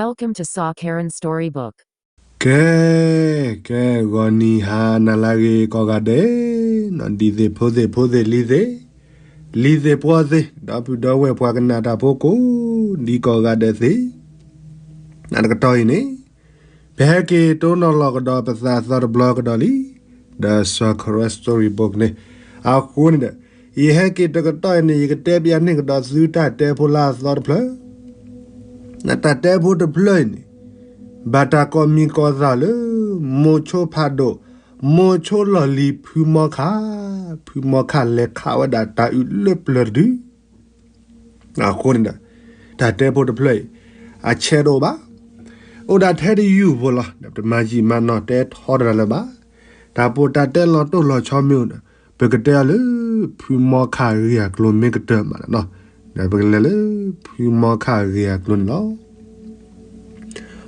Welcome to Saw Karen Storybook. ကဲ, ကဲ, ဂီၤနံၤဟါနၤလၢအဂ့ၤကိးဂၤဒဲး, ဒ်သ့ၣ်ဖိသ့ၣ်ဖိသ့ၣ်လံၤသ့ၣ်, လံၤသ့ၣ်ပှီၢ်သ့ၣ်, ဒီပုၢ်ဒီဝဲၢ်ပှၤကနၣ်တၢ်ဖိကိးဒံကိးဂၤဒဲးသ့ၣ်, နတကတီၢ်အံၤန့ၣ်, ပဟဲက့ၤတိၢ်နီၣ်လီၤကဒီးပသးအသီတဘျီကဒီးလံ, ဒီးစီၤခရၢစတံဘိၣ်န့ၣ်, အဃိန့ၣ်ဒီး, ယဟဲက့ၤတကတီၢ်အံၤန့ၣ် ယကတဲပျးန့ၢ်ကဒီးသုတၢ်တဲဖိလၢအသီတဖျၢၣ် တၢ်တဲဖိတဖျၢၣ်အံၤန့ၣ်, ဘၣ်တၢ်ကိးမံၤကိးသးလၢ, မိၤဆိဖးဒိၣ်, မိၤဆိလီၢ်လံၤဖုမီခၣ်, ဖုမီခၣ်လဲၤခးဝဲဒၣ်တၢ်အုးလၢပျၢၤတဒု, အဃိန့ၣ်ဒီး, တၢ်တဲဖိတဖျၢၣ်အံၤ, အဆဲးတအိၣ်ဘၣ်, အိၣ်ဒၣ်ထဲတယုၢ်ဖိလီၤ, ဒီးတမၤယံာ်မၤနီၢ်တဲထီတရၣ်လၢၤဘၣ်, တၢ်ပီးတၢ်တဲလီၤတိၢ်လီၤဆီမ့ၢ်အိၣ်ဒီး, ပကတဲအီၤလၢ, ဖုမီခၣ်ဂ့ၢ်အကျိၤမ့ၢ်ကတၢၢ်မးလီၤ, ဒီးပကလဲၤလၢ, ဖုမီခၣ်ဂ့ၢ်အကျိၤန့ၣ်လီၤ.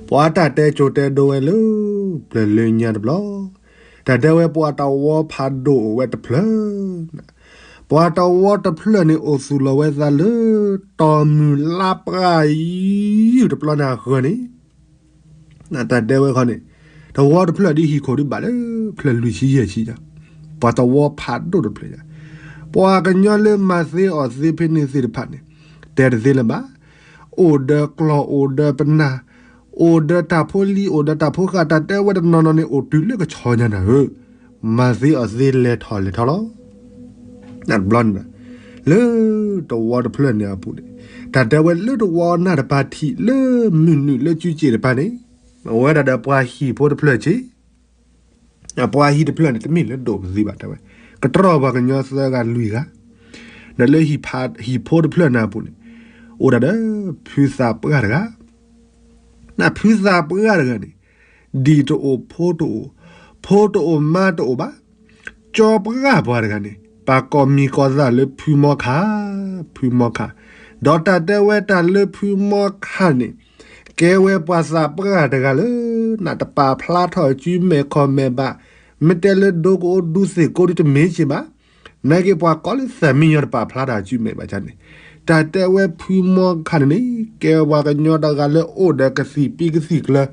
ပှၤတၢ်တဲကၠိတဲဒိဝဲလၢ, ပျၢၤလၢညါတဘျီ, တၢ်တဲဝဲပှၤတဝီဖးဒိၣ်အိၣ်ဝဲတဖျၢၣ်, ပှၤတဝီတဖျၢၣ်န့ၣ်အိၣ်သူၣ်လီၤဝဲသးလၢ, တီၢ်မုၢ်လါပှၢ်ယုၢ်တဘျီန့ၣ်အဃၢၤန့ၣ် တၢ်တဲဝဲခီန့ၣ်, တဝီတဖျၢၣ်ဒ်ဟံၣ်ခိၣ်ဒ်ဘၣ်လၢ, ဖျၢၣ်လွံၢ်ဆံယဲၢ်ဆံညါ, ပှၤတဝီဖးဒိၣ်တဖျၢၣ်ညါ, ပှၤကညီလၢမၤသ့အီၣ်သ့ဖဲန့ၣ်သ့ၣ်တဖၣ်န့ၣ်, တဲတသ့လၢၤဘၣ်, အိၣ်ဒီးကျီၢ်အိၣ်ဒီးပနၢ်, အိၣ်ဒီးတၢ်ဖိလံၤအိၣ်ဒီးတၢ်ဖိဃၢ် တၢ်တဲဝဲတနီၤနီၤန့ၣ်အိၣ်တုၤလၢကဆီညါနၤဧၢ, မၤသ့အီၣ်သ့လဲၤထီၣ်လဲၤထီလီၤ တဘျီန့ၣ်, လၢ, တဝီတဖျၢၣ်န့ၣ်အပူၤန့ၣ်, တၢ်တဲဝဲလၢတဝီနၢ်တပၤထံးလၢမုၢ်နုာ်လၢကၠူကၠ့ၣ်တပၤန့ၣ်, အဝဲဒၣ်ဒီးပှၤဟံၣ်ဖိတဖျၢၣ်က့ၤ, ပှၤဟံၣ်တဖျၢၣ်န့ၣ် တမ့ၢ်လၢဒိၣ်ပသံဘၣ်တဲဝဲ, ကတြီၢ်ပှၤကညီသၢဂၤလွံၢ်ဂၤ, ဒီးလၢဟံၣ်ဖိတဖျၢၣ်န့ၣ်အပူၤန့ၣ်, အိၣ်ဒၣ်ဒီး, ဖုသးပှၢ်တဂၤ ဖုသးပှၢ်တဂၤန့ၣ်, ဒံၣ်တအိၣ်ဖိတအိၣ်, ဖိတအိၣ်မါတအိၣ်ဘၣ်, ကၠီပှၢ်ပှၤတဂၤန့ၣ် ပာ်ကိးမံၤကိးသးလၢဖုမီခၣ်, ဖုမီခၣ်, ဒီးတၢ်တဲဝဲတၢ်လၢဖုမီခၣ်န့ၣ်, ကဲဝဲပှၤသးပှၢ်တဂၤလၢ, နတပာ်ဖျါထီၣ်စုမဲာ်ခီၣ်မဲာ်ဘၣ်, မ့ၢ်တဲလၢဒိကအိဒူသ့ၣ်ကိးဒုတမ့ၢ်က့ၤဘၣ်, နာ်က့ပှၤကိးလၢသးမံညီတပာ်ဖျါထီၣ်စုမဲာ်ဘၣ်န့ၣ်, တၢ်တဲဝဲဖုမီခၣ်န့ၣ်န့ၣ် ကဲပှၤကညီတဂၤလၢအိၣ်ဒီးကသံၣ်ပံကသံၣ်ကျၢၤ,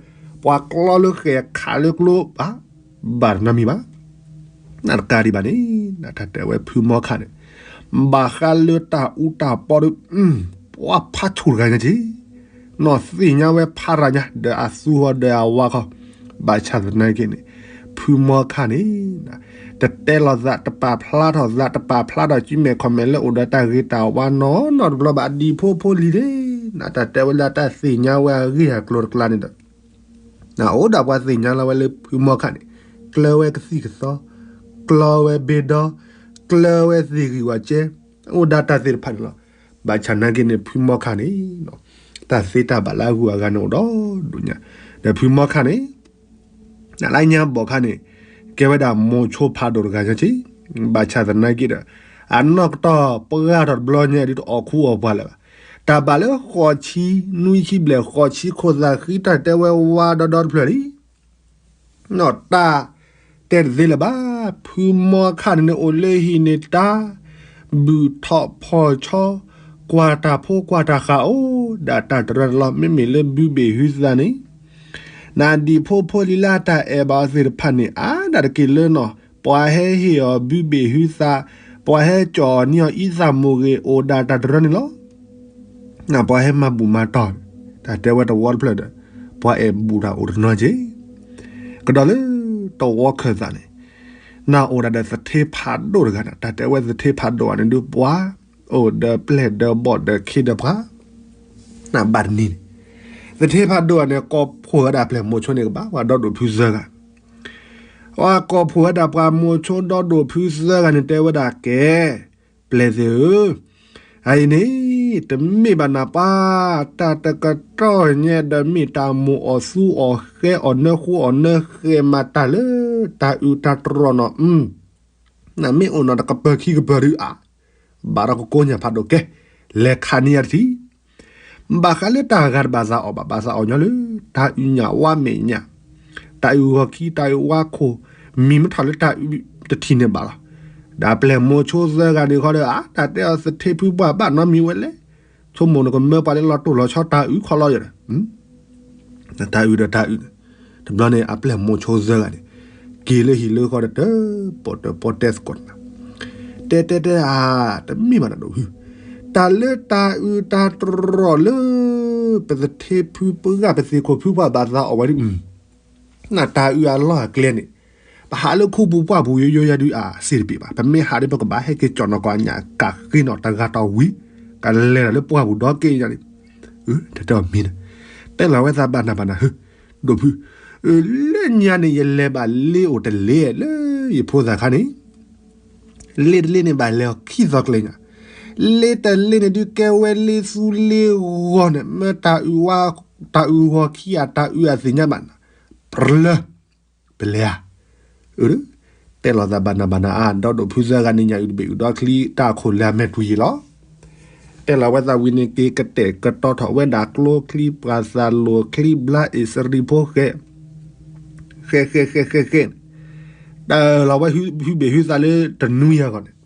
ပှၤကျီလၢဃဲၤခးလၢကျိဘၣ်, ဘၣ်တနီတမံၤဘၣ်, နတကးဒံးဘၣ်န့ၣ်, တၢ်တဲဝဲဖုမီခၣ်န့ၣ်, ဘၣ်ဃးလၢတၢ်အူတၢ်ပီဒီး, ပှၤဖးဆူၣ်တဂၤညါက့ၤ နီၢ်သ့ၣ်ညါဝဲဖးရၤညါ ဒီးအသူဃီဒီးအဝါခီ, ဘၣ်ဆၣ်သနာ်က့န့ၣ်, ဖုမီခၣ်န့ၣ်, တတဲလီၤသး တပာ်ဖျါထီၣ်သး တပာ်ဖျါထီၣ်စုမဲာ်ခီၣ်မဲာ်လၢအိၣ်ဒီးတၢ်ဂ့ၤတၢ်ဝါနီတဘျီဘၣ် ဒံၣ်ဖိဖိလံၤန့ၣ်, တၢ်တဲဝဲလၢတၢ်သ့ၣ်ညါဝဲအဂ့ၢ်အကျိၤတကျါန့ၣ်ဒီး အိၣ်ဒၣ်ပှၤသ့ၣ်ညါလီၤဝဲလၢဖုမီခၣ်န့ၣ်, ကျၢဝဲကသံၣ်ကသီ, ကျီဝဲဘ့ဒီ, ကျၢဝဲသ့ၣ်ဂံၢ်ဝးကဲ, အိၣ်ဒၣ်တၢ်သ့ၣ်တဖၣ်န့ၣ်လီၤ. ဘၣ်ဆၣ်နာ်က့န့ၣ် ဖုမီခၣ်န့ၣ်, တၢ်သ့တၢ်ဘၣ်လၢအဂုၤအဂၤန့ၣ်အိၣ်ဒီဒူၣ်ညါ, ဒီးဖုမီခၣ်န့ၣ် နလၢညါဘီၣ်ခါန့ၣ်, ကဲဝဲဒၣ်မိၤဆိဖးဒိၣ်တဂၤညါက့, ဘၣ်ဆၣ်သနာ်က့ဒီး, အနီၢ်ကတီၢ်ပှၢ်ထီၣ်တဘျီညါဒုးတအီၣ်ခူအီၣ်ပှၤလၢၤဘၣ်, တၢ်ဘၣ်လၢဃိးဆံနွံဆံဘျဲၣ် ဃိးဆံခိၣ်သးဃံ တၢ်တဲဝဲဝါဒီဒီတဖျၢၣ်လံ နီၢ်တၢ်တဲတသ့လၢၤဘၣ်, ဖုမီခါန့ၣ်န့ၣ်အိၣ်လၢဟံၣ်န့ၣ်တၢ်, ဘုၣ်ထီၣ်ဖီၣ်ဆီ, ကွၢ်တၢ်ဖိကွၢ်တၢ်ဃာ်အိၣ်ဒၣ်တၢ်တရၢန့ၣ်လီၤ. မ့မ့ၢ်လၢဘုဘ့ၣ်ဟုသးန့ၣ်, နဒံၣ်ဖိဖိလံၤလၢအတၢ်အဲၣ်ဘၣ်အီၤသ့ၣ်တဖၣ်န့ၣ် အါဒၣ်တက့ၢ်လၢနီၢ်, ပှၤဟဲဟ့ၣ်အီၤဘုဘ့ၣ်ဟုသး, ပှၤဟဲကၠီၣ်အီၤနံၤအီၤအံသးမိၢ်ဂ့ၤအိၣ်ဒၣ်တၢ်တရၢန့ၣ်လီၤ. ပှၤဟဲမၤဘူၣ်မၤတီၢ်, တၢ်တဲဝဲတဝီတဖျၢၣ်ဒီး, ပှၤအဲၣ်ဘူၣ်တၢ်အိၣ်တနီၤက့ၤ, ကဒီးလၢတဝီခၢၣ်သးန့ၣ်, နအိၣ်ဒၣ်ဒီးသထ့ဖးဒိၣ်တဂၤန့ၣ်, တၢ်တဲဝဲသထ့ဖးဒိၣ်အန့ၣ်ဒုးပှၤ, အိၣ်ဒီးပျဲၢ်ဒီးဘီၣ်ဒီးခ့ဒီးပှၤ, နဘၣ်တနံၤန့ၣ်, သထ့ဖးဒိၣ်အန့ၣ် ကိးဖှိၣ်ဝဲဒၣ်ပျဲၢ်မိၤဆိန့ၣ်ကဘၣ် ပှၤဒီဒိၣ်ဖုသၢဂၤ ပှၤကိးဖှိၣ်ဝဲဒၣ်ပှၤမိၤဆိဒီဒိၣ်ဖုသၢဂၤန့ၣ် တဲဝဲဒၣ်ကဲ, ပျဲၢ်သ့ၣ်ဧၢ, အအံၤန့ၣ်, တမ့ၢ်ဘၣ်နပၢ်, တၢ်တကတီၢ်ညါဒီးမ့ၢ်တၢ်မိၣ်အီၣ်သူအီၣ်ဃဲအီၣ်နၢဃူအီၣ်နၢဃဲမၤတၢ်လၢတၢ်အုးတၢ်တြီၢ်နီၤ, နမ့ၢ်အိၣ်နီၤတကပၢၤခံကပၢၤဒုးအါ, ဘၣ်ဒီးကကိးညၣ်ဖးဒိၣ်ကဲ, လဲၤခးန့ၢ်ယၤတထံၣ် ဘၣ်ဃးလၢတၢ်ဂၤတဘၣ်သးအီၣ်ဘၣ် ဘၣ်သးအီၣ်ညီလၢ, တၢ်အုးညၣ်ဝါမဲာ်ညၣ်, တၢ်အုးဂီၤခံ တၢ်အုးဝါခိၣ်, မံၤမ့ၢ်ထီၣ်လၢတၢ်အုးတထံၣ်န့ၣ်ဘၣ်လီၤ. ဒီးပျဲၢ်မိၤဆိသၢဂၤန့ၣ်ဃီဒီး အါ တၢ်တဲအီၤသထ့ဖုပှၢ်ဘၣ်နီတမံၤဝဲလဲၣ်, ဆိကမိၣ်နကမၢပှၤလၢလီၤတိၢ်လီၤဆီတၢ်အုးခီလီၤယၤဒီး တၢ်အုးဒီးတၢ်အုးန့ၣ်, တဘျီန့ၣ် အပျဲၢ်မိၤဆိသၢဂၤန့ၣ် က့ၤလၢဟံၣ်လၢဃီဒီး တၢ်ပီၣ်တၢ်ပီတဲသကိးနၤ, တဲတဲတဲဧါ, တမ့ၢ်ဘၣ်နၤဒိၣ်ဖု, တၢ်လၢတၢ်အုးတၢ်တြီၢ်လၢ ပသထ့ဖုပှၢ် ပသ့ၣ်ခိၣ်ဖုပှၢ်ဘၣ်သးအီၣ်ဝဲဒၣ်, နတၢ်အုးအလီၢ်အကျဲန့ၣ်, ပဟးလၢခူပူၤပှၢ်ပူၤယိယိယၤဒုးအစ့ၣ်တပ့ၢ်ဘၣ်, ပမ့ၢ်ဟးဒီး ပကဘၣ်ဟဲက့ၤကၠီၣ်နီၣ်ကီၢ်အညၣ် ကးဃ့နီၣ်တဂၤတီၢ်ဝံၤ, ကလဲၤဒီးလၢပှၢ်ပူၤဒီက့ၣ်ညါန့ၣ်, တၢ်တဲအီၤမ့ၢ်န့ၣ်, တဲလီၤဝဲသးဘၣ်နၤဘၣ်နၤဧၢ, ဒိၣ်ဖု, လၢညါန့ၣ် ယလဲၤဘၣ်လ့အိၣ်တလ့ၣ်လၢယဖိသၣ်ခါန့ၣ်, လ့တလ့ၣ်န့ၣ်ဘၣ်လဲၤအီၤခံသီကျဲညါ, လ့တလ့ၣ်န့ၣ်ဒုးကဲဝဲလ့သူလ့ဂီၤန့ၣ် မ့ၢ်တၢ်အုးဝါ, တၢ်အုးဂီၤခံဂၤ တၢ်အုးအသ့ၣ်ညါဘၣ်နၤ, ပျၢၤ, ပလဲၤဧါ, အၢ, တဲလီၤသးဘၣ်နၤဘၣ်နၤအါ, ဒီးဒိၣ်ဖုသၢဂၤန့ၣ် ညၣ်အုးတဘ့ၣ်အုးဒီချံ တၢ်အခိၣ်လၢအမဲာ်တူၤယံာ်လီၤ. တဲလီၤဝဲသးဝံၤန့ၣ် က့ၤကတဲာ်ကတီၤထီၣ်ဝဲဒၣ်ကျိချံ ပှၤသးလိာ်ချံ ဘျါအ့ၣ်စရံဖိဃဲ, ဃဲဃဲဃဲဃဲဃဲ, တၢ်လီၤဝဲဟုဘ့ၣ်ဟုသးလၢတနွံအဂီၢ်န့ၣ်,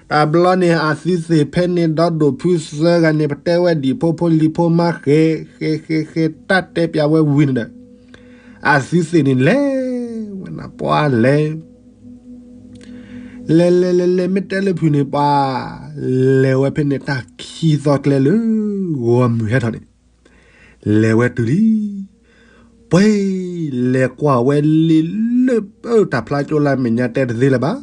တဘျီန့ၣ် အသုသ့ၣ်ဖဲန့ၣ် ဒီးဒိၣ်ဖုသၢဂၤန့ၣ် ပတဲဝဲဒံၣ်ဖိဖိလံၤဖိမါဃဲ, ဃဲဃဲဃဲ တၢ်တဲပျးဝဲဝံၤန့ၣ်ဒီး, အသုသ့ၣ်န့ၣ်လဲၤဝဲနၤ ပှၤလဲၤ လဲၤလဲၤလဲၤလဲၤ မ့ၢ်တဲလၢဖုန့ၣ် ပှၤလဲၤဝဲဖဲန့ၣ် တၢ်ခံသီကျဲလၢ ဂီၤမုၢ်ဟဲထီၣ်န့ၣ်, လဲၤဝဲတုၤလံ, ပှဲၤ, လဲၤကွၢ်ဝဲလ့လၢ ပၢတၢ်ဖျါကၠိလၢမဲာ်ညါတဲတသ့လၢၤဘၣ်,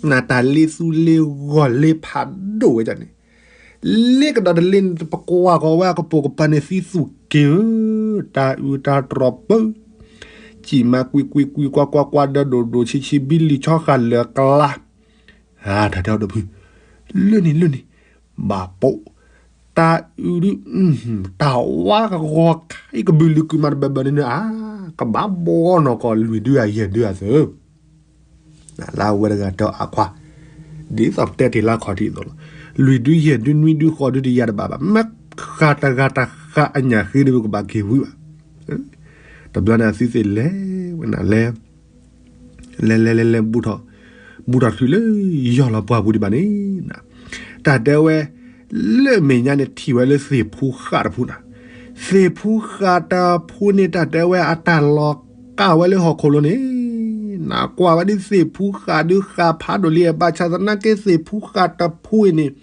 နတၢ်လ့သူလ့ဂီၤလ့ဖးဒိၣ်ဝဲဒၣ်န့ၣ်, လ့ကဒီးတလ့န့ၣ် ပကွၢ်ဃီၤဝဲအကပိာ်ကပၤန့ၣ် သံသူၣ်က့ၤဧၢ, တၢ်အုးတၢ်တြီၢ်ပၢ, စံၣ်မၤကွံာ်ကွံာ်ကွံာ်ကွၢ်ကွၢ်ကွၢ်ဒီးဒိၣ်ဒိၣ်ဆံးဆံး ဘံလံၤဆီဃာ်လၢာ်ကျါ, တၢ်တဲအီၤဒိၣ်ဖု, လၢန့ၣ်လၢန့ၣ်, ဘၣ်ပိာ်, တၢ်အုးဒုး, တၢ်ဝါကဂီၤခါအံၤ ကဘုးလုာ်ကွံာ်မးတဘၢဘၢန့ၣ်န့ၣ်ဧါ, ကဘၣ်ဘှီနီၢ်ကီၢ်လွံၢ်ဒုအယဲၢ်ဒုအသိး လၢအဝဲတဂၤတဲအီၤအခွါ, ဒ်သိးပတဲတ့ၢ်လၢခီၣ်ထံးအသိးလီၤ, လွံၢ်ဒုယဲၢ်ဒုနွံဒုဃိးဒုတယၤတဘၣ်ဘၣ်, မ့ၢ်ဃးတဂၤတဃးအညၣ်ဃ့ဒီးပကဘၣ်က့ၤဝံၤဘၣ်. တဘျီန့ၣ်အသုသ့ၣ်လဲၤဝဲနၤလဲၤ, လဲၤလဲၤလဲၤလဲၤ ဘူးထီၣ်, ဘူးထီၣ်တချုးလၢယီၢ်လီၤပှၢ်ပူၤဒံးဘၣ်န့ၣ်, တၢ်တဲဝဲ လၢမဲာ်ညါန့ၣ်ထံၣ်ဝဲလၢသ့ၣ်ဖူဃာ်တဖုနၤ, သ့ၣ်ဖူဃာ်တဖုန့ၣ် တၢ်တဲဝဲအတၢ်လီၤကၢ်ဝဲလၢဟီၣ်ခိၣ်လိၤန့ၣ်, နကွၢ်ဝဲဒ်သ့ၣ်ဖူဃာ်ဒုးဃာ်ဖးဒိၣ်လံ ဘၣ်ဆၣ်သနာ်က့သ့ၣ်ဖူဃာ်တဖုအံၤန့ၣ်,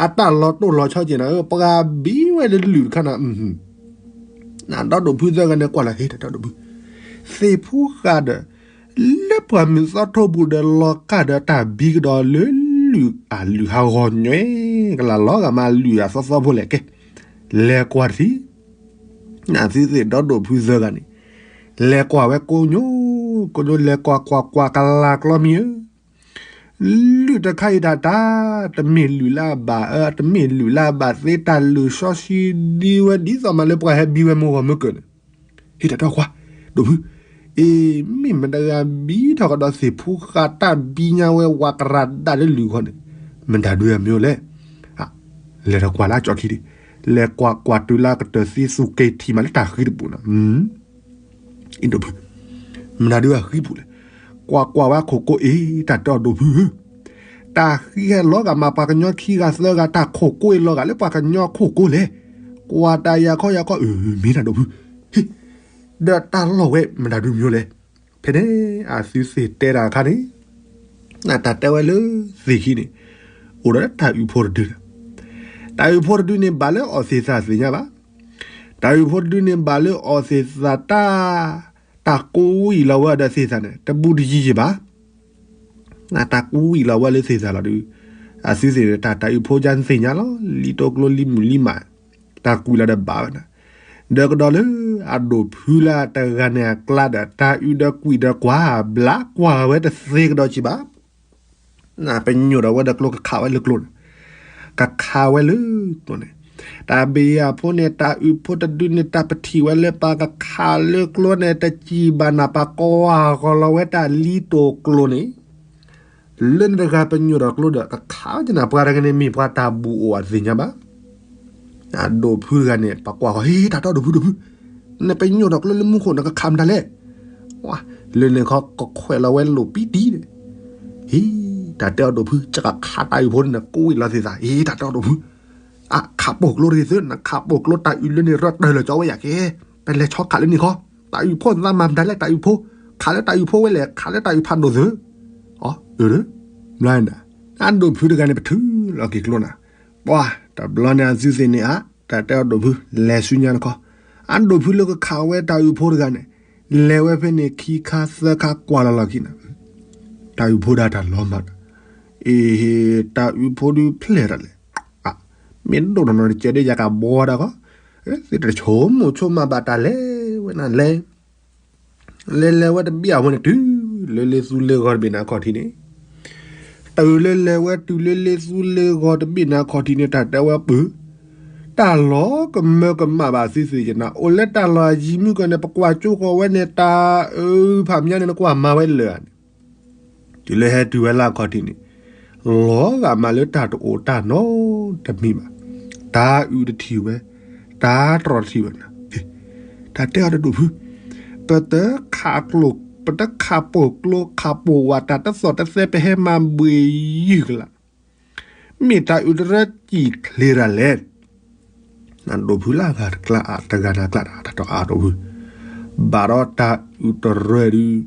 အတၢ်လီၤတိၢ်လီၤဆီက့ၤနၤဧၢ, ပှၤဘံဝဲလၢလုၢ်တခါနၤ နဒီဒိၣ်ဖုသၢဂၤန့ၣ်ကွၢ်လၢဟ့ၣ်တၢ်ဒီဒိၣ်ဖု, သ့ၣ်ဖူဃာ်ဒီး, လၢပှၢ်မုၢ်သီထိပူၤဒီးလီၤကၢ်ဒီးတၢ်ဘံကဒီးလၢလုၢ်အလုၢ်ဟးဂီၤညွဲ, ကလၢ်လီၤဂာ်မးလုၢ်အသီသီဖိလဲၣ်ကဲ, လဲၤကွၢ်တထံၣ်, နသုသ့ၣ်ဒီဒိၣ်ဖုသၢဂၤန့ၣ်, လဲၤကွၢ်ဝဲကိညိ, ကိညိလဲၤကွၢ်ကွၢ်ကွၢ်ကလၢ်ကျီမံၤဧၢ လုၢ်တခါအံၤတၢ်တၢ်, တမ့ၢ်လုၢ်လၢအဘၣ်အၢ, တမ့ၢ်လုၢ်လၢအဘၣ်သ့, တၢ်လုၢ်စီဆှံဒံဝဲဒ်သိးမးလၢပှၤဟဲဘံဝဲမုၢ်ဂီၤမုၢ်ကၢၢ်န့ၣ်, ဟ့ၣ်တၢ်တဲအီၤခွါ, ဒိၣ်ဖု, အ့, မ့ၢ်မတဂၤဘံထီၣ်ကဒီးသ့ၣ်ဖူဃာ်တၢ်ဘံညါဝဲဝးကရၢ်ဒၣ်လၢလုၢ်ခီန့ၣ်, မတၤဒုအမ့ၢ်လဲၣ်, လဲၤထီၣ်ကွၢ်လၢအကၠီခံဒံး, လဲၤကွၢ်ကွၢ်တုၤလၢအကတၢၢ်သံသူက့ထံၣ်မးလၢတၢ်ဃံတပူၤန့ၣ် ဒိၣ်ဖု, မတၤဒုအဃံပူၤလဲၣ်, ကွၢ်ကွၢ်ဝဲအခိၣ်ကိးအ့, တၢ်တဲအီၤဒိၣ်ဖုဧၢ, တၢ်ဃံဟဲလီၤဂာ်မးပှၤကညီခံဂၤသၢဂၤ တၢ်ခိၣ်ကိးအ့ၣ်လီၤဂာ်လၢပှၤကညီခိၣ်ကိးလဲၣ်, ကွၢ်တၢ်ယၤခီယၤခီ, အၢ မ့ၢ်တၢ်ဒိၣ်ဖု, ဟ့ၣ်, ဒီးတၢ်လီၢ်ဝဲမတၤဒုမ့ၢ်လဲၣ်, ဖဲန့ၣ် အသုသ့ၣ်တဲတၢ်အခါန့ၣ်, တၢ်တဲဝဲလၢသ့ၣ်ခံန့ၣ်, အိၣ်ဒီးတၢ်အုးဖိတဒုဒီး, တၢ်အုးဖိတဒုန့ၣ်ဘၣ်လၢအီၣ်သ့ၣ်သၣ်သ့ၣ်ညါဘၣ် တၢ်အုးဖိတဒုန့ၣ် ဘၣ်လၢအီၣ်သ့ၣ်သၣ်တၢ်, တၢ်ကူအံၣ်လီၤဝဲဒီးသ့ၣ်သၣ်န့ၣ် တဘူးတယံၤယံၤဘၣ်. တၢ်ကူအံၣ်လီၤဝဲလၢသ့ၣ်သၣ်လီၤဒုး, အသုသ့ၣ်န့ၣ် တၢ်တၢ်အုးဖိဒ်သ့ၣ်ညါလီၤ, လံတိကျိလံမုၢ်လံမး, တၢ်ကူအံၣ်လီၤဒီးဘၣ်ဝဲနၤ, ဒီးကဒီးလၢအဒိၣ်ဖုလၢတဂၤန့ၣ်အကျါဒီး တၢ်အုးဒီးကွံာ်ဒီးကွၢ်, ဘျးကွၢ်ဝဲတသ့ကဒီးကံဘၣ် ပညိၣ်ဒီးဝဲဒီးကျိကခးဝဲလၢကျိန့ၣ်, ကခးဝဲလၢကျိန့ၣ်, တၢ်ဘံယၤဖိန့ၣ် တၢ်အုးဖိတဒုန့ၣ် တၢ်ပထံၣ်ဝဲလၢပှၤကခးလၢကျိန့ၣ် တစံးဘၣ်နၤ ပှၤကွၢ်ဃီၤလီၤဝဲတၢ်လံတိာ်ကျိန့ၣ်, လၢန့ၣ်တဂၤပညိၣ်ဒီးကျိဒီး ကခးဝဲကနၣ် ပှၤတဂၤန့ၣ် မ့ၢ်ပှၤတၢ်ဘူၣ်အိၣ်အသ့ၣ်ညါဘၣ် အဒိၣ်ဖုတဂၤန့ၣ် ပှၤကွၢ်ဃီၤ ဟ့ၣ် တၢ်တဲအီၤဒိၣ်ဖုဒိၣ်ဖု, နပညိၣ်ဒီးကျိလၢမူခိၣ် နကခးမတၤလဲၣ်, လၢန့ၣ်ခီကခွဲးလီၤဝဲလိာ်ပံတံၢ်န့ၣ်, ဟ့ၣ် တၢ်တဲအီၤဒိၣ်ဖု ကခးတၢ်အုးဖိန့ၣ် နကူဝံၤလီၤသ့ၣ်သး ဟ့ၣ် တၢ်တဲအီၤဒိၣ်ဖု, အါ ခးပိာ်ကျိတဂ့ၤသု နခးပိာ်ကျိတၢ်အုးလၢန့ၣ် ရၢတၢၢ်လၢာ်ကၠီဝဲယၤကဲ ပလဲၤဆီခးလၢန့ၣ်ခီ, တၢ်အုးဖိသးမၤမတၤလဲၣ် တၢ်အုးဖိ, ခးလၢတၢ်အုးဖိဝဲလဲၣ် ခးလၢတၢ်အုးဖးဒိၣ်သု, အၢ, ဘျီန့ၣ် အဒိၣ်ဖုတဂၤန့ၣ် ပထုးလီၤက့ၤကျိနၤ, ပှၤတဘျီန့ၣ် အသုသ့ၣ်န့ၣ်ဧါ, တၢ်တဲအီၤဒိၣ်ဖု လဲၤဆူညါတခီ, အဒိၣ်ဖုလၢကခးဝဲတၢ်အုးဖိတဂၤန့ၣ် လဲၤဝဲဖဲန့ၣ်ခံခါသၢခါကွၢ်လီၤလီၤခံနၤ, တၢ်အုးဖိဒၣ်တၢ်လီၤမၢ်ဒီး, အ့ဟ့, တၢ်အုးဖိဒုးဖျဲၣ်တၢ်လဲၣ်, မ့ၢ်ဒိၣ်ထီၣ်နီတကဲဒ်ယၤကဘီတၢ်ခီ, သ့ၣ်တဆိကမိၣ်ဆိကမးဘၣ်တၢ်လဲၤဝဲနၤလဲၤ လဲၤလဲၤဝဲတဘ့ၣ်အဝဲန့ၣ် တုၤလၢလ့သူလ့ဂီၤတဘ့ၣ်န့ၣ်အခီၣ်ထံးန့ၣ်, တုၤလၢလဲၤဝဲတုၤလၢလ့သူလ့ဂီၤတဘ့ၣ်န့ၣ်အခီၣ်ထံးန့ၣ် တၢ်တဲဝဲပၢၢ်, တၢ်လီၤကမၢကမၣ်ဘၣ်သုသ့ၣ်ညါနၤ, အိၣ်လၢတၢ်လီၢ်ယံၤမုၢ်ကီၢ်န့ၣ် ပကွၢ်ကၠိဃီၤဝဲန့ၣ် တၢ်အုးဖးမၠါန့ၣ် နကွၢ်မၤဝဲလၢာ်န့ၣ် တုၤလၢဟဲတုၤဝဲလၢအခီၣ်ထံးန့ၣ်, လီၤဂာ်မးလၢတၢ်တအိၣ်တၢ်နီတမံၤဘၣ်, တၢ်အုးတထံၣ်ဝဲ, တၢ်တြီတထံၣ်ဝဲနၤ, တၢ်တဲအီၤတဒိၣ်ဖု, ပတခးကျိ, ပတခးပိာ်ကျိခးပိာ်ဝး တၢ်တသီၣ်တသဲ ပဟဲမၤဘှံးယုၢ်ကလာ်, မ့ၢ်တၢ်အုးတရၢစံၣ်ချ့တၢ်လဲၣ် နဒိၣ်ဖုလၢအဂၤတကျါ တဂၤနၤကျါ တၢ်တအါဒိၣ်ဖု, ဘၣ်ဒီးတၢ်အုးတရၢဒုး,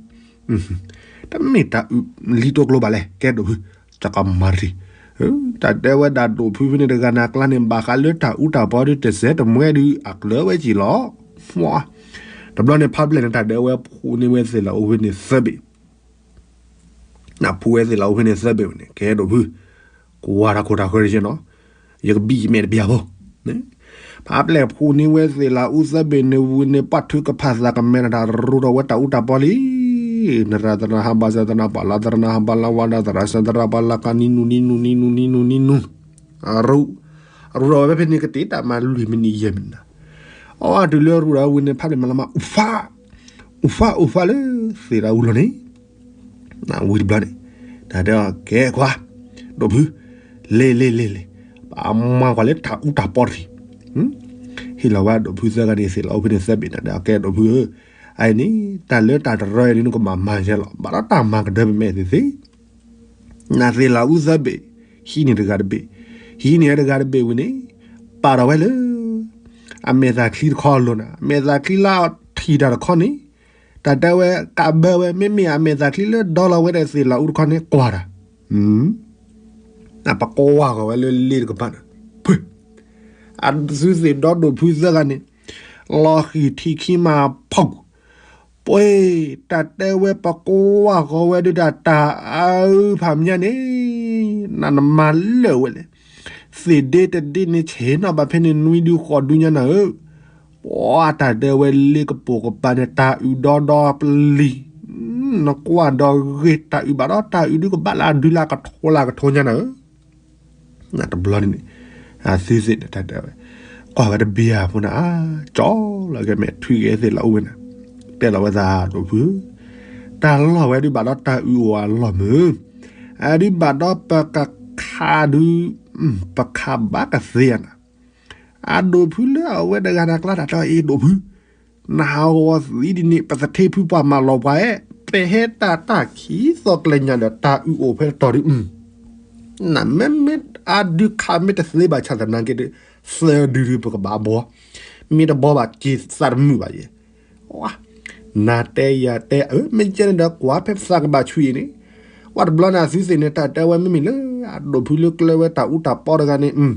တမ့ၢ်တၢ်အုးလံတိကျိဘၣ်လဲၣ် ကဲဒိၣ်ဖု, ကကမၤတထံၣ်, တၢ်တဲဝဲဒၣ်ဒိၣ်ဖုဖဲန့ၣ် တဂၤနၤကျါန့ၣ် ဘၣ်ဃးလၢတၢ်အူတၢ်ပီဒုး တစဲးတမှဲဒုး အကျၢၤဝဲကံၣ်လီၤ, တဘျီန့ၣ် ဖးဘျဲၣ်န့ၣ် တၢ်ဒၢဝဲဖိန့ၢ်ဝဲသ့ၣ်လၢအိၣ်ဖဲန့ၣ်သၢဘ့ၣ် နဖိဝဲသ့ၣ်လၢအိၣ်ဖဲန့ၣ်သၢဘ့ၣ်ဝဲန့ၣ် ကဲဒိၣ်ဖု, ကွၢ်တၢ်ခိၣ်တၢ်ဃၢၤတက့ၢ်နီၤ, ယကဘံၣ်ယမဲာ်တဘံၣ်အဖိ, ဖးဘျဲၣ်ဖိန့ၢ်ဝဲသ့ၣ်လၢအူသၢဘ့ၣ်န့ၣ်ဝံၤန့ၣ် ပှၤထုကဖၣ်သးကမဲာ်တၢ်ရူးထီၣ်ဝဲတၢ်အူတၢ်ပီလံ, နရၤသရၣ်ဟးဘၣ်စၢၤသရၣ်ပှၤလၢသရၣ်နၢ်ဟးဘၣ်လၢဝါဒၣ်သရၣ်စၢၤသရၣ်ပှၤလၢကနံနူနံနူနံနူနံနူနံနူ အရူး, အရူးထီၣ်ဝဲဖဲန့ၣ်ကတ့ၢ်တၢ်မၤလွံၢ်မံးနံးယဲၢ်မံးနံးနၤ, အဝဲတုၤလၢအရူးထီၣ်ဝံၤန့ၣ် ဖးဘျဲၣ်မၤလီၤမး အူဖး, အူဖးအူဖးလၢ သ့ၣ်လၢအူလီၤန့ၣ်, ဝံၤတဘျီန့ၣ်, တၢ်တဲအီၤကဲခွါ, ဒိၣ်ဖု, လ့လ့လ့လ့, ပမၤကွၢ်လၢတၢ်အူတၢ်ပီတထံၣ်, ဟ့ၣ်လီၤဝဲဒိၣ်ဖုသၢဂၤန့ၣ် သ့ၣ်လၢအအိၣ်ဖဲန့ၣ်သၢဘ့ၣ်န့ၣ် တဲအီၤကဲဒိၣ်ဖုဧၢ, အအံၤန့ၣ် တၢ်လၢတၢ်တရၢအံၤန့ၣ် နကဘၣ်မၤယဲလီၤ ဘၣ်ဒီးတၢ်မၤကဒၢပမဲာ်သ့ၣ်သ့ၣ် နသ့ၣ်လၢအူသၢဘ့ၣ်, ဟံးန့ၢ်တဂၤတဘ့ၣ်, ဟံးန့ၢ်တဂၤတဘ့ၣ်ဝံၤန့ၣ်, ပာ်ထီၣ်ဝဲလၢ အမဲာ်သၣ်ချံတခီအလိၤနၤ, အမဲာ်သၣ်ချံလၢအထံၣ်တၢ်တခီန့ၣ်, တၢ်တဲဝဲကးဘၢဝဲ မ့မ့ၢ်အမဲာ်သၣ်ချံလၢဒီလီၤဝဲဒီးသ့ၣ်လၢအူတခီန့ၣ် ကွၢ်တၢ်, ပကွၢ်ဃီၤဝဲလၢလ့တကပၤနၤ, ဖု အသုသ့ၣ်ဒီဒိၣ်ဖုသၢဂၤန့ၣ်, လီၤဃံၢ်ထံခံမးဖီၣ်ကူၣ်, ပှ့ၤ, တၢ်တဲဝဲပကွၢ်ဃီၤဝဲဒုးတၢ်တၢ်အုးဖးမၠါန့ၣ်, နနမၤလၢာ်ဝဲလဲၣ်, သ့ၣ်ဒ့တဒ့န့ၣ်ဆ့ၣ်နီၤဘၣ်ဖဲန့ၣ်နွံဒုဃိးဒုညါနၤဧၢ, ပှၤတၢ်တဲဝဲလ့ကပိာ်ကပၤန့ၣ် တၢ်အုးဒီဒီပလံၤ, နကွၢ်ဒီးဂ့ၤတၢ်အုးဘၣ်ဒီးတၢ်အုးဒုကဘၣ်လၢအဒုလၢအကထိလၢအကထိညါနၤဧၢ တဘျီန့ၣ်န့ၣ်, အသုသ့ၣ်န့ၣ်တၢ်တဲဝဲ, ကွၢ်ဝဲတဘ့ၣ်ဧါဖိန့ၣ်ဧါ, ကၠီလီၤကဲမဲာ်ထွံၣ်ကဲသ့ၣ်လၢအူဝဲန့ၣ်, တဲလီၤဝဲသးဒိၣ်ဖု, တၢ်လီၢ်ဝဲဒုးဘၣ်ဒီးတၢ်အုးအိၣ်အလီၢ်မုၢ်, အဒုးဘၣ်ဒီးပကခးဒုး, ပခးဘၣ်ကသ့ဧါနၤ, အဒိၣ်ဖုလၢအဝဲတဂၤနၤကျါတၢ်တဲအီၤအ့ၣ်ဒိၣ်ဖု နဟးဂီၤသံဒ်န့ၣ် ပသထ့ဖုပှၤမၤလီၤပှၤအဲၣ်, ပဟဲတၢ်တၢ်ခံသီကျဲညါဒီးတၢ်အုးအိၣ်ဖဲတတီၤဒုး, နမ့မ့ၢ်အဒုးခးမ့ၢ်တသ့ဘၣ်ဆၣ်သနာ်က့ဒီး, သၢဒုဒုးပကဘၣ်ဘှီ, မ့ၢ်တဘှီဘၣ်က့ၤသးတမုာ်ဘၣ်ယဲ, နတဲယၤတဲအၢ မ့ၢ်ကဲန့ၣ်ဒီးကွၢ်ဖဲသးကဘၣ်ဆူအံၤန့ၣ်, ဝဲတဘျီန့ၣ်အသုသ့ၣ်န့ၣ် တၢ်တဲဝဲမ့မ့ၢ်လၢ အဒိၣ်ဖုလၢကျဲဝဲတၢ်အူတၢ်ပီတဂၤန့ၣ်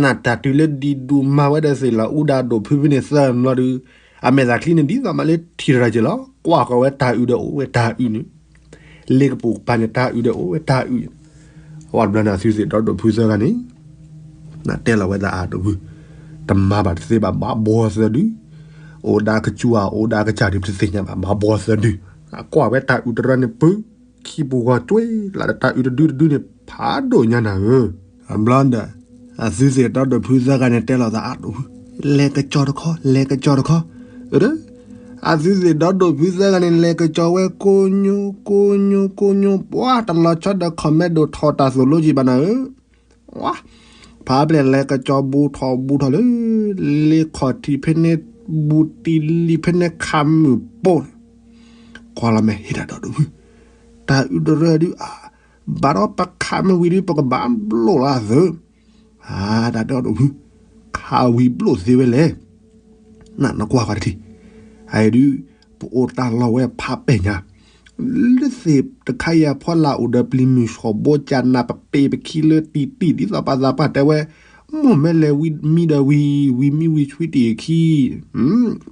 နတၢ်တုၤလၢဒံးဒူၣ်မၤဝဲဒီးသ့ၣ်လီၤအူဒၣ်ဒိၣ်ဖုဖဲန့ၣ်သၢဘျီဒုး, အမဲာ်သၣ်ချံန့ၣ်ဒ်သိးမးလၢထံၣ်တရၢက့ၤလီၤ, ကွၢ်ဃီၤဝဲတၢ်အုးဒီးအိၣ်ဝဲတၢ်အုးန့ၣ်, လ့ကပိာ်ကပၤန့ၣ်တၢ်အုးဒီးအိၣ်ဝဲတၢ်အုးန့ၣ်, ဝဲတဘျီန့ၣ်အသုသ့ၣ်ဒီးဒိၣ်ဖုသၢဂၤန့ၣ်, နတဲလီၤဝဲသးအဒိၣ်ဖု, တမၤဘၣ်တသ့ဘၣ်ဘၣ်ဘှီသၢဒု, အိၣ်ဒၣ်ကစူၢ်ဧါအိၣ်ဒၣ်ကစၢ်ဒုးပတသ့ၣ်ညါဘၣ်ဘၣ်ဘှီသၢဒု, အကွၢ်ဝဲတၢ်အုးတရၢန့ၣ်ပၢ ခံပူၤဂီၤကွ့လၢတၢ်အုးတဒုတဒုန့ၣ် ဖးဒိၣ်ညါနၤဧၢ, အဘျီဒီး, အသုသ့ၣ်ဒီးဒိၣ်ဖုသၢဂၤန့ၣ်တဲလီၤသးအဒိၣ်ဖု, လဲၤကစီၤတခီ လဲၤကစီၤတခီ, အသုသ့ၣ်ဒီးဒိၣ်ဖုသၢဂၤန့ၣ် လဲၤကစီၤဝဲကိညိ ကိညိ ကိညိ ပှၤတလီၤဆီဒီး comment ဒိၣ်ထီၣ်တၢ်သိၣ်လိကံဘၣ်နၤဧၢ, ဖးဘျဲၣ်လဲၤကစီၤဘူးထီၣ်ဘူးထီၣ်လၢ လ့ခီၣ်ထံးဖဲန့ၣ် ဘူးတံၢ်လံဖဲန့ၣ်ခးမုၢ်ပိၢ်န့ၣ်, ကွၢ်လီၤမဲာ်ဟ့ၣ်တၢ်ဒီးဒိၣ်ဖု, တၢ်အုးတရၢဒုးအါ, ဘၣ်ဒီးပခးမ့ၢ်ဝံၤဒုး ပကဘၣ်ဘျိၣ်လၢအသၢ, အတၢ်တဲအီၤဒိၣ်ဖု, ခးဝံၤဘျိၣ်သ့ဝဲလဲၣ် နကွၢ်ဃီတထံၣ်, အအံၤဒုး ပအိၣ်တၢ်လီၢ်ဝဲဖးပဲာ်ညါ, လၢသ့ၣ်တခါအံၤအဖီလာ်အိၣ်ဒီးပျံၤမုၢ်ဆှီၣ်ဘိကနၣ် ပပ့ၢ်ပခံလၢတံၢ်တံၢ် ဒ်သိးပှၤသးပှၢ်တဲဝဲ, မိၢ်မဲလဲၤဝံမံဒီးဝံၤ ဝံမံဝံဆွံတံၢ်အခံ,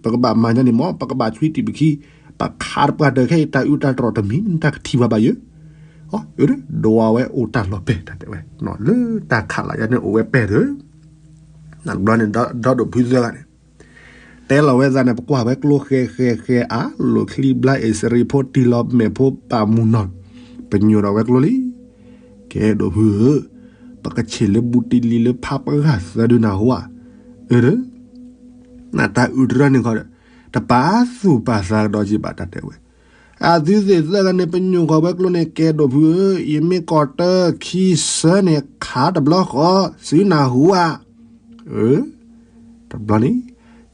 ပကဘၣ်မၤညါန့ၣ်မ့ၢ် ပကဘၣ်ဆွံတံၢ်ပခံ, ပခးတပှၢ်တၢၢ်ခဲအံၤ တၢ်အုးတၢ်တြီၢ်တမံၤ တၢ်ကထံၣ်ဘၣ်ဘၣ်ယဲ, ဒိးဝဲအိၣ်တၢ်လီၢ်ပဲာ် တၢ်တဲဝဲ, လၢတၢ်ခးလၢ်ယၤန့ၣ်အိၣ်ဝဲပဲာ်သၢ တဘျီန့ၣ် ဒီဒိၣ်ဖုသၢဂၤန့ၣ် တဲလီၤဝဲသးန့ၣ် ပကွၢ်ဝဲကျိဃဲဃဲဃဲအါ လိာ်ချံဘျါအ့ၣ်စရံဖိတံၢ်လီၤမဲာ်ဖိပာ်မူနီၢ်, ပညိၣ်ဒီးဝဲကျိလံ, ကဲဒိၣ်ဖုဧၢ, ပကဆ့ၣ်လၢဘူးတံၢ်လံလၢဖးပှၤဂၤသၢဒုနၢ်ဟူဧါ, အၢ နတၢ်အုးတရၢန့ၣ်ခီဒီး တပာ်သူၣ်ပာ်သးကဒီးက့ၤဘၣ် တၢ်တဲဝဲ, အသုသ့ၣ်သၢဂၤန့ၣ် ပညိၣ်ဃီၤဝဲကျိန့ၣ် ကဲဒိၣ်ဖုဧၢ, ယမ့ၢ်ကိးတၢခံဆၢန့ၣ် ခးတဘျီဃီ သုနၢ်ဟူဧါ, အၢ တဘျီန့ၣ်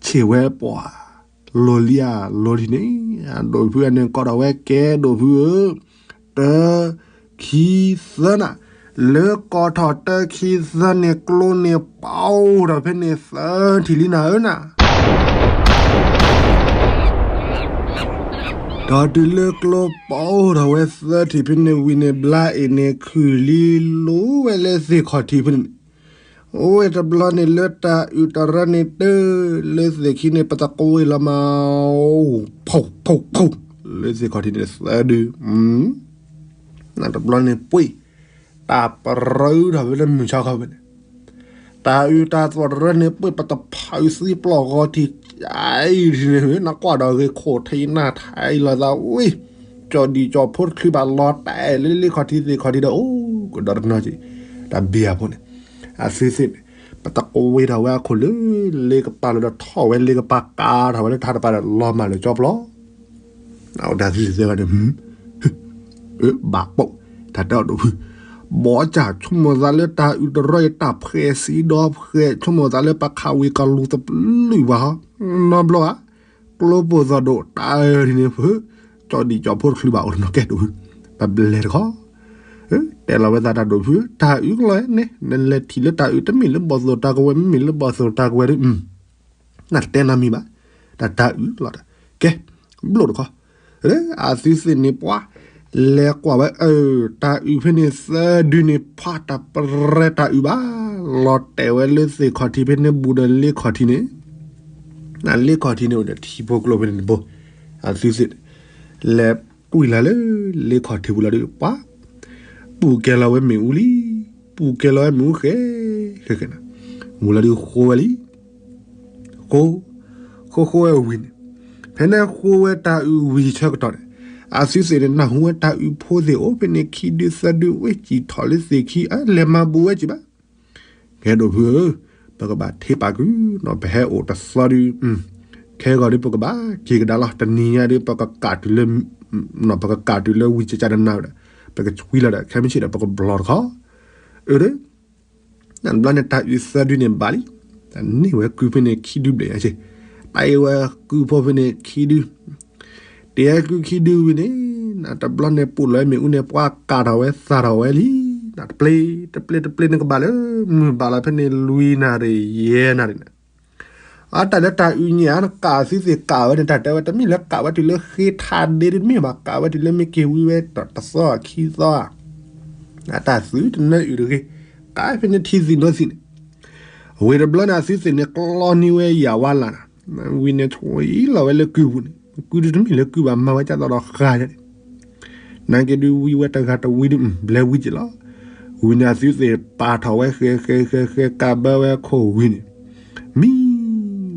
ဆ့ၣ်ဝဲပှၤ လီၤလံဧါ လီၤလံန့ၣ်, အဒိၣ်ဖုအန့ၣ်ကိးထီၣ်ဝဲ ကဲဒိၣ်ဖုဧၢ, တၢ ခံ သၢနၤ, လၢကိးထီၣ်တၢခံသၢန့ၣ် ကျိန့ၣ်ပီထီၣ်ဖဲန့ၣ်သၢထံၣ်လံနၤဧၢနၤ ဒီးတုၤလၢကျိပီထီၣ်ဝဲသၢထံၣ်ဖဲန့ၣ်ဝံၤန့ၣ် ဘျါအ့ၣ်န့ၣ်ခုၣ်လံလိၤဝဲလၢသ့ၣ်ခီၣ်ထံးဖဲန့ၣ်, အိၣ်ဝဲတဘျီန့ၣ်လၢတၢ်အုးတရၢန့ၣ်တၢၢ် လၢသ့ၣ်ခံန့ၣ် ပတကွ့လီၤမး, ဖီၣ်ဖီၣ်ဖီၣ် လၢသ့ၣ်ခီၣ်ထံးန့ၣ်သၢဒု နတဘျီန့ၣ်ပှ့ၤ တၢ်ပရၢထီၣ်ဖဲလၢမုၢ်ဆါခီဖဲန့ၣ်, တၢ်အုးတၢ်သီၣ်တရၢန့ၣ် ပှ့ၤပတဖုးသံပျီၢ်ဂီၤထံး အံၤထံးန့ၣ် နကွၢ်ဒီးဂ့ၤခိၣ်ထံးနၢ်ထံးလီၤသးဝံၤ, ကၠီၣ်ဒံၣ်ကၠီၣ်ဖိတချုးဘၣ်လီၤတဲာ်လၢလ့ခီၣ်ထံးသ့ၣ်ခီၣ်ထံးဒီး အိၣ်ကဒီးတနီၤက့ၤ, တၢ်ဘံယၤဖိန့ၣ်, အသုသ့ၣ်န့ၣ် ပတကွ့ထီၣ်ဝဲအခိၣ်လၢ လ့ကပၤလၢဒီးထီၣ်ဝဲလ့ကပၤကးထီၣ်ဝဲလၢထါတပၤဒီး လီၤမၢ်လၢကၠီပျီ အဝဲဒၣ်သုသ့ၣ်သၢဂၤန့ၣ် ဘၣ်ပိာ် တၢ်တဲအီၤဒိၣ်ဖု, ဘီကၢ်ဆိကမိၣ်သးလၢတၢ်အုးတရၢအံၤတၢ်ဖှဲးစံးဒီးဖှဲး ဆိကမိၣ်သးလၢပှၤခးဝံၤကလူၤသပျုၢ်ဘၣ်ဟီ, နီတဘျီဧါ, ကျိပိၢ်သီၣ်ဒိၣ်တၢ်အၢထံးန့ၣ်ဖု, ကၠီၣ်ဒံၣ်ကၠီၣ်ဖိတချုးဘၣ်အိၣ်တနီၤကဲဒိၣ်ဖု, ပဘျဲတခီ, တဲလီၤဝဲသးတၢ်ဒိၣ်ဖု, တၢ်အုးကလီၤန့ၣ် နလဲၤထံၣ်လၢတၢ်အုး တမ့ၢ်လၢဘီၣ်သိၣ်တၢ်ကဝဲၤ မ့မ့ၢ်လၢဘီၣ်သိၣ်တၢ်ကဝဲၤဒီး နတဲနၤမံၤဘၣ်, တၢ်တၢ်အုးလီၤတၢ်, ကဲ, ဘျိၣ်တခီ, အသုသ့ၣ်န့ၣ်ပှၤ, လဲၤကွၢ်ဝဲအၢ, တၢ်အုးဖဲန့ၣ်သၢဒုန့ၣ် ဖးတၢ်ပရဲတၢ်အုးဘၣ်, လီၤတဲာ်ဝဲလၢသ့ၣ်ခီၣ်ထံးဖဲန့ၣ်ဘူးဒီးလ့ခီၣ်ထံးန့ၣ်, နလ့ခီၣ်ထံးန့ၣ်အိၣ်ဒီးထံဖိကျိဖဲန့ၣ်တဘိ, အသုသ့ၣ်, လဲၤကွံာ်လၢလၢလ့ခီၣ်ထံးပူၤလီၤဒုးပှၤ ပူၤကဲလီၤဝဲမ့ၣ်အူလံ, ပူၤကဲလီၤဝဲမ့ၣ်အူဃဲ, ဃဲဃဲနၤ, မူလီၤဒုးဃိဝဲလံ, ဃိ, ဃိဃိဝဲဝံၤန့ၣ်, ဖဲန့ၣ်ဃိဝဲတၢ်အုးဝံၤဆၢကတီၢ်န့ၣ်, အသုသ့ၣ်န့ၣ် နၢ်ဟူဝဲတၢ်အုးဖိသ့ၣ်အိၣ်ဖဲန့ၣ်ခံဒုသၢဒု ဝဲစံၣ်ထီၣ်လၢသ့ၣ်ခံ အလဲၤမၤဘူးဝဲကံဘၣ် ကဲဒိၣ်ဖုဧၢ, ပကဘၣ်ထံၣ်ပာ်ကုၢ်နီၤ ပဟဲအိၣ်တသီဒု, ခဲဂီၤဒုး ပကဘၣ်က့ၤကဒါလီၤ တနံၤညါဒုး ပကကးတုၤလၢ, ပကကးတုၤလၢဝံၤကကနၤဒီး, ပကဆွံလီၤဒီး ခဲမုၢ်ဆ့ၣ်ဒီး ပကဘျီတခီ, အၢ, တဘျီန့ၣ် တၢ်အုးသၢဒုန့ၣ်ဘၣ်လံ, န့ၢ်ဝဲကုၢ်ဖဲန့ၣ်ခံဒုဘျဲၣ်ညါဆ့, တၢ်အံၤဝဲကုၢ်ဖိဖဲန့ၣ်ခံဒု တဲကုၢ်ခံဒုဝံၤန့ၣ်, နတဘျီန့ၣ် ပူၤလီၤမ့ၣ်အူန့ၣ် ပှၤကးထီၣ်ဝဲသးထီၣ်ဝဲလံ, နတပျ့ၤ, တပျ့ၤ တပျ့ၤ နကဘၣ်လၢ မုၢ်ဘၣ်လီၤဖဲန့ၣ် လွံၢ်နၣ်ရံၣ် ယဲၢ်နၣ်ရံၣ်န့ၣ်, အတၢ်လၢတၢ်အုးညါ နကးသုသ့ၣ်ကးဝဲန့ၣ် တၢ်တဲဝဲ တမ့ၢ်လၢကးဝဲတုၤလၢဃ့ထါဒ့တမ့ၢ်ဘၣ်, ကးဝဲတုၤလၢမ့ၢ်က့ၤဝံၤဝဲတသီခံသီဧါ, အတၢ်သုတနၢအုးတဂ့ၤ, ကးဖဲန့ၣ်ထံသံးနိသံးန့ၣ် ဝံၤတဘျီန့ၣ် အသုသ့ၣ်န့ၣ် ကျီန့ၢ်ဝဲယၤဝါလၢ်နၤ, ဝံၤန့ၣ် ဆွံလီၤဝဲလၢကုၢ်ပူၤန့ၣ်, ကုၢ်ဒုးတမ့ၢ်လၢကုၢ်ဘၣ် မၤဝဲကၢ်သိးဒီးဃါန့ၣ်, နာ်က့ဒုးဝံဝဲတဂၤတဝံဒုး ဘျဲဝံက့ၤလီၤ, ဝံၤန့ၣ်အသုသ့ၣ်ပာ်ထီၣ်ဝဲဃဲဃဲဃဲဃဲ ကးဘၢဝဲခိၣ်ဝံၤန့ၣ်, မံ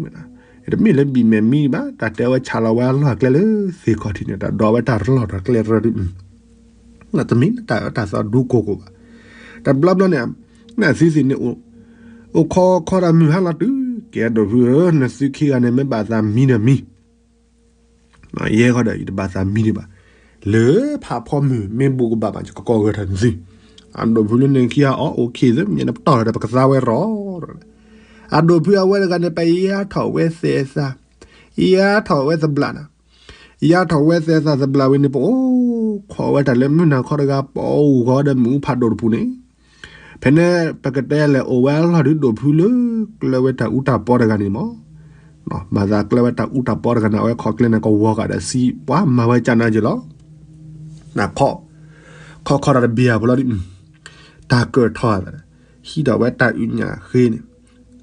ဝဲဒၣ်, တမ့ၢ်လၢဘံၣ်မဲာ်မံဘၣ်, တၢ်တဲဝဲဆးလီၤဝဲအလီၢ်အကျဲလၢသ့ၣ်ခီၣ်ထံးန့ၣ် တၢ်ဒိးဝဲတၢ်ရၢၢ်တၢ်ကျဲရၢၢ်ဒုး တမ့ၢ်လၢတၢ်အၢတၢ်သီဒူကိၢ်ကိၢ်ဘၣ်, တဘျီဘျီန့ၣ်, နသုသ့ၣ်န့ၣ် အိၣ်ခီခီဒီးမုၢ်ဟါလီၤတုၤ, ကဲဒိၣ်ဖုဧၢ, နသုခံဂၤန့ၣ် မ့ၢ်ဘၣ်သးမံဒီးမံ, ယဲဃီဒီး ယတဘၣ်သးမံဒံးဘၣ်, လၢဖးဖီမုၢ်မ့ၢ်ဘူးကဘၣ်ဘၣ် ယကကိးဂဲၤထီၣ်နသု, အဒိၣ်ဖုလၢန့ၣ်ခံဂၤအီၣ်အိၣ်ခ့သ့ မ့ၢ်နပတီၢ်လီၤဒီး ပကသါဝဲရီၤ, အဒိၣ်ဖုအဝဲတဂၤန့ၣ် ပယါထီၣ်ဝဲသဲးသး, ယါထီၣ်ဝဲသဘျးနၤ, ယါထီၣ်ဝဲသဲးသးသဘျးဝံၤန့ၣ် ပအိၣ်ခိးဝဲတၢ်လၢမုၢ်နၤခီတဂၤ ပအိၣ်ဂီၤဒီးမ့ၣ်အူဖးဒိၣ်တပူၤန့ၣ်, ဖဲန့ၣ် ပကတဲလဲၣ် အိၣ်ဝဲအလီၢ်ဒုးဒိၣ်ဖုလၢ ကျၢၤဝဲတၢ်အူတၢ်ပီတဂၤန့ၣ်မး, မၤသးကျဲဝဲတၢ်အူတၢ်ပီတဂၤန့ၣ် အဝဲခိးကျဲန့ၣ် ကဝီၤဂာ်ဒီးစံး ပှၤမၤဝဲကၢ်နါယ့လီၤ. နခီ, ခီခီဒီးတဘံၣ်အဖိလီၤဒ်, တၢ်ကၢၢ်ထီၣ်သး, ဟံးထီၣ်ဝဲတၢ်အုးညၣ်ဃ့န့ၣ်,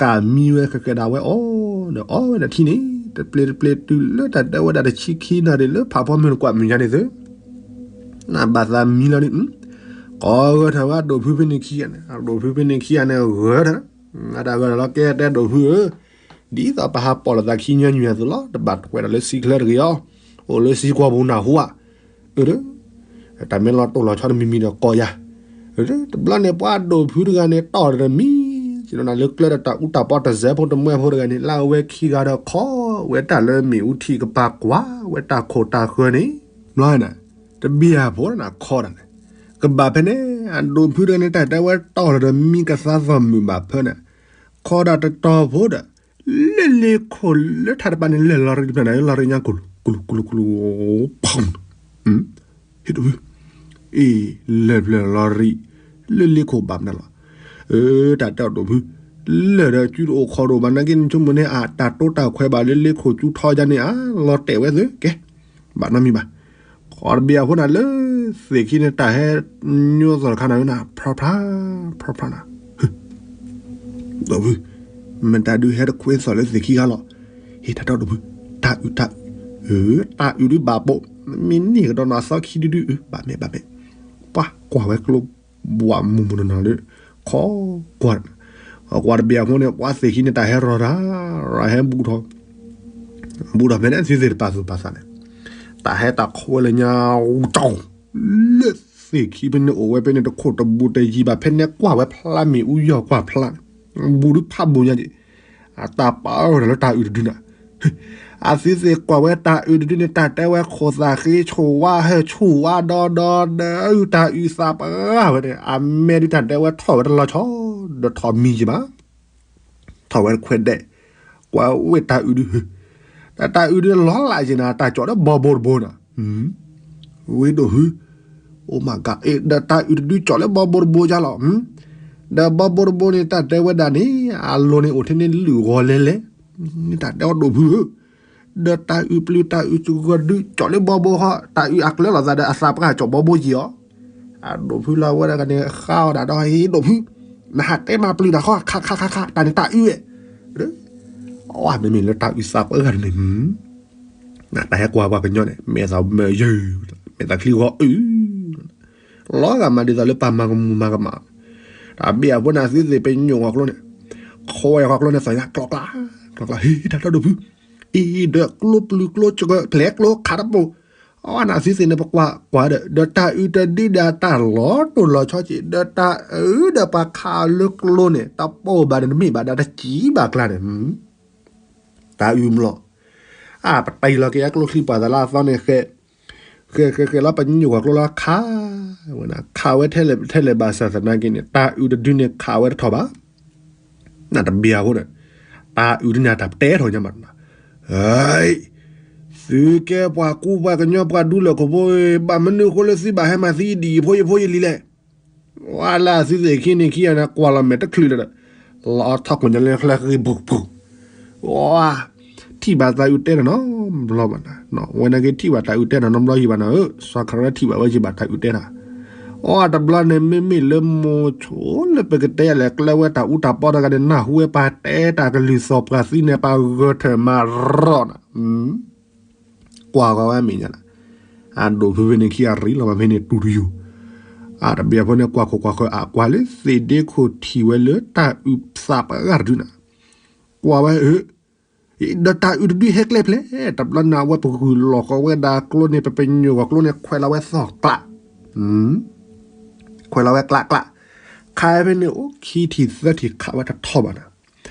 ကၢ်မံဝဲဃဲးဃဲးဒၣ်ဝဲအီၤ, ဒီးအီၣ်ဝဲဒၣ်ထံန့ၣ် တပျ့ၤတပျ့ၤတုၤလၢတၢ်တဲဝဲဒၣ်တဆံခံနၣ်ရံၣ်လၢ ဖးဖီမုၢ်တကွၢ်မုၢ်ညါန့ၣ်သု, နဘၣ်သးမံလီၤဒ်, ကိးဂဲၤထီၣ်ဝဲအဒိၣ်ဖုဖဲန့ၣ်ခံဂၤန့ၣ်, အဒိၣ်ဖုဖဲန့ၣ်ခံဂၤန့ၣ်ဂဲၤထီၣ်, အတၢ်ဂဲၤထီၣ်လီၤကဲတဲဒိၣ်ဖုဧၢ, ဒ်သိးပဟးပိာ်လိာ်သးခံညီနုၢ်အသိးလီၤ, တဘၣ်ထွဲဒီးလၢစံချၢတဂ့ၤအီၤ, အိၣ်လၢစံကွီၢ်ပူၤနၢ်ဟူဧါ, အၢ, တၢ်မ့ၢ်လီၤတိၢ်လီၤဆီတမံၤမံၤဒီးကိးယၤ, တဘျီန့ၣ် ပှၤဒိၣ်ဖုတဂၤန့ၣ် တီၢ်တမံၤ, စ့ၢ်ကီးနၤလၢကျဲဒီးတၢ်အူတၢ်ပီတစဲးဖိတမှဲဖိတဂၤန့ၣ် လၢအဝဲခံဂၤဒီးခီဝဲတၢ်လၢမ့ၣ်အူထံၣ်ကပၤကွၢ်ဝဲတၢ်ခိၣ်တၢ်ဃၢၤန့ၣ်, ဘျီန့ၣ်, တဘံၣ်အဖိနခီဒၣ်န့ၣ်, ကဘၣ်ဖဲန့ၣ် အဒိၣ်ဖုတဂၤန့ၣ် တၢ်တဲဝဲတီၢ်လီၤဒီးမံကသါသီၣ်မုာ်ဘၣ်ဖဲန့ၣ်, ခီဒၣ်တတီၤဖိဒီး လၢလ့ခိၣ်လၢထးတပၤန့ၣ် လဲၤလီၤရံၣ်တဖျၢၣ်န့ၣ် လီၤရံၣ်ညါကလူၤကလူၤကလူၤကလူၤ, ဖီ, ဟ့ၣ်ဒိၣ်ဖု, အ့ၣ်, လဲၤဖျၢၣ်လီၤရံၣ်, လၢလ့ခိၣ်ဘၣ်မနုၤလီၤ, အၢ တၢ်တဲအီၤဒိၣ်ဖု, လဲၤဒီးကၠူတအိၣ်ခီၣ်တအိၣ်ဘၣ် နာ်က့နဆိကမိၣ်န့ၣ် အတၢ်တိတၢ်ခွဲးဘၣ်လၢလ့ခိၣ်ကၠူထီယါန့ၣ် အလီၤတဲာ်ဝဲသုကဲ, ဘၣ်နီတမံၤဘၣ်, ခီတဘံၣ်အဖိန့ၣ်လၢ သ့ၣ်ခံန့ၣ် တၢ်ဟဲညိသီၣ်တခါန့ၣ် ဖျါဖျါ, ဖျါဖျါနၤ ဒိၣ်ဖု, မ့ၢ်တၢ်ဒုးဟဲတခွဲသီၣ်လၢသ့ၣ်ခံဂၤလီၤ, ဟ့ၣ်တၢ်တဲဒိၣ်ဖု, တၢ်အုးတၢ်အုး, တၢ်အုးဒုးဘၣ်ပိာ်, မ့ၢ်န့ၢ်ကဒီးနီၢ်သီခံဒုဒု, ဘၣ်မ့ၢ်ဘၣ်မ့ၢ်, ပှၤကွၢ်ဝဲကျိ ဘှးမူးမူးနီၢ်နီၢ်လၢ, ခီကွၢ်, ကွၢ်တဘံၣ်အဖိန့ၣ် ပှၤသ့ၣ်ခံန့ၣ် တၢ်ဟဲရီၤတၢ်, ရၤဟဲဘူးထီၣ်, ဘူးထီၣ်ဖဲန့ၣ် သုသ့ၣ်တပာ်သူၣ်ပာ်သးန့ၣ်, တၢ်ဟဲတၢ်ခွဲးလၢညါ, လၢသ့ၣ်ခံဖဲန့ၣ်အိၣ်ဝဲဖဲန့ၣ် တခိၣ်တဘူးတယံၤဘၣ် ဖဲန့ၣ်ကွၢ်ဝဲဖျါမ့ၣ်အူယီၢ်ကွၢ်ဖျါန့ၣ်, ဘူးဒုးဖးဘူးညါက့ၤ, အတၢ်ပာ်အၢၣ်လီၤလၢတၢ်အုးတဒုန့ၣ် အသုသ့ၣ်ကွၢ်ဝဲတၢ်အုးတဒုန့ၣ် တၢ်တဲဝဲခိၣ်သၣ်ဃ့ဆိၣ်ဝါဟဲဆိၣ်ဝါဒီဒီဒီး တၢ်အုးသးပှၢ်ဝဲန့ၣ် အမဲာ်ဒုးတၢ်တဲဝဲထီၣ်ဝဲတလီၤဆီ, ဒီးထီၣ်မံၤယံၤဘၣ်, ထီၣ်ဝဲတခွဲးဒဲး, ကွၢ်ဝဲတၢ်အုးဒု, တၢ်အုးဒုလီၤလးယံၤနၤ တၢ်ကၠီၣ်လၢဘီဘိတဘိနၤ ဝံၤဒိၣ်ဖု, အိၣ်မးက, ဒီးတၢ်အုးတဒုကၠီၣ်လၢဘီဘိတဘိယါလီၤ, ဒီးဘီဘိတဘိန့ၣ် တၢ်တဲဝဲဒၣ်န့ၣ် အလိၤန့ၣ်အိၣ်ထဲန့ၣ်လုၢ်ဂီၤလဲလဲ, တၢ်တဲအီၤဒိၣ်ဖုဧၢ, ဒီးတၢ်အုးပျုၤတၢ်အုးစဂီၤဒုကၠီၣ်လၢဘီဘိဃီ, တၢ်အုးအကျဲလိာ်သးဒီးအသးပှၢ်ကၠီၣ်ဘီဘိယံၤအီၤ, အဒိၣ်ဖုလီၤဝဲဒၣ်ကန့ၣ် ဃါအီၤဒၣ်ဒီး ဟ့ၣ်ဒိၣ်ဖု, နဟးတဲမၤပျုၤတၢ်ဃီ ခါခါခါခါ တၢ်န့ၣ်တၢ်အုးဝဲ, အဝဲမ့မ့ၢ်လၢတၢ်အုးသးပှၢ်ဂၤန့ၣ် တၢ်ဟဲကွၢ်ပှၤကညီန့ၣ် မဲာ်သးမၢယၢၢ်, မဲာ်သးချံဂီၤအုး, လီၤဂာ်မးဒ်သိးလၢပှၤမၤကမူၤမၤကမၣ်, တၢ်ဘံၣ်အဖိန့ၣ် အသုသ့ၣ်ပညိၣ်ဃီၤကျိန့ၣ်, ခွဲဃီၤကျိန့ၣ် သီၣ်ညါကျီကျါ, ကျီကျါ ဟ့ၣ်တၢ်တဲဒိၣ်ဖု, အံၤဒီးကျိပျုၤကျိစှၤဖျဲးကျိခးတပိၢ်, အဝဲန့ၣ်အသုသ့ၣ်န့ၣ် ပကွၢ်ကွၢ်ဒီး ဒီးတၢ်အုးတဒုဒီးတၢ်လီၤတိၢ်လီၤဆီက့ၤ ဒီးတၢ်အုးဒီးပှၤခးလၢကျိန့ၣ် တပိၢ်ဘၣ်ဒီးတမ့ၢ်ဘၣ်ဒီးတစံးဘၣ်ကျါန့ၣ် တၢ်အုးမလီၤ, အပတံၤလီၤက့ၤအကျိချံပှၤသးလၢအသီန့ၣ် ဃဲးဃဲးဃဲးလီၤ ပညိၣ်ကွၢ်ကျိလီၤခး, ဝဲန့ၣ် ခးဝဲထဲလဲၣ်ထဲလဲၣ်ဘၣ်ဆၣ်သနာ်က့န့ၣ် တၢ်အုးတဒုန့ၣ်ခးဝဲတထီၣ်ဘၣ်, နတဘံၣ်အဃိန့ၣ်, တၢ်အုးတန့ၣ်တၢ်တဲထီၣ်ညါမး, သုကဲပှၤကူပှၤကညီပှၤဒူလၢာ်ခိၣ်ဖိ, ဘၣ်မနုၤအဃိလၢသုဘၣ်ဟဲမၤသံဒ်အံၤဖိယဖိယလံၤလဲၣ် ဝဲလၢအသုသ့ၣ်ခံန့ၣ်ခံဂၤန့ၣ် ကွၢ်လီၤမဲာ်တချုးလၢၤဒီး, လီၤထီၣ်ခိၣ်ညါလၢကျဲဃ့ပူၤပူၤ, ဝဲ, ထံၣ်ဘၣ်တၢ်အုးတဲတၢ်နီတဘျီဘၣ်နၤ, ဝဲနာ်က့ထံၣ်ဘၣ်တၢ်အုးတဲတၢ်နီတဘျီယံၤဘၣ်နၤဧၢ, စီၤခရၢထံၣ်ဘၣ်ဝဲယံၤဘၣ်တၢ်အုးတဲတၢ်, အတဘျီန့ၣ် မ့မ့ၢ်လၢမိၤဆိလၢပကတဲယၤလဲၣ် ကျဲဝဲတၢ်အူတၢ်ပီတဂၤန့ၣ် နၢ်ဟူဝဲပှၤတဲတၢ်ကလုၢ်သီၣ်ပှၤသံန့ၣ် ပှၤဂဲၤထၢၣ်မၤရီနၤ ကွၢ်ဂီၤဝဲမဲာ်ညါလီၤ, အဒိၣ်ဖုဖဲန့ၣ်ခံဂၤရံၣ်လီၤမးဖဲန့ၣ်တူၢ်တယိာ်, အတဘံၣ်အဖိန့ၣ် ကွၢ်ခိၣ်ကွၢ်ဃၢၤအကွၢ်လၢသ့ၣ်ဒ့ခိၣ်ထံၣ်ဝဲလၢတၢ်အုးသးပှၢ်ဂၤတဒုန့ၣ်, ကွၢ်ဝဲဧၢ, ဒီးတၢ်အုးတဒုဟဲကျဲဖျဲး, တဘျီန့ၣ် အဝဲပဂုာ်လီၤဃီၤဝဲဒၣ်ကျိန့ၣ် ပပညိၣ်ကွၢ်ကျိန့ၣ် ခွဲးလီၤဝဲသီၣ်ကျး ခွဲးလီၤဝဲကျးကျး, ခးဖဲန့ၣ်အိၣ်ခံထံၣ်သၢထံၣ်ခးဝဲတထီၣ်ဘၣ်နၤ,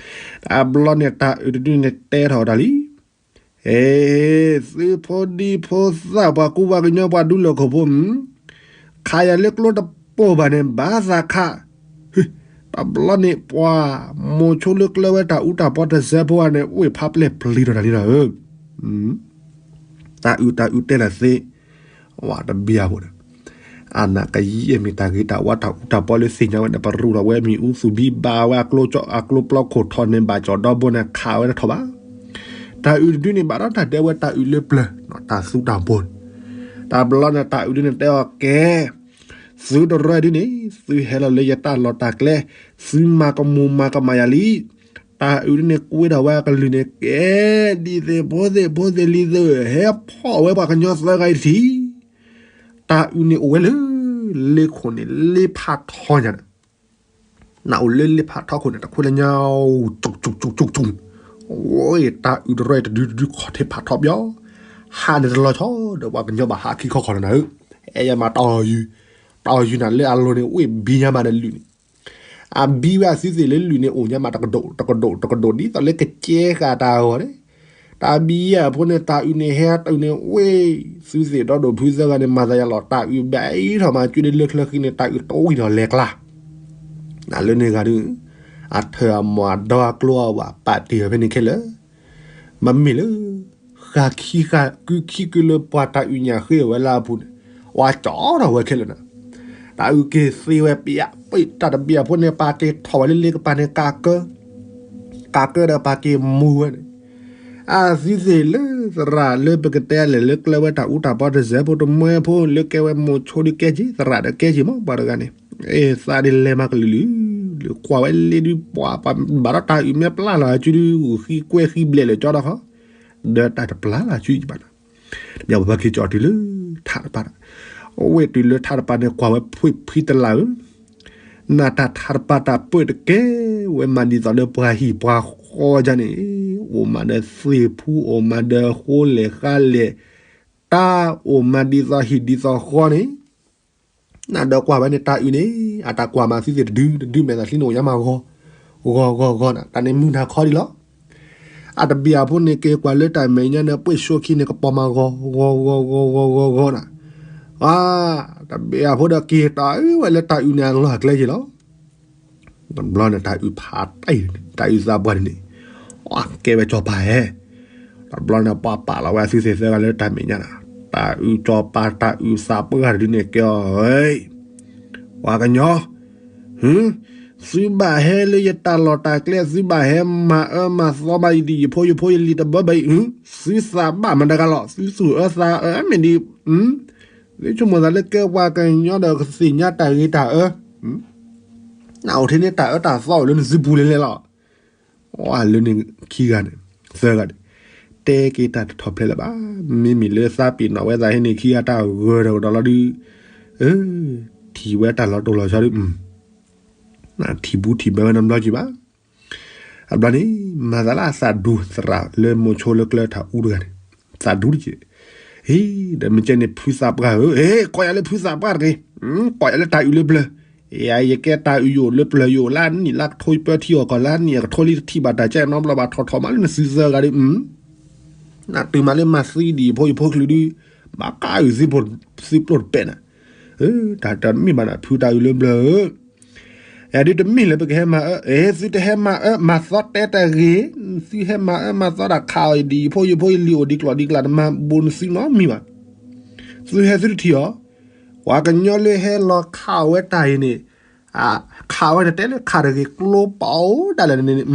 တဘျီန့ၣ် တၢ်အုးတဒုန့ၣ်တဲထီၣ်ဝဲဒၣ်လံ, ဟ့ၣ်, သုဖိဒံဖိသၣ်ပှၤကူပှၤကညီပှၤဒူလၢာ်ခိၣ်ဖိ, ခးယၤလၢကျိတပိၢ်ဘၣ်န့ၣ် ဘၣ်သးခး, တဘျီန့ၣ်ပှၤ, မိၤဆိလၢကျဲဝဲတၢ်အူတၢ်ပီတစဲးဖိန့ၣ် အိၣ်ဖးပျဲၢ်ပျံၤထီၣ်တၢ်လံလီၤဧၢ တၢ်အုးတၢ်အုးတဲလၢသ့, ဝဲတဘံၣ်အဖိဒီး, အနၢ်ကယံၢ်အမ့ၢ်တၢ်ဂ့ၤတၢ်ဝါတၢ်အူတၢ်ပီလၢသ့ၣ်ညါဝဲန့ၣ် ပရူးထီၣ်ဝဲမ့ၣ်အူသူၣ်ဘံဘၣ်ဝဲအကျိ, အကျိပျီခိၣ်ထီၣ်န့ၣ် ဘၣ်ကၠီၣ်ဒီဘိန့ၣ် ခးဝဲတထီၣ်ဘၣ်, တၢ်အုၣ်တဒုန့ၣ် ဘၣ်ဒီးတၢ်ဒဲဝဲတၢ်အုၣ်လၢပျၢၤ, တၢ်သူတၢ်ဘိန့ၣ်, တဘျီန့ၣ် တၢ်အုၣ်ဒုန့ၣ်တဲအီၤကဲ, သုတရၢဒုန့ၣ် သုဟဲလီၤလၢယတၢ်လီၢ်တၢ်ကျဲ, သုမၤကမူၤမၤကမၣ်ယၤလံ. တၢ်အုၣ်ဒုန့ၣ်ကွ့ထီၣ်ဝဲအကလုၢ်န့ၣ်ကဲ, ဒ်သိးဖိသ့ၣ်ဖိသ့ၣ်လံၤသ့ၣ်ဧၢ, ဟဲဖီၣ်ဝဲပှၤကညီသၢဂၤအံၤတထံၣ်. တၢ်အုၣ်န့ၣ်အိၣ်ဝဲလၢ လ့ခိၣ်န့ၣ် လ့ဖးထီညါန့ၣ်, နအိၣ်လၢလ့ဖးထီခိၣ်န့ၣ် တခွဲလၢညါ, တၢ်အုၣ်တရၢတဒုတဒုခီၣ်ထံးဖးထီပယီၤ, ဟးန့ၣ်တလီၤဆီဒီး ပှၤကညီဘၣ်ဟးခံခီခီၣ်လီၤနၤဧၢ, အဲၣ်ယမၤတီၢ်ယူၤ, တီၢ်ယူၤနၤလၢအလိၤန့ၣ် အိၣ်ဘံညါမးဒီးလုၢ်န့ၣ်, အဘံဝဲအသုသ့ၣ်လၢလုၢ်န့ၣ် အိၣ်ညါမးတကဒိၣ်တကဒိၣ်တကဒိၣ် ဒ်သိးလၢကကဲဃာ်တၢ်အဂီၢ်န့ၣ်, တၢ်ဘံယဲၢ်အဖိန့ၣ် တၢ်အုၣ်န့ၣ်ဟဲတၢ်အုၣ်န့ၣ်ဝ့ၢ်, သုသ့ၣ်ဒီးဒိၣ်ဖုသၢဂၤန့ၣ် မၤသးယၤလီၤ တၢ်အုၣ်ဘၣ်အံၤထီၣ်မး ကၠူဒ်လၢချၢဃံန့ၣ် တၢ်အုၣ်တဝံၤထီၣ်လဲၤကျါ, နလၢန့ၣ်ဂၤဒုး, အထၢၣ်အမီၢ်အဒီအကျိအဝဲ ပာ်တ့ၢ်အီၤဖဲန့ၣ်ခဲလၢာ်, မ့မ့ၢ်လၢ ဃာ်ခံဃာ်ကုခံကုလၢပှၤတၢ်အုၣ်ညၣ်ဃ့အဝဲလၢအပူၤန့ၣ်, ဝါကၠီထီၣ်ဝဲခဲလၢာ်နၤ, တၢ်အုၣ်က့ၤသ့ဝဲပယၣ်ပ့ၣ် တၢ်တဘံၣ်အဖိန့ၣ် ပာ်က့ၤထီၣ်ဝဲလၢလ့ကပၤန့ၣ် ကးကၢ, ကးကၢဒီးပာ်က့ၤမူဝဲန့ၣ်, အသုသ့ၣ်လၢသရၣ်လၢပကတဲလဲၣ်လၢကျဲဝဲတၢ်အူတၢ်ပီ တစဲးဖိတမှဲဖိ လၢကဲဝဲမိၤဆိဒုးကဲက့ၤ သရၣ်ဒီးကဲက့ၤမး ပှၤတဂၤန့ၣ်, အ့ၣ်သးဒ်လဲၤမၤကလုာ်လုာ်, လၢကွၢ်ဝဲလ့ဒုး ပှၤပှၤဘၣ်ဒီးတၢ်အုၣ်မ့ၢ်ပျၢ်လီၤအစုဒုး ဂုာ်ဃံကွဲဃံဘျဲးလၢာ်ကၠီဒီးဃီ, ဒီးတၢ်တပျၢ်လီၤအစုယဘၣ်နၤ, တမ့ၢ်ပှၤက့ၤကၠီတုၤလၢထးတပၤ, အဝဲတုၤလၢထးတပၤန့ၣ် ကွၢ်ဝဲဖှ့ၣ်ဖှံတလၢ်ဧၢ နတၢ်ထးတပၤတၢ်ပၢၢ်တကဲဝဲမးဒ်သိးလၢပှၤဟံၣ်ပှၤဃီဒ်န့ၣ်, အိၣ်မးဒီးသ့ၣ်ဖူ အိၣ်မးဒီးဃိလဲၣ်ဃါလဲၣ်, တၢ်အိၣ်မးဒ်သိးဟံၣ်ဒ်သိးဃီန့ၣ်, နဒီးကွၢ်ဝဲန့ၣ်တၢ်အုၣ်န့ၣ် အတၢ်ကွၢ်မးသုသ့ၣ်တဒု တဒုမဲာ်သးချံန့ၣ်အိၣ်ညါမးဂီၤ, ဂီၤဂီၤဂီၤနၤ တၢ်န့ၣ်မုၢ်နၤခီဒံးလီၤ အတဘ့ၣ်အဖိန့ၣ် က့ၤကွၢ်လၢတၢ်မဲာ်ညါန့ၣ် ပှ့ၢ်ဆိခံန့ၣ် ကပီၤမးဂီၤ ဂီၤဂီၤဂီၤဂီၤဂီၤဂီၤနၤ, အတဘ့ၣ်အဖိဒီးက့ၤတၢ်အုၣ်ဝဲလၢတၢ်အုၣ်န့ၣ် အလီၢ်အကျဲက့ၤလီၤ. တဘျီန့ၣ် တၢ်အုၣ်ဖးတၢ်အံၤန့ၣ် တၢ်အုၣ်သးပှၢ်န့ၣ်န့ၣ်, အကဲဝဲကၠီၤပၤဟဲ, တဘျီန့ၣ် ပှၤပာ်လီၤဝဲအသုသ့ၣ်သၢဂၤလၢတၢ်မဲာ်ညါနၤ, တၢ်အုၣ်ကၠီၤပၤ တၢ်အုၣ်သးပှၢ်တဒုန့ၣ် ကဲအီၤ, ပှၤကညီ သုဘၣ်ဟဲလၢယတၢ်လီၢ်တၢ်ကျဲ သုဘၣ်ဟဲမၤအၢမၤသီဘၣ်ယဒံၣ်ယဖိယဖိယလံၤတဘၢဘၢအံၤ, သုသးဘၣ်မတၤတဂၤလီၤ သုသူၣ်အၢသးအၢမ့ၢ်ဒ်, သုဆိကမိၣ်သးလၢကဲပှၤကညီဒီးကသ့ၣ်ညါတၢ်ဂ့ၤတၢ်အၢ, နအိၣ်ထဲန့ၣ်တၢ်အၢတၢ်သီအိၣ်လၢနစုပူၤလဲၣ်လဲၣ်လီၤ. လၢန့ၣ်ခံဂၤန့ၣ် သၢဂၤန့ၣ် တဲက့ၤတၢ်တထီၣ်ဖျဲးလၢၤဘၣ်, မ့မ့ၢ်လၢသးပ့ၤနီၣ်ဝဲသးဟဲန့ၣ်ခံဂၤတၢ်ဂၢၢ်တကတီၢ်လီၤဒုး, ထံၣ်ဝဲတၢ်လီၤတိၢ်လီၤဆီဒုး, ထံၣ်ဘူးထံၣ်ဘၢဝဲနီတဘျီက့ၤဘၣ်. အဘျီန့ၣ် မၤသးလၢအသးဒူသရၣ်လၢမိၤဆိလၢကျဲတၢ်အူတဂၤန့ၣ်, သးဒူတက့ၢ်, ဟ့ၣ် ဒီးမ့ၢ်ကဲန့ၣ်ဖုသးပှၢ်ဧၢ, ဟ့ၣ် ကိးယၤလၢဖုသးပှၢ်တဂ့ၤ, ကိးယၤလၢတၢ်အုၣ်လၢပျၢၤ, ယကဲတၢ်အုၣ်ယအိၣ်လၢပျၢၤယအိၣ်လၢအနံၣ်လၢကထိပၢထံအီၣ်ကီၢ်လၢအနံၣ်အကထိလံတထံၣ်ဘၣ်တၢ်ကဲနီတဘျီဘၣ်ထီၣ်ထီၣ်မးလၢနစုသၢဂၤဒုး, နတုၤမးလၢမၤသံဒံၣ်ဖိယဖိကလုာ်ဒုး, ဘၣ်ကးအုၣ်သံဖိသံပျိၢ်တပဲာ်နၤ, တၢ်တမ့ၢ်ဘၣ်နၤ ဖုတၢ်အုၣ်လၢပျၢၤဧၢ ယဒုးတမ့ၢ်လၢပကဟဲမၤအၢ, အဲ သုတဟဲမၤအၢမၤသီတဲတဂ့ၤ, သုဟဲမၤအၢမၤသီတၢ်ခးအီၤအံၤဒ်အံၤ ဖိယဖိယလံၤအိၣ်ဒံးကျိၤဒံးကျဲတမၤဘိးနသုနီတမံၤဘၣ်. သုဟဲသုတထံၣ်အီၤ, ပှၤကညီလၢဟဲလီၤခးအီၤဝဲတၢ်အံၤန့ၣ်, ခးဝဲတတဲလၢခးတဂ့ၤ ကျိပာ်အိၣ်ဒၣ်လဲာ်န့ၣ်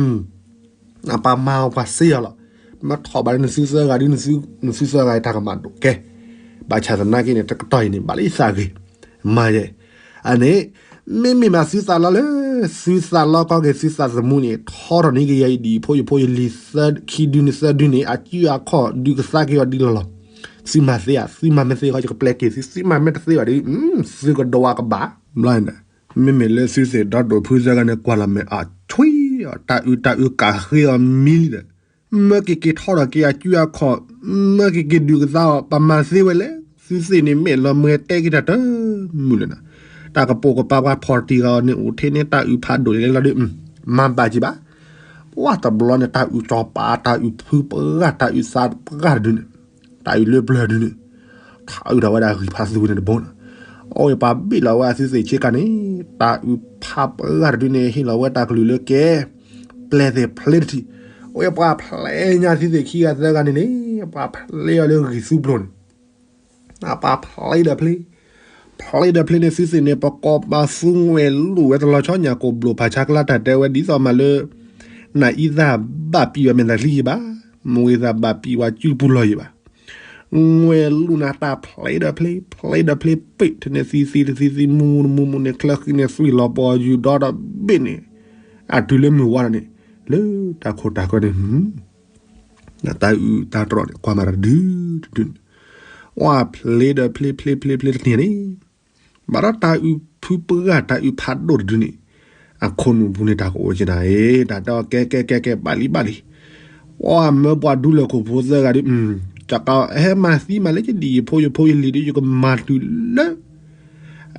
ပှၤမၤအီၤပှၤစ့အီၤလီၤ. မ့ၢ်ထီၣ်ဘၣ်လၢနစုသၢဂၤဒုး နစုသၢဂၤအံၤတၢ်ကမၣ်ဒိၣ်ကဲ, ဘၣ်ဆၣ်သနာ်က့န့ၣ် တကတီၢ်အံၤန့ၣ် ဘၣ်လၢယသးဂ့ၤ, မၤယဲ, အန့ၣ်, မ့မ့ၢ်မးသုသးလီလၢ, သုသးလီကီက့ၤသုသးသမူန့ၣ် ထီထီၣ်န့ၢ်က့ၤယၤအံၤဒ်အံၤ ဖိယဖိယလံၤ ခံဒုန့ၣ်သၢဒုန့ၣ် အစုအခီၣ်ဒုးကသါက့ၤအီၤဒ်လီၤလီၤ. သုမၤသ့ဧါ, သုမၤမ့ၢ်သ့ဃီ ယကပျဲက့ၤသု, သုမၤမ့ၢ်တသ့ဘၣ်ဒ်အံၤ, သုကဒိးဝဲကဘၣ်, ဘျီန့ၣ်, မ့မ့ၢ်လၢသုသ့ၣ်ဒီးဒိၣ်ဖုသၢဂၤန့ၣ် ကွၢ်လီၤမဲာ်အီၤဆွံအီၤ တၢ်အုၣ်တၢ်အုၣ်ကးဃ့အီၤမံလံဒီး မၢက့ၤက့ၤထီထီၣ်က့ၤအစုအခီၣ်, မၢက့ၤက့ၤဒုးကသါအီၤ ပမၤသ့ဝဲလဲၣ်, သုသ့ၣ်န့ၣ်မ့ၢ်လီၤမွဲတဲက့ၤတၢ်တမုာ်လၢၤနၤ, တၢ်ကပိာ်ကပၤပှၤဖီၣ်တံၢ်ဂၤအီၤန့ၣ် အိၣ်ထဲန့ၣ်တၢ်အုၣ်ဖးဒိၣ်လဲၣ်လီၤဒုး, မၤဘၣ်က့ၤဘၣ်, ပှၢ်တဘျီန့ၣ် တၢ်အုၣ်ကၠီၤပၤ တၢ်အုၣ်ဖုပှၢ် တၢ်အုၣ်သးပှၢ်တဒုန့ၣ်, တၢ်အုၣ်လၢပျၢၤဒုန့ၣ်, ထးအုၣ်ထီၣ်ဝဲဒၣ်ဂံၢ်ဖးသူန့ၣ်တဘိန့ၣ်, အဝဲပှၤဘ့ၣ်လီၤဝဲအသုသ့ၣ်ဆ့ကၤန့ၣ်, တၢ်အုၣ်ဖးပှၢ်တဒုန့ၣ် ဟ့ၣ်လီၤဝဲတၢ်ကလုၢ်လၢကဲ ပျဲၢ်သ့ၣ်ဖျ့တထံၣ်, အဝဲပှၤဖျ့ညါသုသ့ၣ်ခံဂၤသၢဂၤန့ၣ်န့ၣ်, ပှၤဖျ့အီၤလၢဂံၢ်သူပျိၢ်န့ၣ်, ပှၤဖျ့ဒီးဖျ့, ဖျ့ဒီးဖျ့န့ၣ် သုသ့ၣ်န့ၣ် ပကိးပသူဝဲလိာ်ဝဲတလီၤဆီညါ ကိးဘျိၣ်ဖးဆါကျါတၢ်တဲဝဲဒ်သိးမးလၢ နအံသၣ်ဘၣ်ပံဝဲမဲာ်သးချံယဘၣ် မ့ၢ်ဝံသးဘၣ်ပံၤဝဲစုပူၤလီၢ်ယံၤဘၣ်. ငွဲၢ်လူၢ်နၤတၢ်ဖျ့ဒီးဖျ့ ဖျ့ဒီးဖျ့ ပ့ၢ်ထဲန့ၣ်သံသံတသံသံ မူမူတမူမူန့ၣ် ချၢဃံန့ၣ်သွံၣ်လီၤပီၤယူၤဒီဒီဘ့ၣ်န့ၣ် အတုၤလၢမုၢ်ဝါဒီးန့ၣ် လၢတၢ်ခိၣ်တၢ်ဃၢန့ၣ် တၢ်အုၣ်တၢ်တြီၢ်န့ၣ် ကွၢ်မးတဒုတဒုန့ၣ် ဝဲဖျ့ဒီးဖျ့ဖျ့ဖျ့ဖျ့တန့ၢ်န့ၣ် ဘၣ်ဒီးတၢ်အုၣ်ဖုပှၢ်တၢ်အုၣ်ဖးဒိၣ်တဒုန့ၣ် အခိၣ်နူာ်ပူၤန့ၣ်တၢ်ကအိၣ်က့ၤနၤအံၤ တၢ်တဲအီၤကဲကဲကဲကဲ ဘၣ်လံဘၣ်လံ ပှၤမၢပှၤဒူလၢၢ်ခိၣ်ဖိသၢဂၤဒုး ကဟဲမၤသံမးလၢယဒံၣ်ယဖိယဖိယလံၤဒုး ယကမၤတုၤလၢ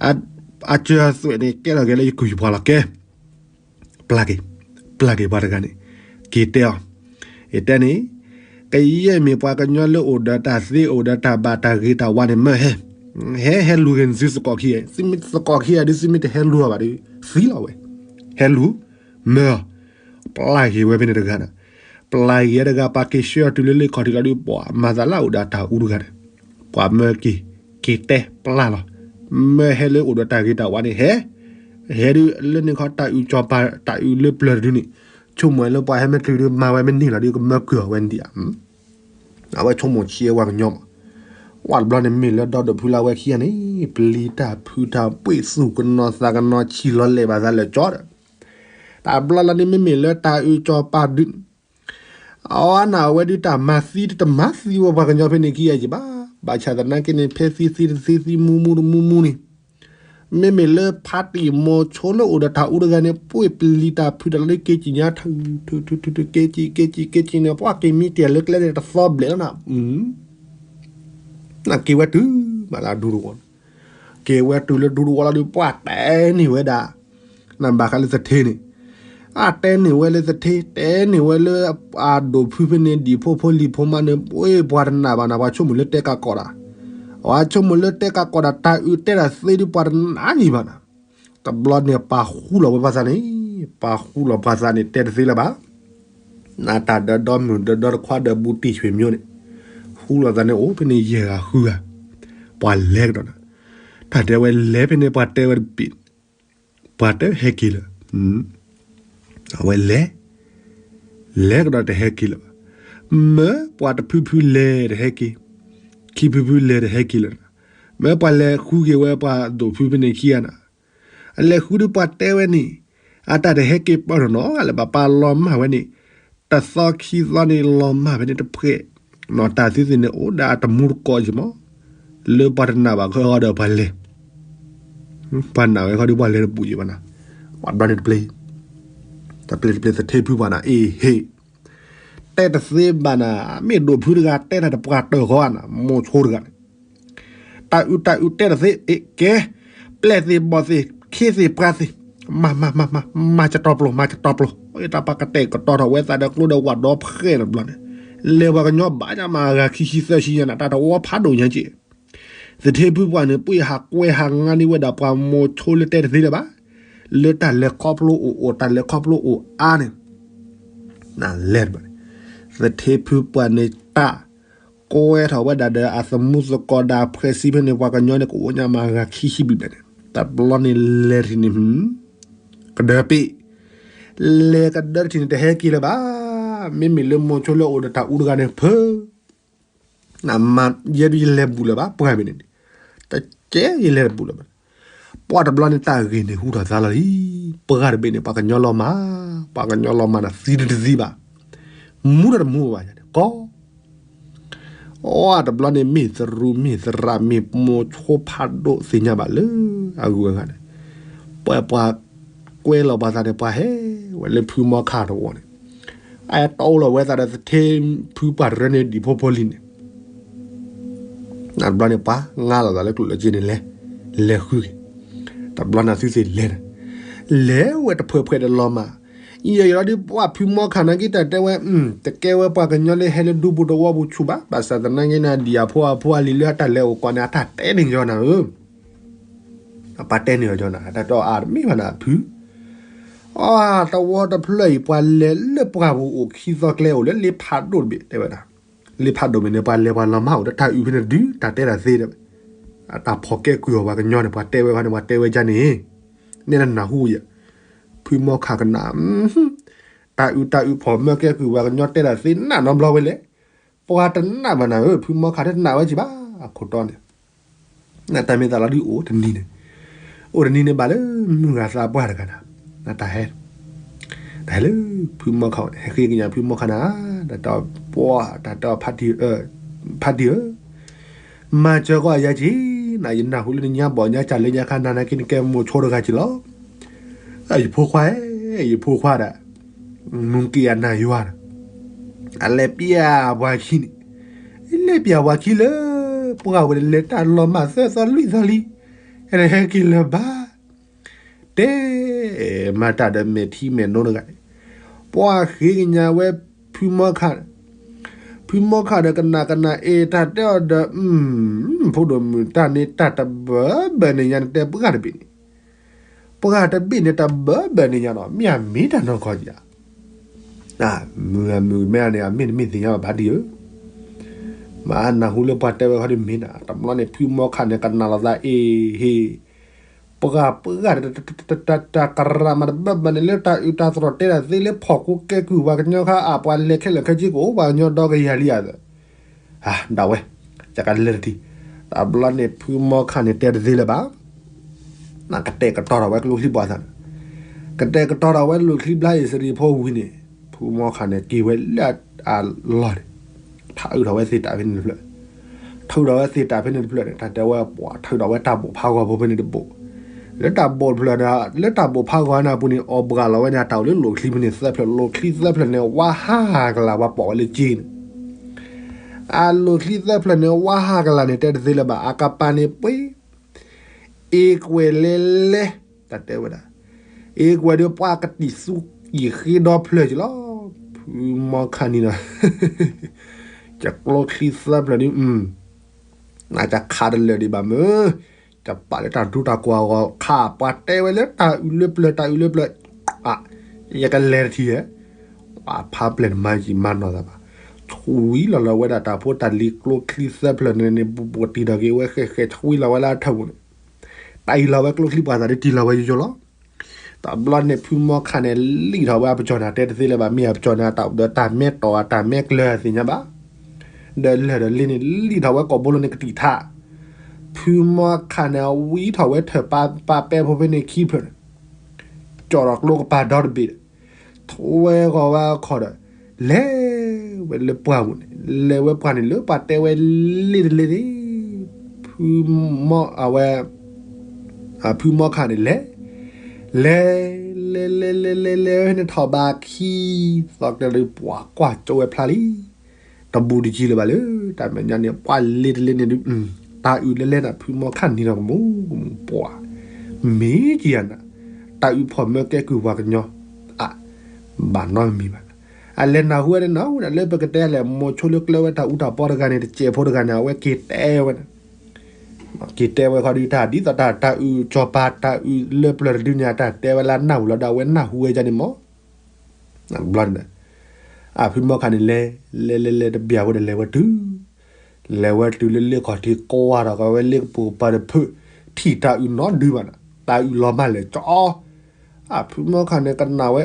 အစၢၤအသွဲၣ်န့ၣ် ကဲထီၣ်က့ၤလၢယကုၢ်ယပှၤလီၤကဲ ပျၢ်က့ၤ ပျၢ်က့ၤပှၤတဂၤန့ၣ် က့ၤတဲအီၤ ယတဲန့ၣ် ကယဲၢ်မ့ၢ်ပှၤကညီလၢအိၣ်ဒီးတၢ်သ့အိၣ်ဒီးတၢ်ဘၣ်တၢ်ဂ့ၤတၢ်ဝါန့ၣ် မၢဟဲ ဟဲဟဲလူၤက့ၤနသုသကိးခံဂၤ သုမ့ၢ်သကိးခံဂၤဒုး သုမ့ၢ်တဟဲလူၤအီၤဘၣ်ဒီး သံလီၤဝဲ ဟဲလူၤ မၢအီၤ ပျၢ်က့ၤဝဲဖဲန့ၣ်တဂၤန့ၣ် ပျၢ်က့ၤဝဲတဂၤ ပှၤက့ၤဆှၢအီၤတုၤလၢလ့ၣ်ခီၣ်ထံးလီၤဒုး ပှၤမၤသးလၢအအိၣ်ဒီးတၢ်အူတဂၤန့ၣ် ပှၤမၢက့ၤ က့ၤတဲပျၢ်လီၤ မၢဟဲလၢအိၣ်ဒီးတၢ်ဂ့ၤတၢ်ဝါန့ၣ် ဟဲ ဟဲဒုးလၢန့ၣ်ခီ တၢ်အုၣ်ကၠီၤပၤ တၢ်အုၣ်လၢပျၢၤတဒုန့ၣ် ဆိကမိၣ်လၢပှၤဟဲမ့ၢ်တုၤဒုး မၤဝဲမ့ၢ်န့ၢ်လီၤဒုး ကမၢကုၢ်အီၤဝဲန့ၣ်ဒံးဧါ အဝဲဆိကမိၣ်ဆံးဝဲပှၤကညီမး ဝဲတဘျီန့ၣ်မ့ၢ်လၢဒီဒိၣ်ဖုလၢဝဲခံဂၤန့ၣ် ပျံၤတၢ်ဖုးတၢ် ပှ့ၢ်သူၣ်ကနီၤသးကနီၤ ဆံးလီၤလဲာ်ဘၣ်သးလၢာ်ကၠီဒီး တဘျီလီၤန့ၣ် မ့မ့ၢ်လၢတၢ်အုၣ်ကၠီၤပၤဒုး အဝဲန့ၣ် အဝဲဒုးတၢ်မၤသံတမၤသံဝဲပှၤကညီဖဲန့ၣ်ခံဂၤယံၤဘၣ်. ဘၣ်ဆၣ်သနာ်က့န့ၣ် ဖဲသံသံတသံသံ မူမူတမူမူန့ၣ် မ့မ့ၢ်လၢဖါတံၢ်မိၤဆိလၢအိၣ်ဒီးတၢ်အူတဂၤန့ၣ် ပှ့ၢ်ပျံၤတၢ်ဖုးတၢ်လၢက့ၤကံၣ်ညါ ထုထုထုထု က့ၤကံၣ် က့ၤကံၣ် က့ၤကံၣ်န့ၣ် ပှၤက့ၤမံတ့ၢ်လၢကျဲန့ၣ် တသီဘျဲၣ်လီၤနၤ နက့ၤဝဲတုၤမးလၢအဒူတဝီန့ၣ် က့ၤဝဲတုၤလၢဒူတဝီလီၤဒုး ပှၤတဲန့ၢ်ဝဲဒၣ် နဘၣ်ဃးလၢသထ့န့ၣ် အတဲန့ၢ်ဝဲလၢသထ့ တဲန့ၢ်ဝဲလၢ အဒိၣ်ဖုဖဲန့ၣ် ဒံၣ်ဖိဖိလံၤဖိမးန့ၣ် ပှ့ၤပှၤတနာ်ဘၣ်နၤ ပှၤဆိကမိၣ်လၢတဲကးကီးတၢ် ပှၤဆိကမိၣ်လၢတဲကးကီးတၢ် တၢ်အုၣ်တဲတၢ်သ့ဒုး ပှၤတနာ်ယံၤဘၣ်နၤ တဘျီန့ၣ် ပှၤဃူလီၤဝဲပှၤသးန့ၣ် ပှၤဃူလီၤပှၤသးန့ၣ် တဲတသ့လၢၤဘၣ် နတၢ်ဒီးဒီမုၢ်ဒီးဒီတခွါဒီးဘူးတံၢ်ဆွေမျိုးန့ၣ် ဃူလီၤသးန့ၣ် အိၣ်ဖဲန့ၣ်ယဲၢ်ဂၤဃုဂၤ ပှၤလဲၤကဒီးနၤ တၢ်တဲဝဲလဲၤဖဲန့ၣ် ပှၤတဲဝဲတဘ့ၣ် ပှၤတဲဟဲက့ၤလၢၤ အဝဲလဲၤ လဲၤကဒီးတဟဲက့ၤလၢၤဘၣ် မၢပှၤတဖုဖုလဲၤတဟဲက့ၤ ခံဖုဖုလဲၤတဟဲက့ၤလၢၤနၤ မၢပှၤလဲၤဃုက့ၤဝဲပှၤဒိၣ်ဖုဖဲန့ၣ်ခံဂၤနၤ အလဲၤဃုဒုးပှၤတဲဝဲန့ၣ် အတၢ်တဟဲက့ၤပၢၢ်နီၢ်နီၢ်လၢၤဘၣ် ပှၤလီၤမၢ်ဝဲန့ၣ် တသီခံသီန့ၣ်လီၤမၢ်ဝဲန့ၣ်တဖှဲး နီၢ်တၢ်သ့သ့ၣ်န့ၣ် အိၣ်ဒၣ်အတမူတကိးယံၤမး လၢပှၤတနာ်ဘၣ်ဃီဒီးပှၤလဲၤ ပှၤနာ်ဝဲဃီဒီးပှၤလဲၤတဘူးယံၤဘၣ်နၤ ပှၤဘျီန့ၣ်တပျဲ တပျဲတပျဲသထ့ဖုပှၤနၤ အ့ဟ့ၣ် တဲတသ့ဘၣ်နၤ မ့ၢ်ဒိၣ်ဖုတဂၤတဲတၢ်တပှၢ်တၢၢ်ဃီနၤ မိၤဆိတဂၤန့ၣ် တၢ်အုၣ်တၢ်အုၣ်တဲတသ့ အ့ၣ်ကဲ ပျဲၢ်သ့ၣ်ဘီၣ်သ့ၣ် ခ့သ့ၣ်ပှၤသ့ၣ် မၤမၤမၤမၤ မၤကတီပျိ မၤကတီပျိ တၢ်ပှၤကတဲာ်ကတီၤထီၣ်ဝဲသးဒီးကျိဒီးဝၣ်ဒီဖှဲၣ်တဘျီန့ၣ် လဲၤပှၤကညီဘၣ်ညါမးအဂၤခံဆံသၢဆံညါနၤ တၢ်တဝီဖးဒိၣ်ညါက့ သထ့ဖုပှၤန့ၣ် ပှ့ၤဟးကွဲဟးငါန့ၢ်ဝဲဒၣ်ပှၤမိၤဆိလၢတဲတသ့လၢၤဘၣ် လၢတၢ်လဲၤခီဖျိအိၣ်အိၣ် တၢ်လဲၤခီဖျိအိၣ်အါန့ၣ် နလဲၤတဘျီန့ၣ် သထ့ဖုပှၤန့ၣ်တၢ် ကွဲထီၣ်ဝဲဒၣ်ဒီးအသမူသကိးဒၣ်ဖှဲးစံဖဲန့ၣ် ပှၤကညီန့ၣ် ကအိၣ်ညါမးအဂၤခံဆံဘျဲၣ်ဘျဲၣ်န့ၣ် တဘျီန့ၣ်လဲၤတထံၣ်န့ၣ် ကဒၢပ့ၣ် လဲၤကဒၢတထံၣ်န့ၣ် တဟဲက့ၤလၢၤဘၣ် မ့မ့ၢ်လၢမိၤဆိလၢအိၣ်ဒီးတၢ်အူတဂၤန့ၣ် ဖု နမၤယဲဒုးယလဲၤဘူးလၢၤဘၣ် ပှၤမ့ၢ်န့ၣ်န့ၣ် တကဲယလဲၤတဘူးလၢၤဘၣ် ပှၤတဘျီန့ၣ်တၢ်ဂ့ၢ်န့ၣ်ဟူထီၣ်သါလီၤလံ ပှၤတဘ့ၣ်န့ၣ် ပှၤကညီလီၤမၢ် ပှၤကညီလီၤမၢ်န့ၣ် သံတသံဘၣ် မူတၢ်တမူဘၣ်ယၤန့ၣ် ကီ အတဘျီန့ၣ် မ့ၢ်သရူးမ့ၢ်သရၣ်မ့ၢ်မိၤဆိဖးဒိၣ်သ့ၣ်ညါဘၣ်လၢအဂုၤအဂၤန့ၣ် ပှၤပှၤကွဲလီၤပှၤသးန့ၣ် ပှၤဟဲဝဲလၢဖုမီခါတဝီန့ၣ် အတအိၣ်လီၤဝဲသးဒီးသထ့ဖုပှၤတရၢန့ၣ် ဒံၣ်ဖိဖိလံၤန့ၣ် နတဘျီန့ၣ် ပှၤငါလီၤသးလၢကျိၣ်လၢစ့န့ၣ်လဲၤ လဲၤဃုက့ၤ တဘျီန့ၣ်သုသ့ၣ်လဲၤန့ၣ် လဲၤဝဲတဖှဲးဖှဲးဒီးလီၤမၢ် ယဲယီၤဒီးပှၤဖုမီခါနာ်က့တၢ်တဲဝဲ တကဲဝဲပှၤကညီလၢဟဲလၢဒူပူၤတဝီပူၤဆူၣ်ဘၣ် ဘၣ်ဆၣ်သနာ်က့န့ၣ် ဒံၣ်အဖိအဖိအလံၤလၢအတၢ်လဲၤအိၣ်ကီးန့ၣ် အတၢ်တဲန့ၢ်ကီးနၤဧၢ ပှၤတဲန့ၢ်အီၤကီးနၤ တၢ်တဲအီၤအါတမ့ၢ်ဘၣ်နၤဖု အတဝီတဖျၢၣ်အံၤ ပှၤလဲၤလၢပှၢ်ပူၤအိၣ်ခံသီကျဲအိၣ်လၢလ့ဖးဒိၣ်တဘ့ၣ်တဲဝဲဒၣ် လ့ဖးဒိၣ်မ့ၢ်န့ၣ် ပှၤလဲၤပှၤလီၤမၢ်အိၣ်ဒီးတၢ်အုၣ်ဖဲန့ၣ်တဒု တၢ်တဲတၢ်သ့ဒီး အတၢ်ဖီၣ်ကဲကုၢ်အီၤပှၤကညီန့ၣ် ပှၤတဲဝဲခီန့ၣ် ပှၤတဲဝဲကန့ၣ် နဲနနၢ်ဟူယဲ ဖုမီခါကနၣ် တၢ် တၢ်အုးတၢ်အုးဖီၣ်မၢကဲကုၢ်ပှၤကညီတဲတၢ်သ့နးနီတဘျီဝဲလဲၣ်. ပှၤတနာ်ဘၣ်နၤဧၢ ဖုမီခါတနာ်ဝဲကံဘၣ် အခိၣ်တီန့ၣ် နတၢ်မ့ၢ်သးလီၤဒုးအိၣ်တနံၤန့ၣ်, အိၣ်တနံၤန့ၣ်ဘၣ်လၢမုၢ်ဂၤသးပှၢ်တဂၤနၤ, နတၢ်ဟဲ, တၢ်ဟဲလၢ ဖုမီခါန့ၣ် ဟဲဃ့ကညးဖုမီခါနၤ, တၢ်တဲပှၤ တၢ်တဲအီၤ ဖါတံၢ်ဧၢ, မၤစၢၤကီးယၤက့ၤ, နယနၢ်ဟူလၢနညါဘီၣ်ညါကၢ်လၢညါခါနၤနာ်က့နကဲမိၤဆိတဂၤက့ၤလီၤ. ယဖိခွါဧၢ, ယဖိခွါဒၣ် မူက့ၤအနၢ်ယွၤဒီး အလဲၤပျၢ်ပှၤခံန့ၣ်, လဲၤပျၢ်ပှၤခံလၢ ပှၢ်ဝဲန့ၣ် လဲၤတၢ်လီၤမၢ်သၢသီလွံၢ်သီလံ, ဟဲက့ၤလၢၤဘၣ်, တဲ မၤတၢ်ဒီးမဲာ်ထံမဲာ်နိတဂၤန့ၣ်, ပှၤဃ့ကညးဝဲ ဖုမီခါ, ဖုမီခါဒီးကနၣ်ကနၣ်အ့ၣ် တၢ်တဲအီၤဒီး ဖိဒိၣ်မုၣ်တၢ်န့ၣ် တၢ်တဘၢဘၢန့ၣ်ညါ နတဲပှၢ်တဘ့ၣ်န့ၣ်, ပှၢ်တဘ့ၣ်န့ၣ် တဘၢဘၢန့ၣ်ညါနီၤ မ့ၢ်အမ့ၢ်တၢ်နီၢ်ကီၢ်ဧါ. မုၢ်မုၢ်မ့ၢ်န့ၣ် အမ့ၢ်တမ့ၢ်သ့ၣ်ညါဘၣ်ဖါတံၢ်ဧၢ, မၤနၢ်ဟူလၢပှၤတဲဝဲခီဒ်မ့ၢ်နၤ, တဘျီန့ၣ် ဖုမီခါန့ၣ် ကနၣ်လီၤသးအ့ၣ်ဟ့ၣ်, ပှၢ်ပှၢ် တၢ်ကရၢမၤတဘၢဘၢန့ၣ် လၢတၢ်အုးတၢ်သရိာ်တဲတၢ်သ့လၢဖီၣ်ကိးကဲကုၢ်ပှၤကညီခါအပှၤလဲၤခဲလၢာ်ခဲဆ့ကအိၣ်ပှၤကညီဒီကယၤလံဧါ, ဒၣ်ဝဲ, ယကလဲၤတထံၣ်, တဘျီန့ၣ် ဖုမီခါန့ၣ် တဲတသ့လၢၤဘၣ် ကတဲာ်ကတီၤထီၣ်ဝဲကျိချံပှၤသးန့ၣ်, ကတဲာ်ကတီၤထီၣ်ဝဲလိၣ်ချံဘျါအံၣ်စရ့ၣ်ဖိဝံၤန့ၣ်, ဖုမီခါန့ၣ် က့ၤဝဲလၢအလီၢ်န့ၣ်, ထးအုးထီၣ်ဝဲသ့ၣ်တၢ်ဖဲန့ၣ်တဖျၢၣ်, ထးအုးထီၣ်ဝဲသ့ၣ်တၢ်ဖဲန့ၣ်တဖျၢၣ်န့ၣ် တၢ်တဲဝဲပှၤထးအုးထီၣ်ဝဲတၢ်ဘိၣ်ဖးဂီၤဖိဖဲန့ၣ်တဘိၣ်, လၢတၢ်ဘိၣ်တဖျၢၣ်န့ၣ် လၢတၢ်ဘိၣ်ဖးဂီၤန့ၣ်အပူၤန့ၣ် အီၣ်ဘှးလီၤဝဲန့ၣ် အတၢ်အိၣ်လၢလိၣ်ချံဖဲန့ၣ်သၢဖျၢၣ်, လိၣ်ချံသၢဖျၢၣ်န့ၣ် ဝါဟးကလၤပှၤပိာ်ဝဲလၢက့န့ၣ် အလိၣ်ချံသၢဖျၢၣ်န့ၣ် ဝါဟးကလၤန့ၣ် တဲတသ့လၢၤဘၣ် အကပၤန့ၣ်ပှ့ၤ, အ့ကွဲးလဲၤလဲၤ, တၢ်တဲဝဲဒၣ်, အ့ကွဲးဒီးပှၤကတံၢ်သူကံၢ်ဃ့ဒီဖျၢၣ်က့ၤလီၤ, ဖုမီခါန့ၣ်ဒီး, ယကျိချံသၢဖျၢၣ်ဒီး, နကခးတလၢာ်ဒံးဘၣ်မ့ၢ်, ယပာ်လၢတၢ်ဒူတၢ်ကွၢ်အဂီၢ် ခးပှၤတဲဝဲလၢတၢ်အုးလၢပျၢၤ တၢ်အုးလၢပျၢၤ, ယကလဲၤတထံၣ်ဧါ ပှၤဖးပျဲၢ်န့ၣ်မၤယံာ်မၤနီၢ်သးဘၣ်, ဆွံလီၤလီၤဝဲဒၣ်တၢ်ဖိတၢ်လံၤကျိချံသၢဖျၢၣ်န့ၣ်န့ၣ် ဘူးဘူးတံၢ်ထီၣ်က့ၤဝဲဃဲဃဲ ဆွံလီၤဝဲလၢအထၢၣ်ပူၤန့ၣ်, တၢ်အံၤလီၤဝဲကျိချံပှၤသးဒ်တံၢ်လီၤဝဲယိယိလီၤ. တဘျီန့ၣ် ဖုမီခါန့ၣ် လံၣ်ထီၣ်ဝဲအပစီၢ်န့ၣ် တဲတသ့လၢၤဘၣ် မ့ၢ်အပစီၢ်န့ၣ် အတၢ်အိၣ်ဒီးတၢ်မဲတီၢ် အတၢ်မဲကျၢၤသ့ၣ်ညါဘၣ် ဒီးလၢၢ်ဒီးလ့န့ၣ် လံၣ်ထီၣ်ဝဲကိာ်ဘိလိန့ၣ်ကတံာ်ထး, ဖုမီခါန့ၣ် ဝံထီၣ်ဝဲထၢၣ်ပၤပၤပဲဖိဖဲန့ၣ်ခံဖျၢၣ်န့ၣ်, ကၠီၣ်ထီၣ်ကျိကပၤဒီတဘ့ၣ်ဒီး, ထဝဲဂီၤဝဲအခီၣ်ဒီး, လဲၤဝဲလၢပှၢ်ပူၤန့ၣ်, လဲၤဝဲပှၢ်န့ၣ်လၢပှၤတဲဝဲလ့တလ့န့ၣ်, ဖုမီ အဝဲ ဖုမီခါန့ၣ်လဲၤ, လဲၤ လဲၤ လဲၤ လဲၤ လဲၤ လဲၤဝဲန့ၣ်ထီၣ်ဘးခံသီကျဲဒီး ပှၤကွၢ်ကၠိဝဲဖျါလံ. တဘူးတယံၤလၢၤဘၣ်လၢ တၢ်မဲာ်ညါန့ၣ် ပှၤလ့တလ့န့ၣ်ဒုး, တၢ်အုးလဲၤလဲၤန့ၣ် ဖုမီခါန့ၣ်ဒီးကမူၤကမူၤပှၤ, မ့ၢ်ကယၤနၤ, တၢ်အုးဖီၣ်မၢကဲကုၢ်ပှၤကညီ, အ, ဘၣ်နီတမံၤဘၣ်. အလဲၤနၢ်ဟူဝဲဒၣ်နီၤ ဝဲဒၣ်လၢပကတဲလဲၣ် မိၤဆိလၢကျၢၤဝဲတၢ်အူတၢ်ပီတဂၤန့ၣ် တစဲးဖိတဂၤန့ၣ် အဝဲက့ၤတဲဝဲန့ၣ် က့ၤတဲဝဲခီဒုးတၢ် ဒ်သိးတၢ် တၢ်အုးစီၤပၤ တၢ်အုးလၢပျၢၤတဒုန့ၣ် အတၢ်တဲဝဲလၢနၢ်ဟူလီၤဒီး အဝဲနၢ်ဟူဝဲဒၣ်န့ၣ်မး, ဘျီန့ၣ် အဖုမီခါန့ၣ်လဲၤ လဲၤလဲၤလဲၤတဘျီဝဲဒီး လဲၤဝဲတုၤ လဲၤဝဲတုၤလၢလ့ခီၣ်ထံး ကွၢ်ထီၣ်ကဝဲလ့ကပိာ်ကပၤတဖု ထံၣ်တၢ်အုးနီတဒုဘၣ်န့ၣ် တၢ်အုးလီၤမၢ်လဲၤကၠီ အဖုမီခါန့ၣ်ကနၣ်ဝဲ,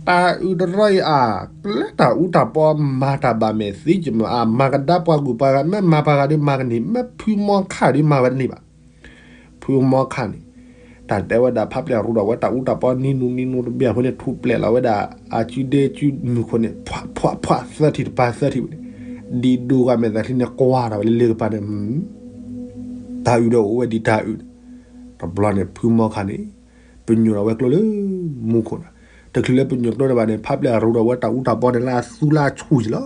တၢ်အုးတရီအံၤအါ, လၢတၢ်အူတၢ်ပီမၤတၢ်ဘၣ်မဲာ်သ့ကမၢ်အါ, မၤကဒါပှၤဂုၤပှၤဂၤ မ့ၢ်မၤပှၤဂၤဒုးမၤကန့ၢ်, မ့ၢ်ဖုမီခါဒုးမၤဝဲတန့ၢ်ဘၣ်. ဖုမီခါန့ၣ် တၢ်တဲဝဲဒၣ် ဖးပျဲၢ်ရူးဒီးဝဲတၢ်အူတၢ်ပီနံၤနူနံၤနူတဘျီဖိန့ၣ် ထူးပျဲၢ်လီၤဝဲဒၣ် အစုဒ့စုမုၢ်ခိၣ်န့ၣ် ဖှးဖှးဖှးသၢထံၣ်တပၤသၢထံၣ်ဝဲန့ၣ်, ဒ်ဒိဂၤမဲာ်သၣ်ထံန့ၣ် ကွၢ်ထီၣ်ဝဲလၢလ့ကပၤန့ၣ် တၢ်အုးဒီးအိၣ်ဝဲဒ်တၢ်အုးန့ၣ်, တဘျီန့ၣ် ဖုမီခါန့ၣ် ပညိၣ်ဒီးဝဲကျိလၢမူခိၣ်န့ၣ်, တချုးလၢပညိၣ်ကျိန့ၣ်ဘၣ်န့ၣ် ဖးပျဲၢ်ရူးဒီးဝဲတၢ်အူတၢ်ပီန့ၣ် လၢအသူလၢအဆူၣ်က့ၤလီၤ.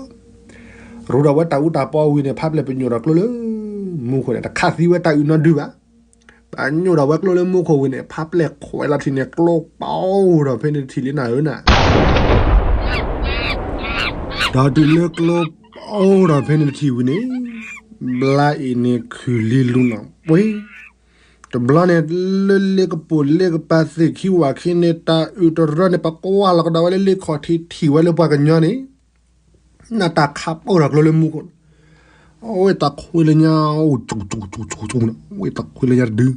ရူးဒီးဝဲတၢ်အူတၢ်ပီဝံၤန့ၣ် ဖးပျဲၢ်ပညိၣ်ဒီးကျိလၢမူခိၣ်န့ၣ် တခးသံဝဲတၢ်အုးနီဒုဘၣ်. ပညိၣ်ဒီးဝဲကျိလၢမူခိၣ်ဝံၤန့ၣ် ဖးပျဲၢ်ခွဲးလီၤထံးန့ၣ် ကျိပအိၣ်ဒီးဖဲန့ၣ်တထံၣ်လံနၤဧၢနၤ ဒီးတုၤလၢကျိပအိၣ်ဒီးဖဲန့ၣ်တထံၣ်ဝံၤန့ၣ် ဘျါအံၤန့ၣ်ခုၣ်လံလူနီၤပှ့ၤ, တဘျီန့ၣ် လၢလ့ကပိာ်လ့ကပၤသ့ၣ်ခံဝၣ်ခံန့ၣ် တၢ်အုးတရၢန့ၣ် ပကွၢ်လီၤကဒီးဝဲလၢလ့ခီၣ်ထံးထံၣ်ဝဲလၢပှၤကညီန့ၣ် နတၢ်ခးပအိၣ်ဒီးကျိလၢမူခိၣ်န့ၣ်, အဝဲတၢ်ခွံလၢညါ အိၣ်ကၠူကၠူကၠူကၠူန့ၣ် အဝဲတၢ်ခွံလၢညါတဒု,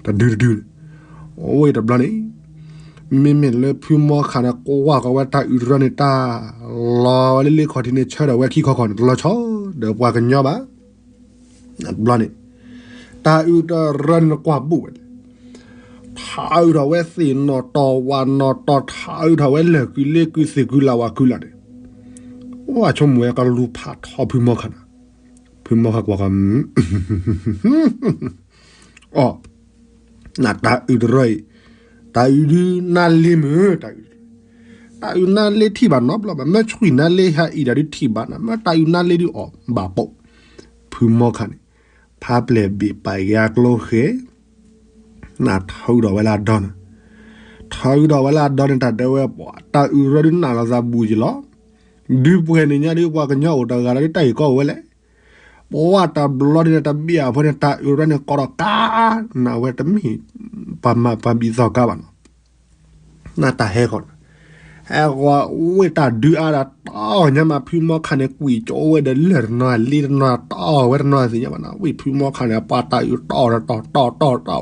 တဒုတဒုန့ၣ်, အဝဲတဘျီန့ၣ် မ့မ့ၢ်လၢဖုမီခးန့ၣ် ကွၢ်ကီဝဲတၢ်အုးတရၢန့ၣ် တၢ်လီၤဝဲလၢလ့ခီၣ်ထံးန့ၣ် ဆၢထၢၣ်ဝဲခံခီခီန့ၣ် တလီၤဆီဒီးပှၤကညီဘၣ်. တဘျီန့ၣ် တၢ်အုးတရၢန့ၣ် နကွၢ်ဘူးဝဲလဲၣ်, ထးအုးထီၣ်ဝဲသ့ၣ်နီၣ်တီၢ်ဝၣ်နီၣ်တီၢ် ထးအုးထီၣ်ဝဲလၢၢ်ကုလ့ကုသ့ၣ်ကုလၢ်ဝၣ်ကုလၢ်န့ၣ်, အိၣ်အဆိကမိၣ်ဝဲကလူၤဖးထီဖုမီခးန့ၣ်, ဖုမီခးကွၢ်ကီ အီၤ, နတၢ်အုးတရၢအံၤ, တၢ်အုးဒုးနါလ့မုၢ်, တၢ်အုး, တၢ်အုးနါလ့ထံၣ်ဘၣ်နီတဘျီဘၣ်, မ့ၢ်ဆွံၣ်နါလ့ဟဲအံၤဒၣ်ဒုးထံၣ်ဘၣ်နၤ, မ့ၢ်တၢ်အုးနါလ့ဒုးအီၤဘၣ်ပိာ်, ဖုမီခးန့ၣ်, ဖးပျဲၢ်ဘ့ၣ်ပာ်က့ၤအကျိဃဲၤ, နထၢအုးထီၣ်ဝဲလၢအဒီနၤ, ထၢအုးထီၣ်ဝဲလၢအဒီန့ၣ် တၢ်တဲဝဲပှၤ တၢ်အုးတရၢဒုးနးလီၤသးဘူးက့ၤလီၤ, ဒုးပှဲၤန့ၣ်ညါဒုး ပှၤကညီအိၣ်တဂၤလီၤဒုး တၢ်အုးကီအိၣ်ဝဲလဲၣ် ပှၤတဘျီဒ်န့ၣ် တဘ့ၣ်အဖိန့ၣ် တၢ်အုးတရၢန့ၣ် ကီထီၣ်ကါ, နဝဲတမ့ၢ်ပှၤမၤပှၤဘံၣ်သီၣ်ကါဘၣ်နီၤ, နတၢ်ဟဲဃီၤ, ဟဲဃီၤဝ့ၢ်တၢ်ဒုးအါဒီး တီၢ်ညါမး ဖုမီခးန့ၣ် ကွံာ်ကၠိဝဲဒီးလၢၢ်တနီၤ လ့တနီၤ တီၢ်ဝဲတနီၤသ့ၣ်ညါဘၣ်နီၤ, ဝ့ၢ်ဖုမီခးန့ၣ် ပှၤတၢ်အုးတီၢ်တီၢ်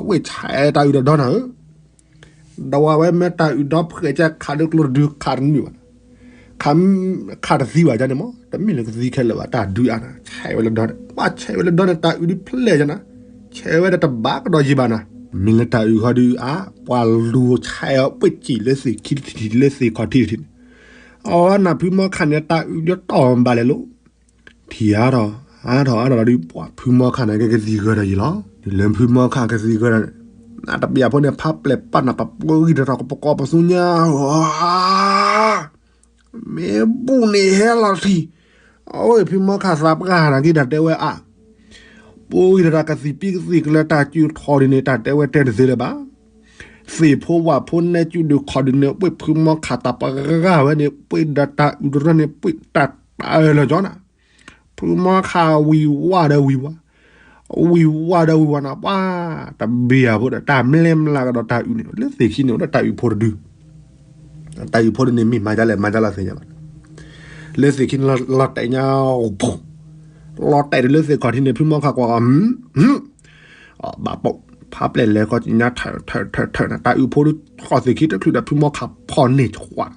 တီၢ်တီၢ် ဝ့ၢ်ဆဲးတၢ်အုးဒီဒီနၤဧၢ ဒီးဝဲမ့ၢ်တၢ်အုးဒီဖှဲးကဲခးဒုးကျိတဒုခးတနုာ်ဘၣ်, ခးတသံဘၣ်န့ၣ်မး တမ့ၢ်လၢကသံခဲလၢာ်ဘၣ် တၢ်ဒုးအါနၤ ဆဲးဝဲလၢဒီန့ၣ် ပှၤဆဲးဝဲလၢဒီန့ၣ် တၢ်အုးဒုးဖျဲၣ်ယၤနၤ, ဆဲးဝဲဒီးတဘၣ်ကဒီးယံၤဘၣ်နၤ, မ့ၢ်လၢတၢ်အုးဃီဒုးအါ ပှၤလူၤဆဲးအီၤပှ့ၢ်စံၣ်လၢသ့ၣ်ခံတထံၣ်လၢသ့ၣ်ခီၣ်ထံးတထံၣ်န့ၣ်, အဝဲနၤဖုမီခးန့ၣ် တၢ်အုးဒုးတီၢ်ဘၣ်လဲၣ်လိၤ ထံၣ်အါထီၣ် အါထီၣ်အါထီၣ်ဒီး ပှၤဖုမီခးန့ၣ်ကကသံၣ်ဂၢၢ်ဒီးယံၤလီၤ, လၢဖုမီခးကသံၣ်ဂၢၢ်ဒီး, နတပျၢ်ဖိန့ၣ် ဖးပျဲၢ်ပာ်နၤ ပပှဲၤဂံၢ်တထီၣ် ပကိးပသူညါ, မ့ၢ်ဘူၣ်န့ၣ်ဟဲလီၤထံၣ်, အဝဲဖုမီခးသးပှၢ်နၤက့ၤတၢ်တဲဝဲအါ, ပှဲၤဂံၢ်တထီၣ်ကသံၣ်ပံကသံၣ်ကလၢတၢ်စုထီဒ်န့ၣ် တၢ်တဲဝဲတဲတသ့လၢၤဘၣ် သ့ၣ်ဖိဝၣ်ဖိနဲကၠူဒုးခီဒုးန့ၣ် ပှ့ၢ်ဖုမီခးတၢ်ပဂၢ်ဝဲန့ၣ် ပှ့ၢ်ဒီးတၢ်အုးတရၢန့ၣ် ပှ့ၢ်တၢ်တၢ်အၢၣ်လီၤကၠီနၤ, ဖုမီခးဝံၤဝါဒီးဝံၤဝါ, ဝံၤဝါဒီးဝံၤဝါနၤ ပှၤတဘ့ၣ်အဖိဒီး တၢ်မလဲၤမလးကဒီးတၢ်အုးန့ၣ် လၢသ့ၣ်ခံန့ၣ်အိၣ်ဒီးတၢ်အုးဖိတဒု တၢ်အုးဖိတဒုန့ၣ် မ့ၢ်မၤဒ်လဲၣ်မၤဒ်လဲၣ်သ့ၣ်ညါဘၣ်, လၢသ့ၣ်ခံန့ၣ်လီၤတဲာ်ညါ, လီၤတဲာ်တုၤလၢသ့ၣ်ခီၣ်ထံးန့ၣ် ဖုမီခးကွၢ်အီၤ, ဘၣ်ပိာ်, ဖးပျဲၢ်လဲၤခီညါထၢၣ်ထၢၣ်ထၢၣ်ထၢၣ်နၤ တၢ်အုးဖိဒုးထီၣ်သ့ၣ်ခံတချုးဒီး ဖုမီခးဖီၣ်န့ၢ်ဆှး,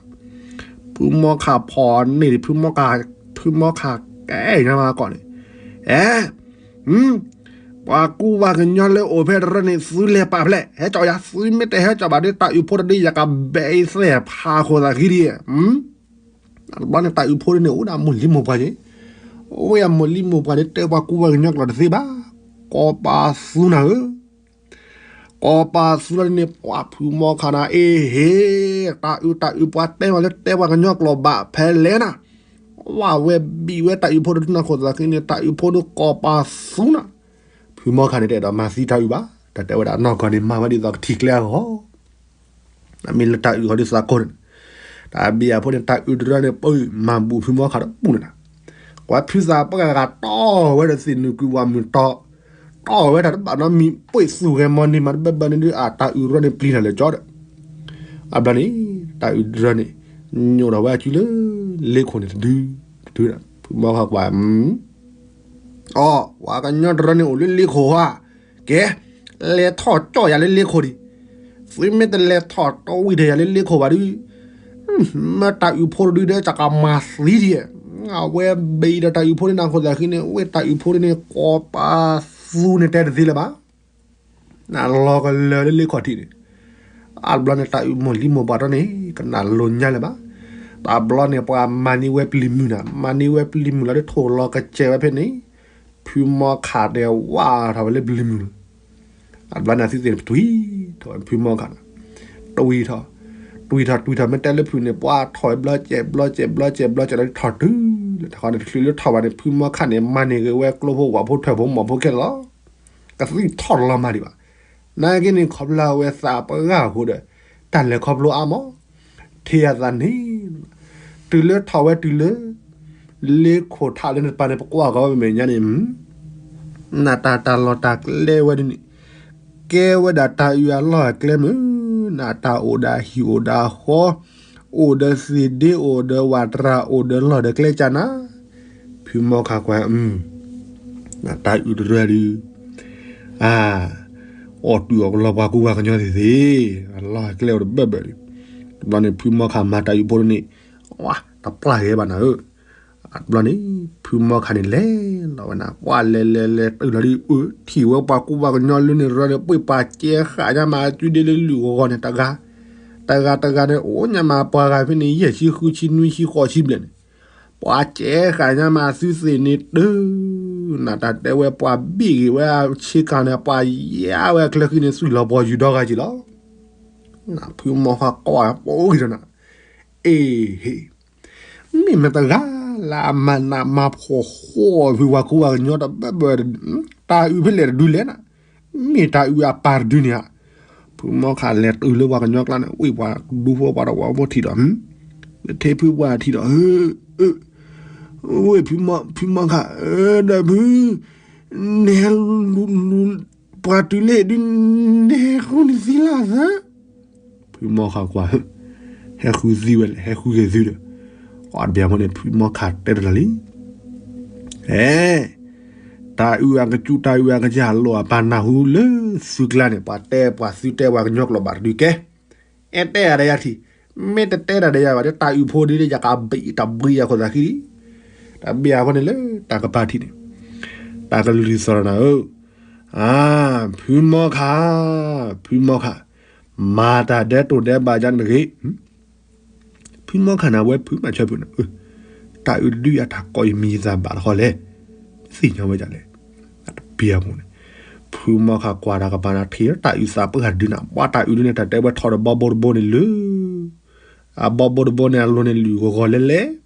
ဖုမီခးဖီၣ်န့ၢ်ဒံး ဖုမီခး, ဖုမီခးကဲညါမးကီၢ်န့ၣ်, အဲ ပှၤကူပှၤကညီလၢအိၣ်ဖဲတရၢန့ၣ် သုလဲၤပာ်ဖျဲး ဟဲကၠီယၤ သုမ့ၢ်တဟဲကၠီဘၣ်ဒီး တၢ်အုးဖိတဒု ယကဘဲအသဲၣ်ဖးခိၣ်သးဃံဒံး, တဘျီန့ၣ် တၢ်အုးဖိဒုန့ၣ် အိၣ်ဒၣ်မိၢ်လံမိၢ်ပှၢ်က့ၤ, အိၣ်ဝဲအမိၢ်လံမိၢ်ပှၢ်န့ၣ် တဲပှၤကူပှၤကညီကျိာ်တသ့ဘၣ်, ကိးပာ်သူနၤဧၢ ကိးပာ်သူလီၤန့ၣ် ပှၤဖုမီခးနၤ အ့ဟ့, တၢ်အုးတၢ်အုး ပှၤတဲမးလၢတဲပှၤကညီကျိာ်ဘၣ်ဖဲလဲၣ်နၤ, ဝဲဘံၣ်ဝဲတၢ်အုးဖိဒုနၢ်ခိၣ်သးဃံန့ၣ် တၢ်အုးဖိဒုကိးပာ်သူနၤ, ဖုမီခးန့ၣ် တအဲၣ်ဒိးမၤသံတၢ်အုးဘၣ်, တၢ်တဲဝဲဒၣ်နီၢ်ကီၢ်န့ၣ် မၤဝဲဒ်သိးကထံၣ်ကျဲအဂီၢ် မ့ၢ်လၢတၢ်အုးဃီဒုးသးကိၢ်န့ၣ်, တၢ်ဘံၣ်အဖိန့ၣ် တၢ်အုးတရၢန့ၣ် ပမၤဘူးဖုမီခးဒီးပူၤန့ၣ်နၤ, ကွၢ်ဖုသးပှၢ်ဂၤတီၢ်ဝဲဒီးသ့ၣ်နုာ်ကွံာ်ဝၤမုၢ်တီၢ်, တီၢ်ဝဲတၢ်တဘၣ်နီတမံၤ ပှ့ၢ်သူၣ်ဂဲၤမီၤန့ၢ်မးတဘၢဘၢန့ၣ်ဒုး အတၢ်အုးတရၢန့ၣ်ပျံၤတၢ်လၢာ်ကၠီဒီး, အဘျီန့ၣ် တၢ်အုးတရၢန့ၣ် ညိးထီၣ်ဝဲအစုလၢ လ့ခိၣ်န့ၣ်တဒု, တဒု, ဖုမီခးကွၢ် အီ, ပှၤကညီတရၢန့ၣ်အိၣ်လၢလ့ခိၣ်ဧါ, ကဲ, လဲၤထီၣ်ကၠီၣ်ယၤလၢလ့ခိၣ်ဒံး, သုမ့ၢ်တလဲၤထီၣ်တဝံၤဒီးယၤလၢလ့ခိၣ်ဘၣ်ဒုး, မ့ၢ်တၢ်အုးဖိတဒုဒီး ကကမၤသံဒံး, အဝဲဘံၣ်ဒီးတၢ်အုးဖိဒုနၢ်ခိၣ်သးဃံန့ၣ် ဝဲတၢ်အုးဖိဒုန့ၣ် ကိးပာ်သူန့ၣ်တဲတသ့လၢၤဘၣ် နလီၤကလၢာ်လၢလ့ခီၣ်ထံးန့ၣ်, အါတဘျီန့ၣ် တၢ်အုးမိၢ်လံမိၢ်ပှၢ်တၢ်န့ၣ် ကနၣ်လိၤညါလၢၤဘၣ်. တဘျီန့ၣ် ပှၤမၤန့ၢ်ဝဲပျံၤမုၢ်နၤ, မၤန့ၢ်ဝဲပျံၤမုၢ်လီၤဒီး ထိၣ်လီၤကစဲးဝဲဖဲန့ၣ်, ဖုမီခးဒီးဝၢ်ထီၣ်ဝဲလၢပျံၤမုၢ်လီၤ. အါတဘျီန့ၣ် သုသ့ၣ်န့ၣ် တွံၢ်ထီၣ်ဝဲဖုမီခးန့ၣ်, တွံၢ်ထီၣ်, တွံၢ်ထီၣ် တွံၢ်ထီၣ် မ့ၢ်တဲလၢဖုန့ၣ် ပှၤထီၣ်ဝဲဘျီကဲး ဘျီကဲး ဘျီကဲး ဘျီကဲးဒီး ထီၣ်တုၤလၢတခီန့ၣ် တချုးလၢထီၣ်ဘၣ်န့ၣ် ဖုမီခးန့ၣ် မၤန့ၢ်က့ၤဝဲကျိဖိဝၣ်ဖိထၢၣ်ဖိမီၢ်ဖိခဲလၢာ်လီၤ. ကသံၣ်ထီၣ်လီၤမၢ်ဒံးဘၣ်. နာ်က့န့ၣ် ခီဖျိဝဲသးပှၢ်အဃိဒီး တၢ်လဲၤခီဖျိအါမး, ထံၣ်အသးန့ၣ်, တုၤလၢထီၣ်ဝဲတုၤလၢ လ့ခိၣ်ထးလၢနတပၤန့ၣ် ပကွၢ်ကီဝဲမဲာ်ညါန့ၣ်, နတၢ်တၢ်လီၢ်တၢ်ကျဲဝဲဒၣ်န့ၣ်, ကဲဝဲဒၣ်တၢ်အုးအလီၢ်အကျဲမုၢ်, နတၢ်အိၣ်ဒီးဟံၣ်အိၣ်ဒီးဃီ, အိၣ်ဒီးသ့ၣ်ဒ့ အိၣ်ဒီးဝးတြၢ် အိၣ်ဒီးလီၢ်ဒီးကျဲကၢ်နၤ, ဖုမီခးကွၢ်, နတၢ်အုးတရၢဒုး, အါ, အီၣ်တုၤအီၣ်ကလီပှၤကူပှၤကညီသ့ၣ်သ့ၣ်, အလီၢ်အကျဲအိၣ်တဘၢဘၢဒုး ဘျီန့ၣ် ဖုမီခးမၤတၢ်အုးဖိန့ၣ် ဝါ တပျၢ်ဂ့ၤဘၣ်နၤဧၢ. ဘျီန့ၣ် ဖုမီခးန့ၣ်လဲၤလီၤဝဲနၤ ပှၢ်လဲၤလဲၤလဲၤတုၤလီၤဒ်အၢ ထံၣ်ဝဲပှၤကူပှၤကညီလၢန့ၣ်ရၢန့ၣ် ပှ့ၤပှၤကဲဃာ်ညါမး အစုဒ့လၢလုၢ်ဂီၤဂီၤန့ၣ် တဂၤ တဂၤတဂၤန့ၣ် အိၣ်ညါမးပှၤဂၤဖဲန့ၣ် ယဲၢ်ဆံဃုဆံနွံဆံဃိးဆံဘျဲၣ်န့ၣ် ပှၤကဲဃာ်ညါမးသုသ့ၣ်န့ၣ်တၢ် နတၢ်တဲဝဲပှၤဘ့ၣ်ဂ့ၤဝဲဆ့ကၤန့ၣ် ပှၤယါဝဲအချၢဃံန့ၣ် သွံၣ်လီၤပှီၢ်ယူၤဒီဂၤက့ၤလီၤ. ဖုမီခးကွၢ်ပိာ်ဂ့ၤဒီးနၤ အ့ဟ့ၣ် မ့ၢ်မတဂၤလၢအမၤနးမၤဖှီၣ်ဃီဖုပှၤကူပှၤကညီတဘၢဘၢ တၢ်အုးဖဲလဲၣ်တဒုလဲၣ်နၤ မ့ၢ်တၢ်အုးအပၢ်တဒုန့ၣ်ဧါ. ဖုမီခးလဲၤတုၤလၢပှၤကညီကျါန့ၣ် ဝ့ၢ်ပှၤဒူဖိပှၤတဝီဖိထံၣ်ဒီး ထဲဖုပှၢ်ထံၣ်ဒီး ဝ့ၢ်ဖုမီခး ဒီးဖု နဟဲလူၤလူၤ ပှၤတုၤလၢဒု နဟဲဃုနသံလၢအသး ဖုမီခးကွၢ် ဟဲဃုသံဝဲလဲၣ် ဟဲဃုက့ၤသုဒီး အတဘျီဖိန့ၣ် ဖုမီခးတဲတၢ်လံ ဟဲ တၢ်အုးအကစူၢ် တၢ်အုးအကစၢ် လိၣ်အပၢ်နၢ်ဟူလၢသုကျါန့ၣ် ပှၤတဲပှၤသုတဲပှၤကညီကျိာ်ဘၣ်တဒုကဲ အဲၣ်တဲအါဒီးယၤထံၣ် မ့ၢ်တတဲတၢ်ဒီးယၤဘၣ်ဒီး တၢ်အုးဖိဒုန့ၣ် ယကဘံၣ်တၢ်ဘှံးယၤခိၣ်သးခံလံ တၢ်ဘံၣ်အဖိန့ၣ်လၢတၢ်ကပၤထံၣ်န့ၣ် တၢ်ကလုၢ်သီၣ်နၤဧၢ အါ ဖုမီခး ဖုမီခး မၤတၢ်ဒဲးတိၢ်ဒဲးဘးယါန့ၣ်တဂ့ၤ ဖုမီခးန့ၣ် အဝဲဖုမၤဆၢဖုန့ၣ် တၢ်အုးတဒုအတၢ်ကိးယမံၤယသးဘၣ်တခီလဲၣ် သ့ၣ်ညါဝဲဒ်လဲၣ် တပျၢ်ဖိန့ၣ် ဖုမီခးကွၢ်တၢ်ကပၤန့ၣ် ထံၣ်တၢ်အုးသးပှၢ်တဒုန့ၣ် ပှၤတၢ်အုးဒုန့ၣ် တၢ်တဲဝဲထီၣ်ဒီးဘီဘိတဘိန့ၣ်လၢ အဘီဘိတဘိန့ၣ် အလိၤန့ၣ်လုၢ်ဂီၤဂီၤလဲၤလဲၤ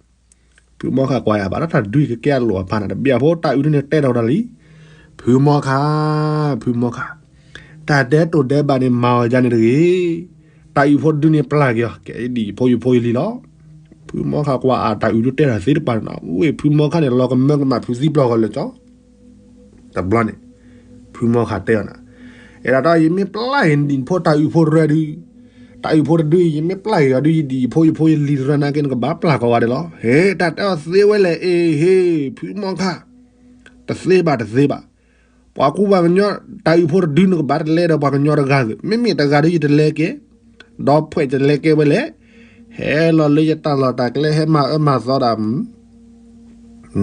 ဖုမီခးကွၢ်ယၤဘၣ်ဒီးတၢ်ဒုကကဲအလိၤအပၢ်န့ၣ် တဘျီဖိတၢ်အုးဒုန့ၣ်တဲထီၣ်ဝဲဒၣ်လံ ဖုမီခး ဖုမီခး တၢ်ဒဲးတိၢ်ဒဲးဘးန့ၣ် မၤအီၤယါန့ၣ်တဂ့ၤ တၢ်အုးဖိတဒုန့ၣ်ပျၢ်က့ၤအီၤ ကဲဒ်ယဖိယဖိယလံၤလီၤ ဖုမီခးကွၢ်အတၢ်အုးဒုတဲတၢ်သ့တပၤန့ၣ် ဝ့ၢ်ဖုမီခးန့ၣ် လီၤကမၢကမၣ်ဖုသံပျီၢ်ဂီၤလၢာ်ကၠီ တဘျီန့ၣ် ဖုမီခးတဲအီၤန့ၣ် အဲၣ်ဒိးယမ့ၢ်ပျၢ်က့ၤနဒံၣ်ဖိတၢ်အုးဖိတရၢဒု တၢ်အုးဖိတဒု ယမ့ၢ်ပျၢ်က့ၤအီၤဒု ယဒံၣ်ယဖိယဖိယလံၤတရၢနာ်က့ နကဘၣ်ပျၢ်ကိးဂၤဒဲးလီၤ ဟဲ တၢ်တဲအီၤသ့ဝဲလဲၣ် အ့ဟ့ၣ် ဖုမီခး တသ့ဘၣ်တသ့ဘၣ် ပှၤကူပှၤကညီ တၢ်အုးဖိတဒု နကဘၣ်တလဲဒီးပှၤကညီတဂၤသုး မ့မ့ၢ်တဂၤဒု ယတလဲကဲ ဒီးဖှဲးတလဲကဲဝဲလဲၣ် ဟဲလီၤလၢယတၢ်လီၢ်တၢ်ကျဲ ဟဲမၤအၢမၤသီတၢ်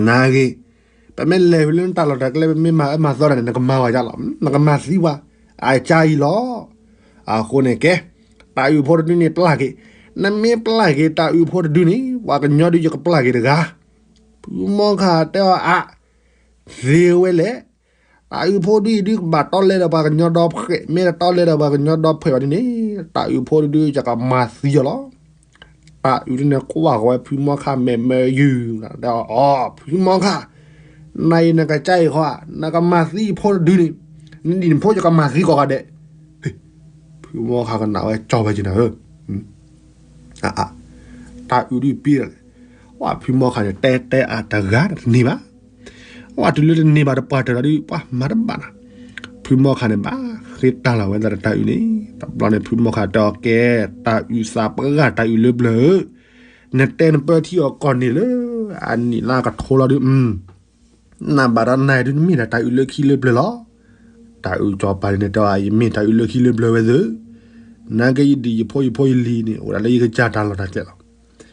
နာ်ဂ့ၤ ပမ့ၢ်လဲၤဝံၤလၢနတၢ်လီၢ်တၢ်ကျဲ ပမ့ၢ်မၤအၢမၤသီတၢ်န့ၣ် နကမၤဝဲယါလီၤ နကမၤသံပှၤ အကါအံၤလီၤ အဃိန့ၣ်ကဲ တၢ်အုးဖိတဒုန့ၣ်ပျၢ်က့ၤ နမ့ၢ်ပျၢ်က့ၤတၢ်အုးဖိတဒုန့ၣ် ပှၤကညီဒု ယကပျၢ်က့ၤတဂၤ ဖုမီခးတဲအီၤအါ သ့ဝဲလဲၣ် တၢ်အုးဖိဒုအံၤဒု ကဘၣ်တီလဲဒီးပှၤကညီဒီဖှဲး မ့ၢ်တတီလဲဒီးပှၤကညီဒီဖှဲးဘၣ်ဒ်န့ၣ် တၢ်အုးဖိတဒု ယကမၤသံအီၤလီၤ တၢ်အုးဒုန့ၣ်ကွၢ်ဃီၤဝဲဖုမီခးမဲာ်မၢယုၢ် တဲအီၤ ဖုမီခး နအံၤနကစၢ်အံၤဃီ နကမၤသံယဖိတဒုန့ၣ် နဒံၣ်နဖိယကမၤသံကိးဂၤဒဲး ဖုမီခးကနၣ်ဝဲကၠီဝဲက့ၤနၤဧၢ အါ တၢ်အုးဒုပံလီၤလဲၣ် ဝဲဖုမီခးန့ၣ် တဲတဲအါတဂၤတန့ၢ်ဘၣ် ဝဲတုၤလၢတန့ၢ်ဘၣ်တပှၢ်တၢၢ်လီၤဒု ပှၤမၤတဘၣ်နၤ ဖုမီခးန့ၣ် ဘၣ်ဃ့တၢ်လီၤဝဲဒၣ်ဒီးတၢ်အုးန့ၣ် တဘျီန့ၣ် ဖုမီခးတဲအီၤကဲ တၢ်အုးသးပှၢ်တၢ်အုးလၢပျၢၤဧၢ နတဲနပၢထံအီၤကီၢ်န့ၣ်လၢ အနံၣ်လါကထိလီၤဒု နဘၣ်ဒီးနၤဒု နမ့ၢ်ဒၣ်တၢ်အုးလၢခံလၢပျၢၤလီၤ တၢ်အုးကၠီၤပၤန့ၣ်တဲအီၤ ယမ့ၢ်တၢ်အုးလၢခံလၢပျၢၤဝဲသု နာ်က့ယဒံၣ်ယဖိယဖိယလံၤန့ၣ် အိၣ်ဒၣ်လၢယကစၢ်တၢ်လီၢ်တၢ်ကျဲလီၤ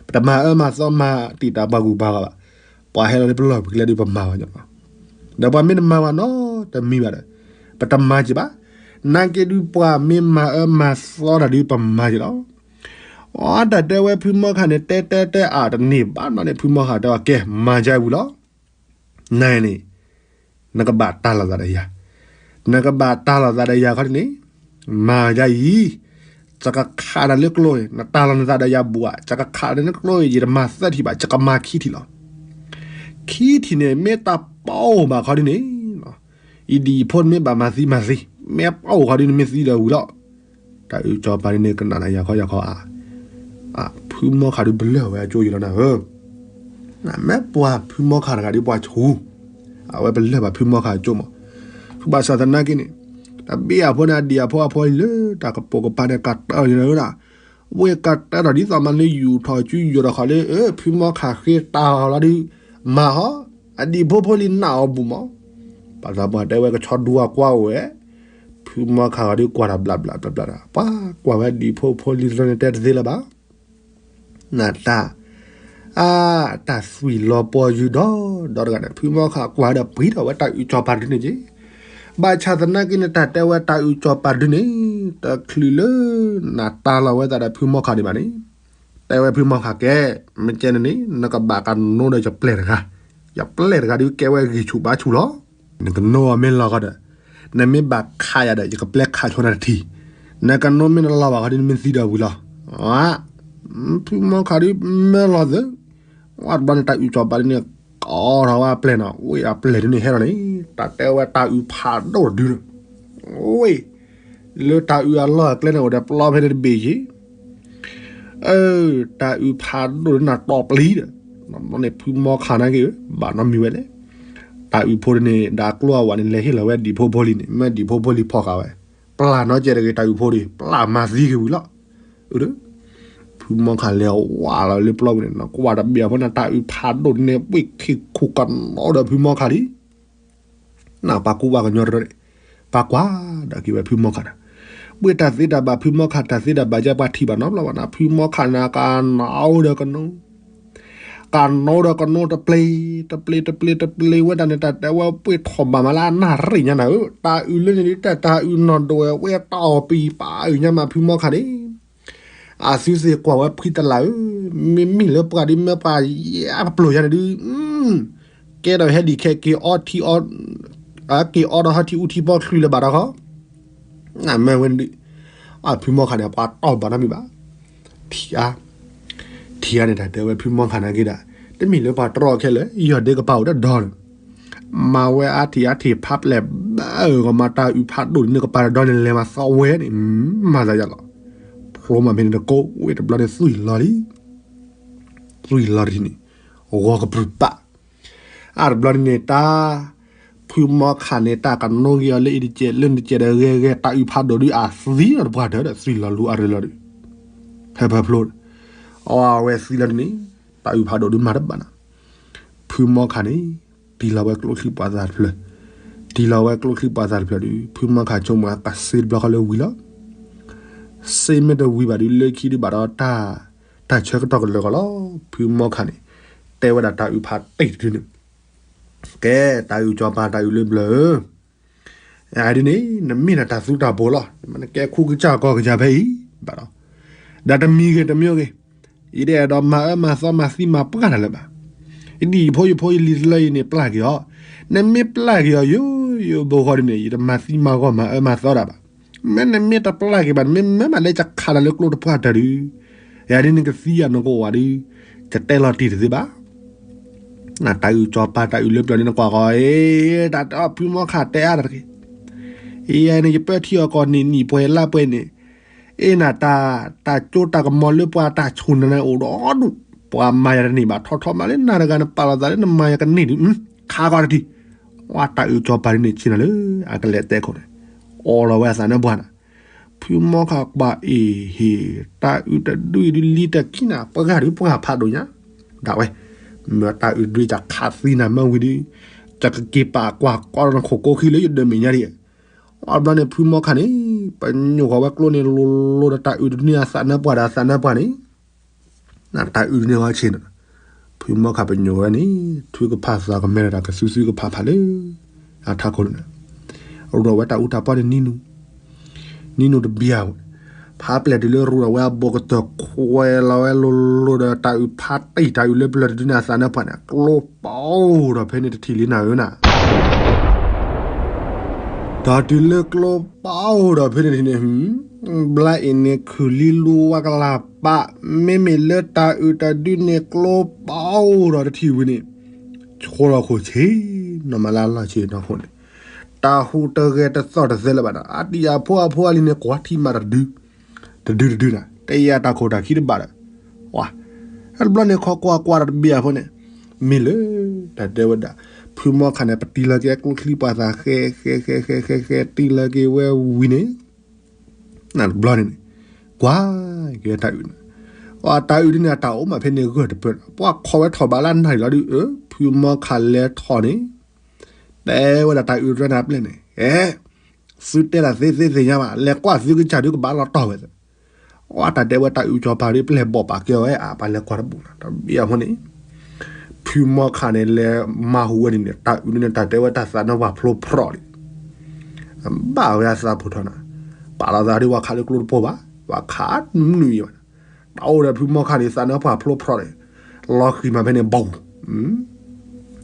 ပတမၤအၢမၤသီမၤတံာ်တာ်ပှၤဂုၤပှၤဂၤဘၣ် ပှၤဟဲလီၤလၢပလီၢ်ပကျဲဒု ပမၤဝဲညါလီၤ ဒီးပှၤမ့ၢ်တမၤဝဲနီတမံၤဘၣ်ဒီး ပတမၤက့ၤဘၣ် နာ်က့ဒု ပှၤမ့ၢ်မၤအၢမၤသီတၢ်ဒု ပမၤက့ၤလီၤ အတၢ်တဲဝဲဖုမီခးန့ၣ် တဲတဲတဲအါတန့ၢ်ဘၣ်နီၢ်န့ၣ် ဖုမီခးတဲအီၤ ကဲ မၤယါဝံၤလီၤ နၤန့ၣ် နကဘၣ်တၢ်လီၤသးဒီးယၤ နကဘၣ်တၢ်လီၤသးဒီးယၤခီဒ်န့ၣ် မၤယါအံၤ ယကခးနၤလၢကျိအံၤ နတၢ်လီၤနသးဒီးယၤဘူးဧါ ယကခးနၤလၢကျိအံၤ ယတမၤသၢထံၣ်ဘၣ် ယကမၤခံထံၣ်လီၤ ခံထံၣ်န့ၣ် မ့ၢ်တၢ်ပီၣ်ဘၣ်ခီဒ်န့ၣ် ယဒံၣ်ယဖိန့ၣ်မ့ၢ်ဘၣ်မၤသံမၤသံ မ့ၢ်ပီၣ်ခီဒ်န့ၣ် မ့ၢ်သံဒီးဝံၤလီၤ တၢ်အုးကၠီၤပၤဒ်န့ၣ် ကနၣ်နၤယၤခီယၤခီဧါ ဖုမီခးဒုပလၢၢ်ဝဲအကၠိယံၤလီၤနၤဧၢ မ့ၢ်ပှၤဖုမီခးတဂၤဒ်ပှၤဆူ အဝဲပလၢၢ်ဘၣ်ဖုမီခးအကၠိမး ဖုဘၣ်ဆၣ်သနာ်က့န့ၣ် တၢ်ဘ့ၣ်အဖိန့ၣ် အဒံၣ်အဖိအဖိလၢတၢ်ကပိာ်ကပၤန့ၣ် ကးတၢ်အီၤလၢ ဝဲကးတၢ်ဒီးဒ်သိးမးလၢယူာ်ထီၣ်စုယူာ်ထီၣ်ဃီလၢ ဖုမီခးဃ့တၢ်လီၤဒု မၤဟီ အဒံၣ်ဖိဖိလံၤနာ်အီၤဘူးမး ဘၣ်ဆၣ်ပှၤတဲဝဲကဆီဒူအကွၢ်အိၣ်ဝဲ ဖုမီခးဂီၤဒုကွၢ်တၢ်ဘျးဘျးဘျးဘျး ပှၤကွၢ်ဝဲဒံၣ်ဖိဖိလံၤတရၢန့ၣ်တဲတသ့လၢၤဘၣ် နတၢ် အါ တၢ်သွံၣ်လီၤပီၤယုၢ်ဒီး ဒီးတဂၤန့ၣ် ဖုမီခးကွၢ်ဒီးပှ့ၤထီၣ်ဝဲတၢ်အုၣ်ကၠီၤပၤတဒုန့ၣ်က့ၤ, ဘၣ်ဆၣ်သနာ်က့န့ၣ် တၢ်တဲဝဲတၢ်အုၣ်ကၠီၤပၤတဒုန့ၣ် တချုးလၢ နတၢ်လီၤဝဲသးဒီးဖုမီခးဒံးဘၣ်န့ၣ်, တဲဝဲဖုမီခးကဲ, မ့ၢ်ကဲန့ၣ်န့ၣ် နကဘၣ်ကနိဒီးယပျဲၢ်တဂၤ, ယပျဲၢ်တဂၤဒုးကဲဝဲဂံၢ်ဆူၣ်ဘါဆူၣ်လီၤ. နကနိအီၤမ့ၢ်လီၤဃီဒီး, နမ့ၢ်ဘၣ်ခးယၤဒီး ယကပျဲခးဆိနၤတထံၣ်, နကနိမ့ၢ်တလီၤဘၣ်ဃီဒီး နမ့ၢ်သံဒီးဝံၤလီၤ. ဖုမီခးဒုးမ့ၢ်လီၤသၢ, ဝဲတဘျီန့ၣ် တၢ်အုၣ်ကၠီၤပၤဒုန့ၣ် ကိးထီၣ်ဝဲအပျဲၢ်နီၤ, ဝဲအပျဲၢ်ဒုန့ၣ်ဟဲလီၤန့ၣ် တၢ်တဲဝဲတၢ်အုၣ်ဖးဒိၣ်တဒုန့ၣ်, ဝဲ လၢတၢ်အုၣ်အလီၢ်အကျဲန့ၣ်အိၣ်ဒီးပျီဖဲန့ၣ်တဘ့ၣ်ယ့ၣ် အၢ တၢ်အုၣ်ဖးဒိၣ်ဒုန့ၣ်တီၢ်ပျံၤဒီး, န့ၣ်ဖုမီခးနာ်က့ၤ ဘၣ်နီတမံၤဝဲလဲၣ်, တၢ်အုၣ်ဖိဒုန့ၣ် ဒီးကျိအဝဲန့ၣ် လဲၤဟ့ၣ်လီၤဝဲဒံၣ်ဖိဖိလံၤန့ၣ် မ့ၢ်ဒံၣ်ဖိဖိလံၤဖီၣ်ဃာ်ဝဲ, ပျၢ်နီတစဲးတဂ့ၤ တၢ်အုၣ်ဖိဒု ပျၢ်မၤသံက့ၤဝံၤလီၤ. ဖုမီခးလဲၤဝးလီၤလၢပျီပူၤန့ၣ် နကွၢ်တဘ့ၣ်အဖီန့ၣ် တၢ်အုၣ်ဖးဒိၣ်ဒုန့ၣ် ပှ့ၢ်ခံခူၣ်ကနီဒီးဖုမီခးလံ နပှၤကူပှၤကညီတရၢန့ၣ်, ပှၤကွၢ်ဒီးက့ၤဝဲဖုမီခးဒီး, ပှ့ၤတၢ်သ့တၢ်ဘၣ်ဖုမီခး တၢ်သ့တၢ်ဘၣ်ယဲၢ်ပှၤထံၣ်ဘၣ်နီတဘျီဘၣ်နီၤ, ဖုမီခးန့ၣ် ကနီဒီးကနိ, ကနိဒီးကနိတပျ့ၤ, တပျ့ၤ တပျ့ၤ တပျ့ၤဝဲဒၣ်န့ၣ် တၢ်တဲဝဲပှ့ၤထီၣ်ဘၣ်မးလၢအနၣ်ရံၣ်ညါနၤဧၢ, တၢ်အုၣ်လၢန့ၣ်ဒုး တၢ်တၢ်အုၣ်နီၢ်ဒိၣ်ဝဲ ဝဲတီၢ်ပံၤပာ်အုၣ်ညါမးဖုမီခးန့ၣ် အသုသ့ၣ်ကွၢ်ဝဲဖှံတလးဧၢ, မ့မ့ၢ်လၢပှၤဒ်မ့ၢ်ပှၤယဲၢ်ပျိာ်ယါန့ၣ်ဒုး, ကဲဒီးဟဲဒံးခဲက့ၤအီထံအီ, က့ၤအီဒီးဟီထံအူထံဖီချုးလၢၤဘၣ်ဒီးခီ, နမ့ၢ်ဝဲန့ၣ်ဒုး, အဖုမီခးန့ၣ် ပှၤတီၢ်ဘၣ်နီတမံၤဘၣ်, ထံဧါ, ထံဧါန့ၣ် တၢ်တဲဝဲဖုမီခးနာ်က့ၤဒၣ်, တမ့ၢ်လၢပှၤတရီၢ်ခဲလၢာ် ယီၢ်ဒ့ကပၤအိၣ်တဒီန့ၣ် မၤဝဲအါထံၣ်အါထံၣ်ဖးပျဲၢ်ဘၣ်ဧၢ, ဂီၤမးတၢ်အုၣ်ဖးဒိၣ်န့ၣ် ကပၤတဒီန့ၣ် လဲၤမၤသီဝဲန့ၣ် မၤသးယါလီၤ, ဖျိမးဖဲန့ၣ်တကိးဝဲတဘျီန့ၣ် သွံၣ်လီၤလံ, သွံၣ်လီၤတထံၣ်န့ၣ် ဂီၤကပြုၢ်ပာ်, အါတဘျီန့ၣ်န့ၣ် တၢ် ဖုမီခးန့ၣ် တၢ်ကနိက့ၤအီၤလၢအံၤတကဲး လၢန့ၣ်တကဲးဒီးဂဲၤဂဲၤ တၢ်အုၣ်ဖးဒိၣ်ဒုးအသံလီၤတပှၢ်တၢၢ်ဒီး သွံၣ်လီၤလူၤအရ့လီၤဒုး, ဖဲဖဲဖျိ အဝဲသံလီၤဒုးန့ၣ် တၢ်အုၣ်ဖးဒိၣ်ဒုးမၤတဘၣ်နီၤ, ဖုမီခးန့ၣ် တံၢ်လီၤဝဲကျိချံပှၤသးတဖျၢၣ်, တံၢ်လီၤဝဲကျိချံပှၤသးတဖျၢၣ်ဒုး ဖုမီခးဆိကမိၣ်ကစ့တဘျီဃီလၢဝံၤလီၤ, စ့မ့ၢ်တဝံၤဘၣ်ဒုး လၢခံဒုးဘၣ်ဒီးတၢ် တၢ်ဆၢကတီၢ်ကလၢာ်ကီးလီၤ, ဖုမီခးန့ၣ် တဲဝဲဒၣ်တၢ်အုၣ်ဖးတံၢ်တဒုန့ၣ်, ကဲ တၢ်အုၣ်ကၠီၤပၤ တၢ်အုၣ်လၢပျၢၤဧၢ, အဒ်န့ၣ် နမ့ၢ်ဒၣ်တၢ်သူတၢ်ဘိလီၤ, နကဲခူကစၢ်ကီၢ်ကစၢ်ဖဲအံၤဘၣ်ဒီး, ဒီးတမံၤဂ့ၤတမံၤဂ့ၤ, ယတအဲၣ်ဒိးမၤအၢမၤသီမၤသံမၤပှၢ်တၢ်လၢၤဘၣ်, ယဒ်ယဖိယဖိယလံၤတလၢအံၤန့ၣ် ပျၢ်က့ၤအီၤ, နမ့ၢ်ပျၢ်က့ၤအီၤယိယိဘိဃီဒ်န့ၣ် ယတမၤသံမၤဂီၢ်မၤအၢမၤသီတၢ်ဘၣ်, မ့ၢ်နမ့ၢ်တပျၢ်က့ၤဘၣ် နမ့ၢ်မၤလၢယခးတၢ်လၢကျိတပှၢ်တၢၢ်ဒုး, ယၤဒ်နကသံယၤနကအိၣ်ဝဲဒုး, ယတဲလီၤတံၢ်တသ့ဘၣ် နတၢ်အုၣ်ကၠီၤပၤ တၢ်အုၣ်လၢပျၢၤန့ၣ် နကွၢ်ဃီ, တၢ်ဖုမီခးတဲအါတၢ်တဂ့ၤ, ယဲန့ၣ် ယပၢထံအီၣ်ကီၢ်နံၣ်နံၣ်ပှဲၤလါပှဲၤန့ၣ်, အ့ၣ်နၤတၢ်, တၢ်ကၠိတၢ်ကမီၤလၢပှၤတၢ်ဆိၣ်နၤန့ၣ်အိၣ်ဒီဒူၣ်, ပှၤမၤယၤတန့ၢ်ဘၣ် ထီထီၣ်မးလၢနၤတဂၤ နပာ်လီၤသးလၢနမၤယၤကန့ၢ်ဒုး, ခးဃီတထံၣ်, ဝဲတၢ်အုၣ်ကၠီၤပၤဒ်န့ၣ်ဆ့ၣ်နီၤလၢ အကလဲၤတဲခိၣ်န့ၣ်, အိးလီၤဝဲအသးနၢပှၢ်နၤ ဖုမီခးကွၢ်အ့ၣ်ဟ့ၣ်, တၢ်အုၣ်တဒုအံၤဒုးလံတခံနၤ ပှၤဂၤဒုးပှၤဖးဒိၣ်ညါ, ဒၣ်ဝဲ, မ့ၢ်တၢ်အုၣ်တဒုယခးသံနၤမ့ၢ်ဝံၤဒုး, ယကက့ၤပာ်ကွၢ်ကီနခိၣ်ကိးခံလၢယဒၢးမဲာ်ညါဒံး, အဘျီန့ၣ် ဖုမီခးန့ၣ် ပညိၣ်ဃီၤဝဲကျိန့ၣ် လိၤလိၤဒီးတၢ်အုၣ်တဒုန့ၣ်အသးနၢပှၢ်ဒီးအသးနၢပှၢ်န့ၣ် နတၢ်အုၣ်ဒုးန့ၢ်ဝဲဆ့ၣ်နီၤ, ဖုမီခးပညိၣ်ဝဲန့ၣ် ထွံကဖးသးကမဲဒီးတၢ်ကစုစုကဖးဖးလၢ အထးခိၣ်န့ၣ်, ရူးဒီးဝဲတၢ်အူတၢ်ပီၢ်န့ၣ်နံၤနူၤ, နံၤနူၤတဘျီဝဲ, ဖးပျဲၢ်တုၤလၢရူးဒီးဝဲအဘိကတၢၢ် ခွဲးလီၤဝဲလိၤလိၤဒီးတၢ်အုၣ်ဖးတံၢ်တၢ်အုၣ်လၢပျၢၤတဒုန့ၣ်အသးနၢပှၢ်န့ၣ် ကျိပအိၣ်ဒီးဖဲန့ၣ်တထံၣ်လံနၤဧၢနၤ ဒီးတုၤလၢကျိပအိၣ်ဒီးဖဲန့ၣ်န့ၣ်, ဘျါအံၤန့ၣ်ခုၣ်လံလူဝါကလၤပာ်, မ့မ့ၢ်လၢတၢ်အုၣ်တဒုန့ၣ်ကျိပအိၣ်ဒီးတထံၣ်ဝံၤန့ၣ်, ဆိလီၤခိၣ်ဆ့ၣ်, နီၢ်မၤလၢလီၢ်ဆ့ၣ်နီၤခိၣ်န့ၣ်, တၢ်ဟူးတဂဲၤတသီၣ်တသဲလၢၤဘၣ်ဒီး အတံၢ်အဖိအဖိအလံၤန့ၣ် ကွၢ်ထံမးတဒု တဒုတဒုနၤ တယၤတၢ်ခိၣ်တၢ်ခံတဘၣ်ဒီး, ဝါ, တဘျီန့ၣ်ခီကွၢ်ကွၢ်ဒီးတဘ့ၣ်အဖိန့ၣ်, မ့ၢ်လၢ တၢ်တဲဝဲဒၣ်, ဖုမီခးန့ၣ် ပတံၢ်လီၤက့ၤကျိချံပှၤသးဃဲဃဲဃဲဃဲဃဲဃဲ တံၢ်လီၤက့ၤဝဲဝံၤန့ၣ်, နတဘျီန့ၣ်န့ၣ်, ကွၢ်က့ၤတၢ်အုၣ်န့ၣ်, အတၢ်အုၣ်ဒ်န့ၣ် အတၢ်အိၣ်မးဖဲန့ၣ်ဂၢၢ်တပၢၢ်န့ၣ် ပှၤခိးဝဲထီၣ်ဘးလၢနၢ်လီၤဒုး, ဖုမီခးလဲၤထီၣ်န့ၣ် တဲဝဲဒၣ်တၢ်အုၣ်တရၢန့ၣ်အပျဲၢ်န့ၣ်, အဲ, သုတဲဒၣ်သ့သ့သ့ၣ်ညါဘၣ်, လဲၤကွၢ်သုကစၢ်ဒုးကဘၣ်လီၤတီၢ်ဝဲသ့ၣ်, အတၢ်တဲဝဲတၢ်အုၣ်ကၠီၤပၤဒ်ပျဲၢ်ဘီၣ်ပာ်ကဲအီၤဝဲ အပှၤလဲၤကွၢ်တဘူၣ်နီၤ တဘျီအဃိန့ၣ် ဖုမီခးန့ၣ် လဲၤမၤဟူးဝဲန့ၣ်န့ၣ် တၢ်အုၣ်ဒုန့ၣ် တၢ်တဲဝဲတၢ်သးနါပှၢ်ဖျိဖျိးန့ၣ် ဘၣ်ဝဲအသးဖိထီၣ်နၤ, ပာ်လီၤသးဒ်ဝဲခးလၢကျိတပီၢ်ဘၣ်, ပှၤခးနွံဝဲ, တၢ်အိၣ်ဒီးဖုမီခးန့ၣ် သးနါပှၢ်ဖျိဖျိးန့ၣ်, လီၤဃံၤမးဖဲန့ၣ် ဘၣ်,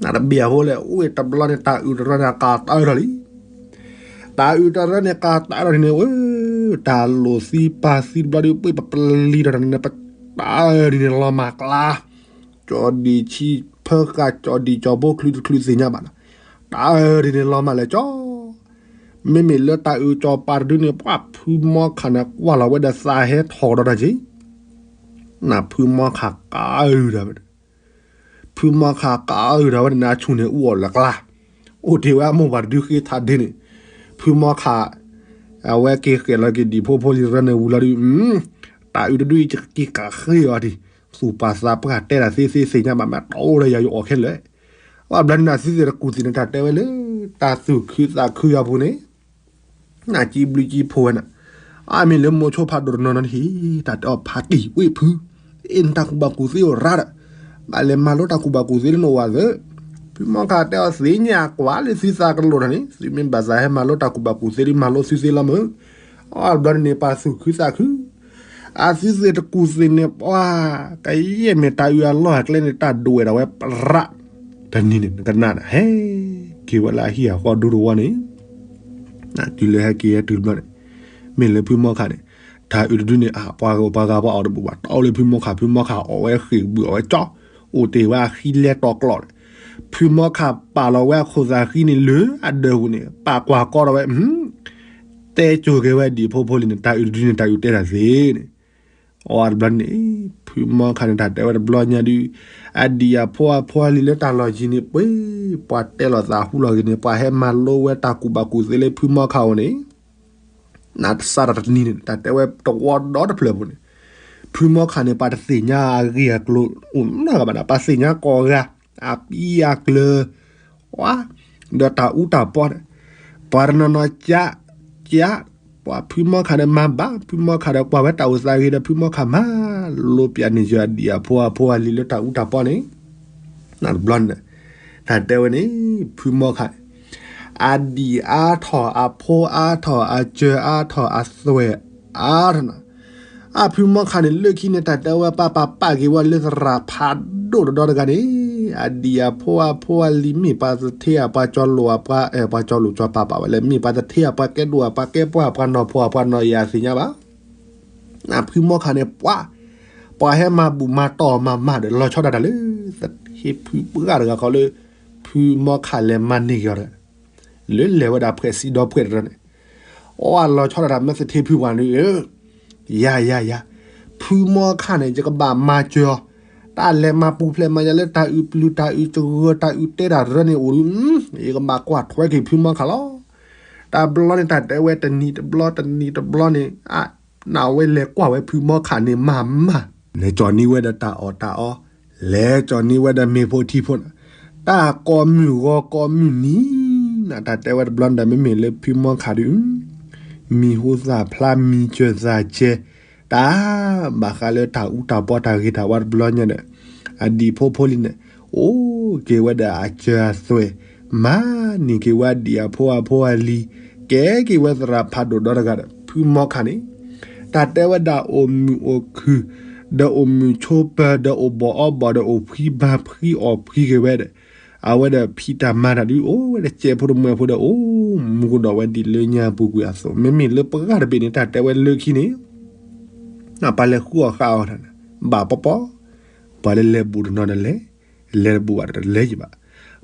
နတဘၣ်အဃိလဲၣ်, အိၣ်တဘျီန့ၣ် တၢ်အုၣ်တရၢန့ၣ် ကးတၢ်အၢထီၣ်လံ, တၢ်အုၣ်တရၢန့ၣ် ကးတၢ်အၢထီၣ်န့ၣ် ဝဲ, တၢ်လိာ်သံပာ်သံတဘျီဒီး ပှၤပလံၤထီၣ်န့ၣ် ပတၢ်အၢဒ်န့ၣ်လီၤမၢ်ကျါ ကၠီဒံၣ်ဆံဖၢဃာ် ကၠီဒံၣ်ကၠီဘိ ချုးတချုးသ့ၣ်ညါဘၣ်နီၤ, တၢ်အၢဒ်န့ၣ်လီၤမၢ်လဲၤကၠီ, မ့မ့ၢ်လၢတၢ်အုၣ်ကၠီၤပၤတဒုန့ၣ် ပှၤဖုမီခးန့ၣ် ကွၢ်လီၤဝဲဒီးသးဟဲထီၣ်ဒီးတၢ်က့ၤ, နဖုမီခးကအုၣ်ဒၣ်ဝဲ, ဖုမီခးကအုၣ်ဒၣ်ဝဲန့ၣ် အဆူၣ်န့ၣ်အူအီၣ်လၢကျါ, အိၣ်တ့ၢ်ဝဲအမိၢ်ပှၢ်တဒုဃ့ထးဒ့န့ၣ်, ဖုမီခး အဝဲက့ၤဃဲၤလီၤက့ၤဒံၣ်ဖိဖိလံၤတရၢန့ၣ်ဝံၤလီၤဒုး, တၢ်အုၣ်တဒုအံၤ ယကက့ၤကးဃ့အီၤဒံး, သူၣ်ပာ်သးပှၢ်တဲတၢ်သ့သ့သ့ၣ်ညါဘၣ် မ့ၢ်တအိၣ်ဒီးယၤယအီၣ်ခဲလၢာ်, အဘျီန့ၣ် အသုသ့ၣ်တကူၣ်သ့ၣ်န့ၣ် တၢ်တဲဝဲလၢ တၢ်သူၣ်ခုသးခုအပူၤန့ၣ် နကံဘျုးကံဖှိၣ်ဝဲန့ၣ်, အမ့ၢ်လၢမိၤဆိဖးဒိၣ်တနီၤနီၤတဟ့ၣ် တၢ်တဲအီၤဖးတံၢ်ဝ့ၢ်ဖု, အ့ၣ် နတၢ်ကူၣ်ဘၣ်ကူၣ်သ့အိၣ်ရၣ်ဒီး, ဘၣ်လဲၤမၤလိတၢ်ကူၣ်ဘၣ်ကူၣ်သ့လၢနအိၣ်ဝဲသ့, ဖုမီခးတဲအီၤသ့ၣ်ညါကွၢ်လၢသုသးကလိာ်ထီၣ်န့ၣ် သုမ့ၢ်ဘၣ်သးဟဲမၤလိတၢ်ကူၣ်ဘၣ်ကူၣ်သ့ဒီး မၤလိသုသ့လီၤမၢ်, အဘျီန့ၣ် ပှၤသူၣ်ခုသးခု အသုသ့ၣ်တကူၣ်သ့ၣ်န့ၣ် ပှၤ ကယဲၢ်မ့ၢ်တၢ်အုၣ်အလီၢ်အကျဲန့ၣ် တၢ်ဒိၣ်ဝဲဒၣ်ဝဲပရၣ်, တနံၤန့ၣ် နကနၣ်န့ၣ် ဟဲက့ၤဝဲလၢအဟံၣ်အဃီဒူတဝီန့ၣ်, တုၤလၢဟဲက့ၤဟဲတုၤတဘျီန့ၣ်, မ့ၢ်လၢဖုမီခးန့ၣ်, တၢ်အုၣ်တဒုန့ၣ် အပှၤဂၤပှၤဂၤပှၤအီၣ်တဘူၣ်ဘၣ် တၢ်အိၣ်လၢဖုမီခး ဖုမီခးအီၣ်ဝဲဃ့ၢ်ကဘုၣ်အီၣ်ဝဲကၠီ, အိၣ်တ့ၢ်ဝဲအဃံလဲၤတီၤကျီၢ်န့ၣ်, ဖုမီခးပာ်လီၤဝဲအခိၣ်သးဃံန့ၣ်လၢအဒၢးပူၤန့ၣ် ပာ်ကွၢ်ကီဒီးဝဲ တဲကိၤက့ၤဝဲဒံၣ်ဖိဖိလံၤန့ၣ် တၢ်အုၣ်တဒုန့ၣ် တၢ်အုၣ်တဲတၢ်သ့န့ၣ်, အီတဘျီန့ၣ်, ဖုမီခးန့ၣ် တၢ်တဲဝဲတဘျီညါဒုး, အဒံၣ်အဖိအဖိအလံၤလၢတၢ်လီၢ်ယံၤန့ၣ် ပှ့ၤ, ပှၤတဲလီၤသးဟူလီၤဂ့ၤန့ၣ် ပှၤဟဲမၤလိဝဲတၢ်ကူၣ်ဘၣ်ကူၣ်သ့လၢဖုမီခးအအိၣ်န့ၣ်, နစးတၢ်တနံၤန့ၣ် တၢ်တဲဝဲတဝီဒီတဖျၢၣ်ပူၤန့ၣ်, ဖုမီခးန့ၣ် ပှၤတသ့ၣ်ညါအဂ့ၢ်အကျိၤအိၣ်နီတဂၤဘၣ်ဒီး ပှၤသ့ၣ်ညါကိးဂၤ, အပံအကျၢၤ ဝါ, ဒီးတၢ်အူတၢ်ပီန့ၣ်, ပှၤတနီၤနီၤကး, ကး, ပှၤဖုမီခးဒီးမၤဘၣ် ဖုမီခးဒီး ကွၢ်ဝဲတၢ်အိၣ်သးဂ့ၤဒီး ဖုမီခးမၤလိပျးန့ၢ်ယၤအဒံၣ်အဖိအဖိအလံၤလၢတၢ်အူတၢ်ပီန့ၣ်, နတဘျီန့ၣ်, တၢ်တဲဝဲန့ၣ်, ဖုမီခးန့ၣ်, အဒံၣ်အါထီၣ် အဖိအါထီၣ် အစၢၤအါထီၣ် အသွဲၣ်အါထီၣ်နီၤ အဖုမီခးန့ၣ် လၢခံန့ၣ် တၢ်တဲဝဲပၢ်ပၢ်ပာ်က့ၤဝဲလၢသရၣ်ဖးဒိၣ်တဒီတဂၤန့ၣ်, အဒံၣ်အဖိအဖိအလံၤ မ့ၢ်ပှၤသထ့အပှၤကၠီလိာ်အပှၤ, ပှၤကၠီလိာ်ကၠီပၤပာ်ဝဲလၢ မ့ၢ်ပှၤသထ့အပှၤကဲဒိၣ်အပှၤကဲပှၢ်အပှၤနီၢ်ဖှီၣ်အပှၤနီၢ်ယၤသ့ၣ်ညါဘၣ်. အဖုမီခးန့ၣ် ပှၤ, ပှၤဟဲမၤဘူၣ်မၤတီၢ်မၤမၤဒီး လီၤဆီဒၣ်တၢ်လၢ သထ့ဖုပှၢ်တဂၤဃီလၢ ဖုမီခးလဲၤမၤန့ၢ်က့ၤအီၤဒီး လၢလဲၤဝဲဒၣ်ဖှဲးစံဒီဖှဲးတရၢန့ၣ်, အီၣ်အလီၤဆီဒၣ်တၢ်မ့ၢ်သထ့ဖုပှၢ်န့ၣ်, ယၤယၤယၤ, ဖုမီခးန့ၣ် ယကဘၣ်မၤစၢၤအီၤ, တၢ်လဲၤမၤပူၤဖျဲးမၤညါလၢတၢ်အုၣ်ပျုၢ်တၢ်အုၣ်ကဂၢၢ်တၢ်အုၣ်တဲတၢ်ရၢန့ၣ်အိၣ်ဒီး, ယကဘၣ်ကွၢ်ထွဲက့ၤဖုမီခးလီၤ. တဘျီန့ၣ် တၢ်တဲဝဲတနံၤတဘျီတနံၤတဘျီန့ၣ်, နဝဲလဲၤကွၢ်ဝဲဖုမီခးန့ၣ်မၤမၤ, လဲၤကၠီၤန့ၢ်ဝဲဒီးတၢ်အီၣ်တၢ်အီ, လဲၤကၠီၤန့ၢ်ဝဲဒီးမ့ၤဖိထံဖိန့ၣ်, တၢ်ကိးမုၢ်ဂီၤကိးမုၢ်နံၤ, နတၢ်တဲဝဲတဘျီန့ၣ်ဒီး မ့မ့ၢ်လၢဖုမီခးဒီး မံၤဟူသၣ်ဖျါ မံၤစၢၤသးကဲ, တၢ်ဘၣ်ဃးလၢတၢ်အူတၢ်ပီတၢ်ဂ့ၤတၢ်ဝါတဘျီညါဒီး, အဒံၣ်ဖိဖိလံၤန့ၣ်, အိၣ်က့ၤဝဲဒီးအစၢၤအသွဲၣ်, မၤန့ၢ်က့ၤဝဲဒံၣ်အဖိအဖိအလံၤ, ကဲက့ၤဝဲသရၣ်ဖးဒိၣ်ဒီတဂၤဒီး ဖုမီခးန့ၣ်, တၢ်တဲဝဲဒၣ်အိၣ်မုာ်အိၣ်ခုၣ်, ဒီးအိၣ်မုာ်ဆိးပၢၤ ဒီးအိၣ်ဘီၣ်အီဘီၣ်ဒီးအိၣ်ဖှံဘါဖှံအီၣ်ဖှံက့ၤဝဲဒီး အဝဲဒီးဖံးတၢ်မၤတၢ်ဒုး အိၣ်ဝဲဒီးစဲးဖိတမှဲၤဖိဒီး အိၣ်မူကဒီးဝဲဒ်လၢညါပူၤကွံာ်အသိး မ့မ့ၢ်လၢပှၢ်တဘ့ၣ်န့ၣ် တၢ်တဲဝဲလၢခံန့ၣ်, ပှၤလဲၤဃုအီၣ်ဃုအီတၢ်န့ၣ် ဘၣ်ပီပီ, ပှၤလၢလဲၤဘူၣ်တနီၤဒီးလဲၤ, လဲၤတဘူၣ်ဘၣ်ဒီးတလဲၤယံၤဘၣ်,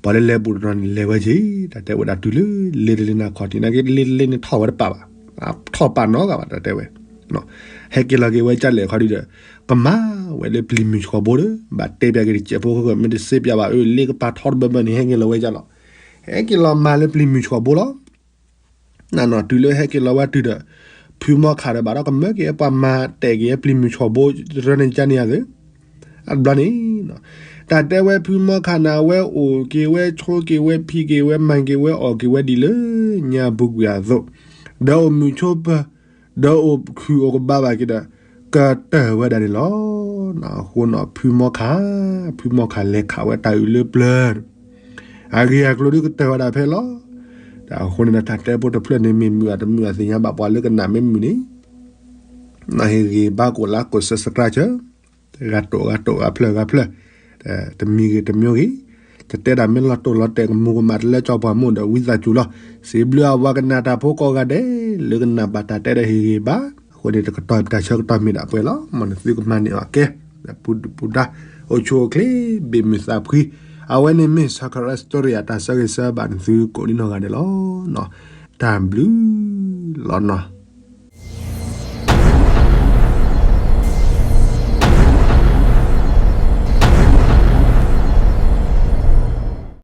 ပှၤလၢလဲၤဘူၣ်တနီၤန့ၣ်လဲၤဝဲက့ၤ, တၢ်တဲဝဲဒၣ်တုၤလၢ လ့တလ့နၤခီၣ်ထံးနာ်က့ လ့တလ့န့ၣ်ထီၣ်ဝဲတပာ်ဘၣ်, ထီၣ်ပာ်နီတဂၤဘၣ် တၢ်တဲဝဲ ဟဲက့ၤလီၤက့ၤဝဲကၢ်လဲၣ်ခီဒုဒီး ကမၤဝဲလၢပျံၤမုၢ်ဆှီဘိဒီး ဘၣ်တဲပျးက့ၤတစဲးဖိဃၢဃၢ မ့ၢ်တစ့ပျးဘၣ်အၢ လ့ကပာ်ထီတဘၢဘၢန့ၣ် ဟဲက့ၤလီၤဝဲကၢ်လီၤ, ဟဲက့ၤလီၤမၤလၢပျံၤမုၢ်ဆှီဘိလီၤ. နနီၤတုၤလၢဟဲက့ၤလီၤဝဲတုၤဒီး ဖုမီခးဒီးဘၣ်ဒီးကမၢက့ၤပှၤမၤတဲာ်က့ၤပျံၤမုၢ်ဆှီဘိတရၢန့ၣ်ကၢ်န့ၣ်ဧါသ့, အဘျီန့ၣ် တၢ်တဲဝဲဖုမီခးန့ၣ် အဝဲအိၣ်က့ၤဝဲဆိးက့ၤဝဲဖံးက့ၤဝဲမၤက့ၤဝဲအီၣ်က့ၤဝဲဒ်လၢညါပူၤကွံာ်အသိး, ဒီးအိၣ်မုာ်ဆိးပၢၤ, ဒီးအိၣ်ခုၣ်အိၣ်ကဘၣ်ဘၣ်က့ၤဒီး ကတၢၢ်ဝဲဒၣ်န့ၣ်လီၤ. အဃိန့ၣ် ဖုမီခါ, ဖုမီခါလဲၤခးဝဲတၢ်အုးလၢပျၢၤ, အဂ့ၢ်အကျိၤဒုးကတၢၢ်ဝဲဒၣ်ဖဲလီၤ. အဃိန့ၣ်ဒီး တၢ်တဲဖိတဖျၢၣ်န့ၣ် မ့ၢ်မုာ်အတမုာ်အသ့ၣ်ညါဘၣ်ပှၤလၢကနၣ်မ့ၢ်မုာ်န့ၣ် ဟ့ၣ်ဂံၢ်ဘါကိးလါကိး subscribe ဂၤတိာ်ဂၤတိာ်ဂၤဖျၢၣ်ဂၤဖျၢၣ်, တမံၤဂ့ၤတမံၤဂ့ၤ, တတဲဒၣ်မ့ၢ်လီၤတိၢ်လီၤတဲာ်ကမူၤကမၣ်တလၢကၠီပှၤမိၢ်ဒီး ဝံသးစူၤလီၤ. စံးဘျုးအဝၤကနၣ်တၢ်ဖိကိးဂၤဒဲး လၢကနၣ်ဘၣ်တၢ်တဲဒီးဟ့ၣ်ဂံၢ်ဘါ, အဃိန့ၣ် တကတီၢ်တၢ်ဆၢကတီၢ်မ့ၢ်ဒၣ်ပှဲၤလီၤ. မ်နသုကမၤန့ၢ်အီၤကဲ, ပူၤဒုၣ်ပူၤဒါ, အိၣ်ဆူၣ်အိၣ်ချ့, ဘ့ၣ်မုာ်သးဖှံ, အဝဲန့ၣ်မ့ၢ် Sakura Story အတၢ်ဆၢဂ့ၤဆၢဝါဘၣ်နသုကိးဒံနီၢ်ဂၤဒဲးလီၤ. တၢ်ဘျုးလီၤနီၤ.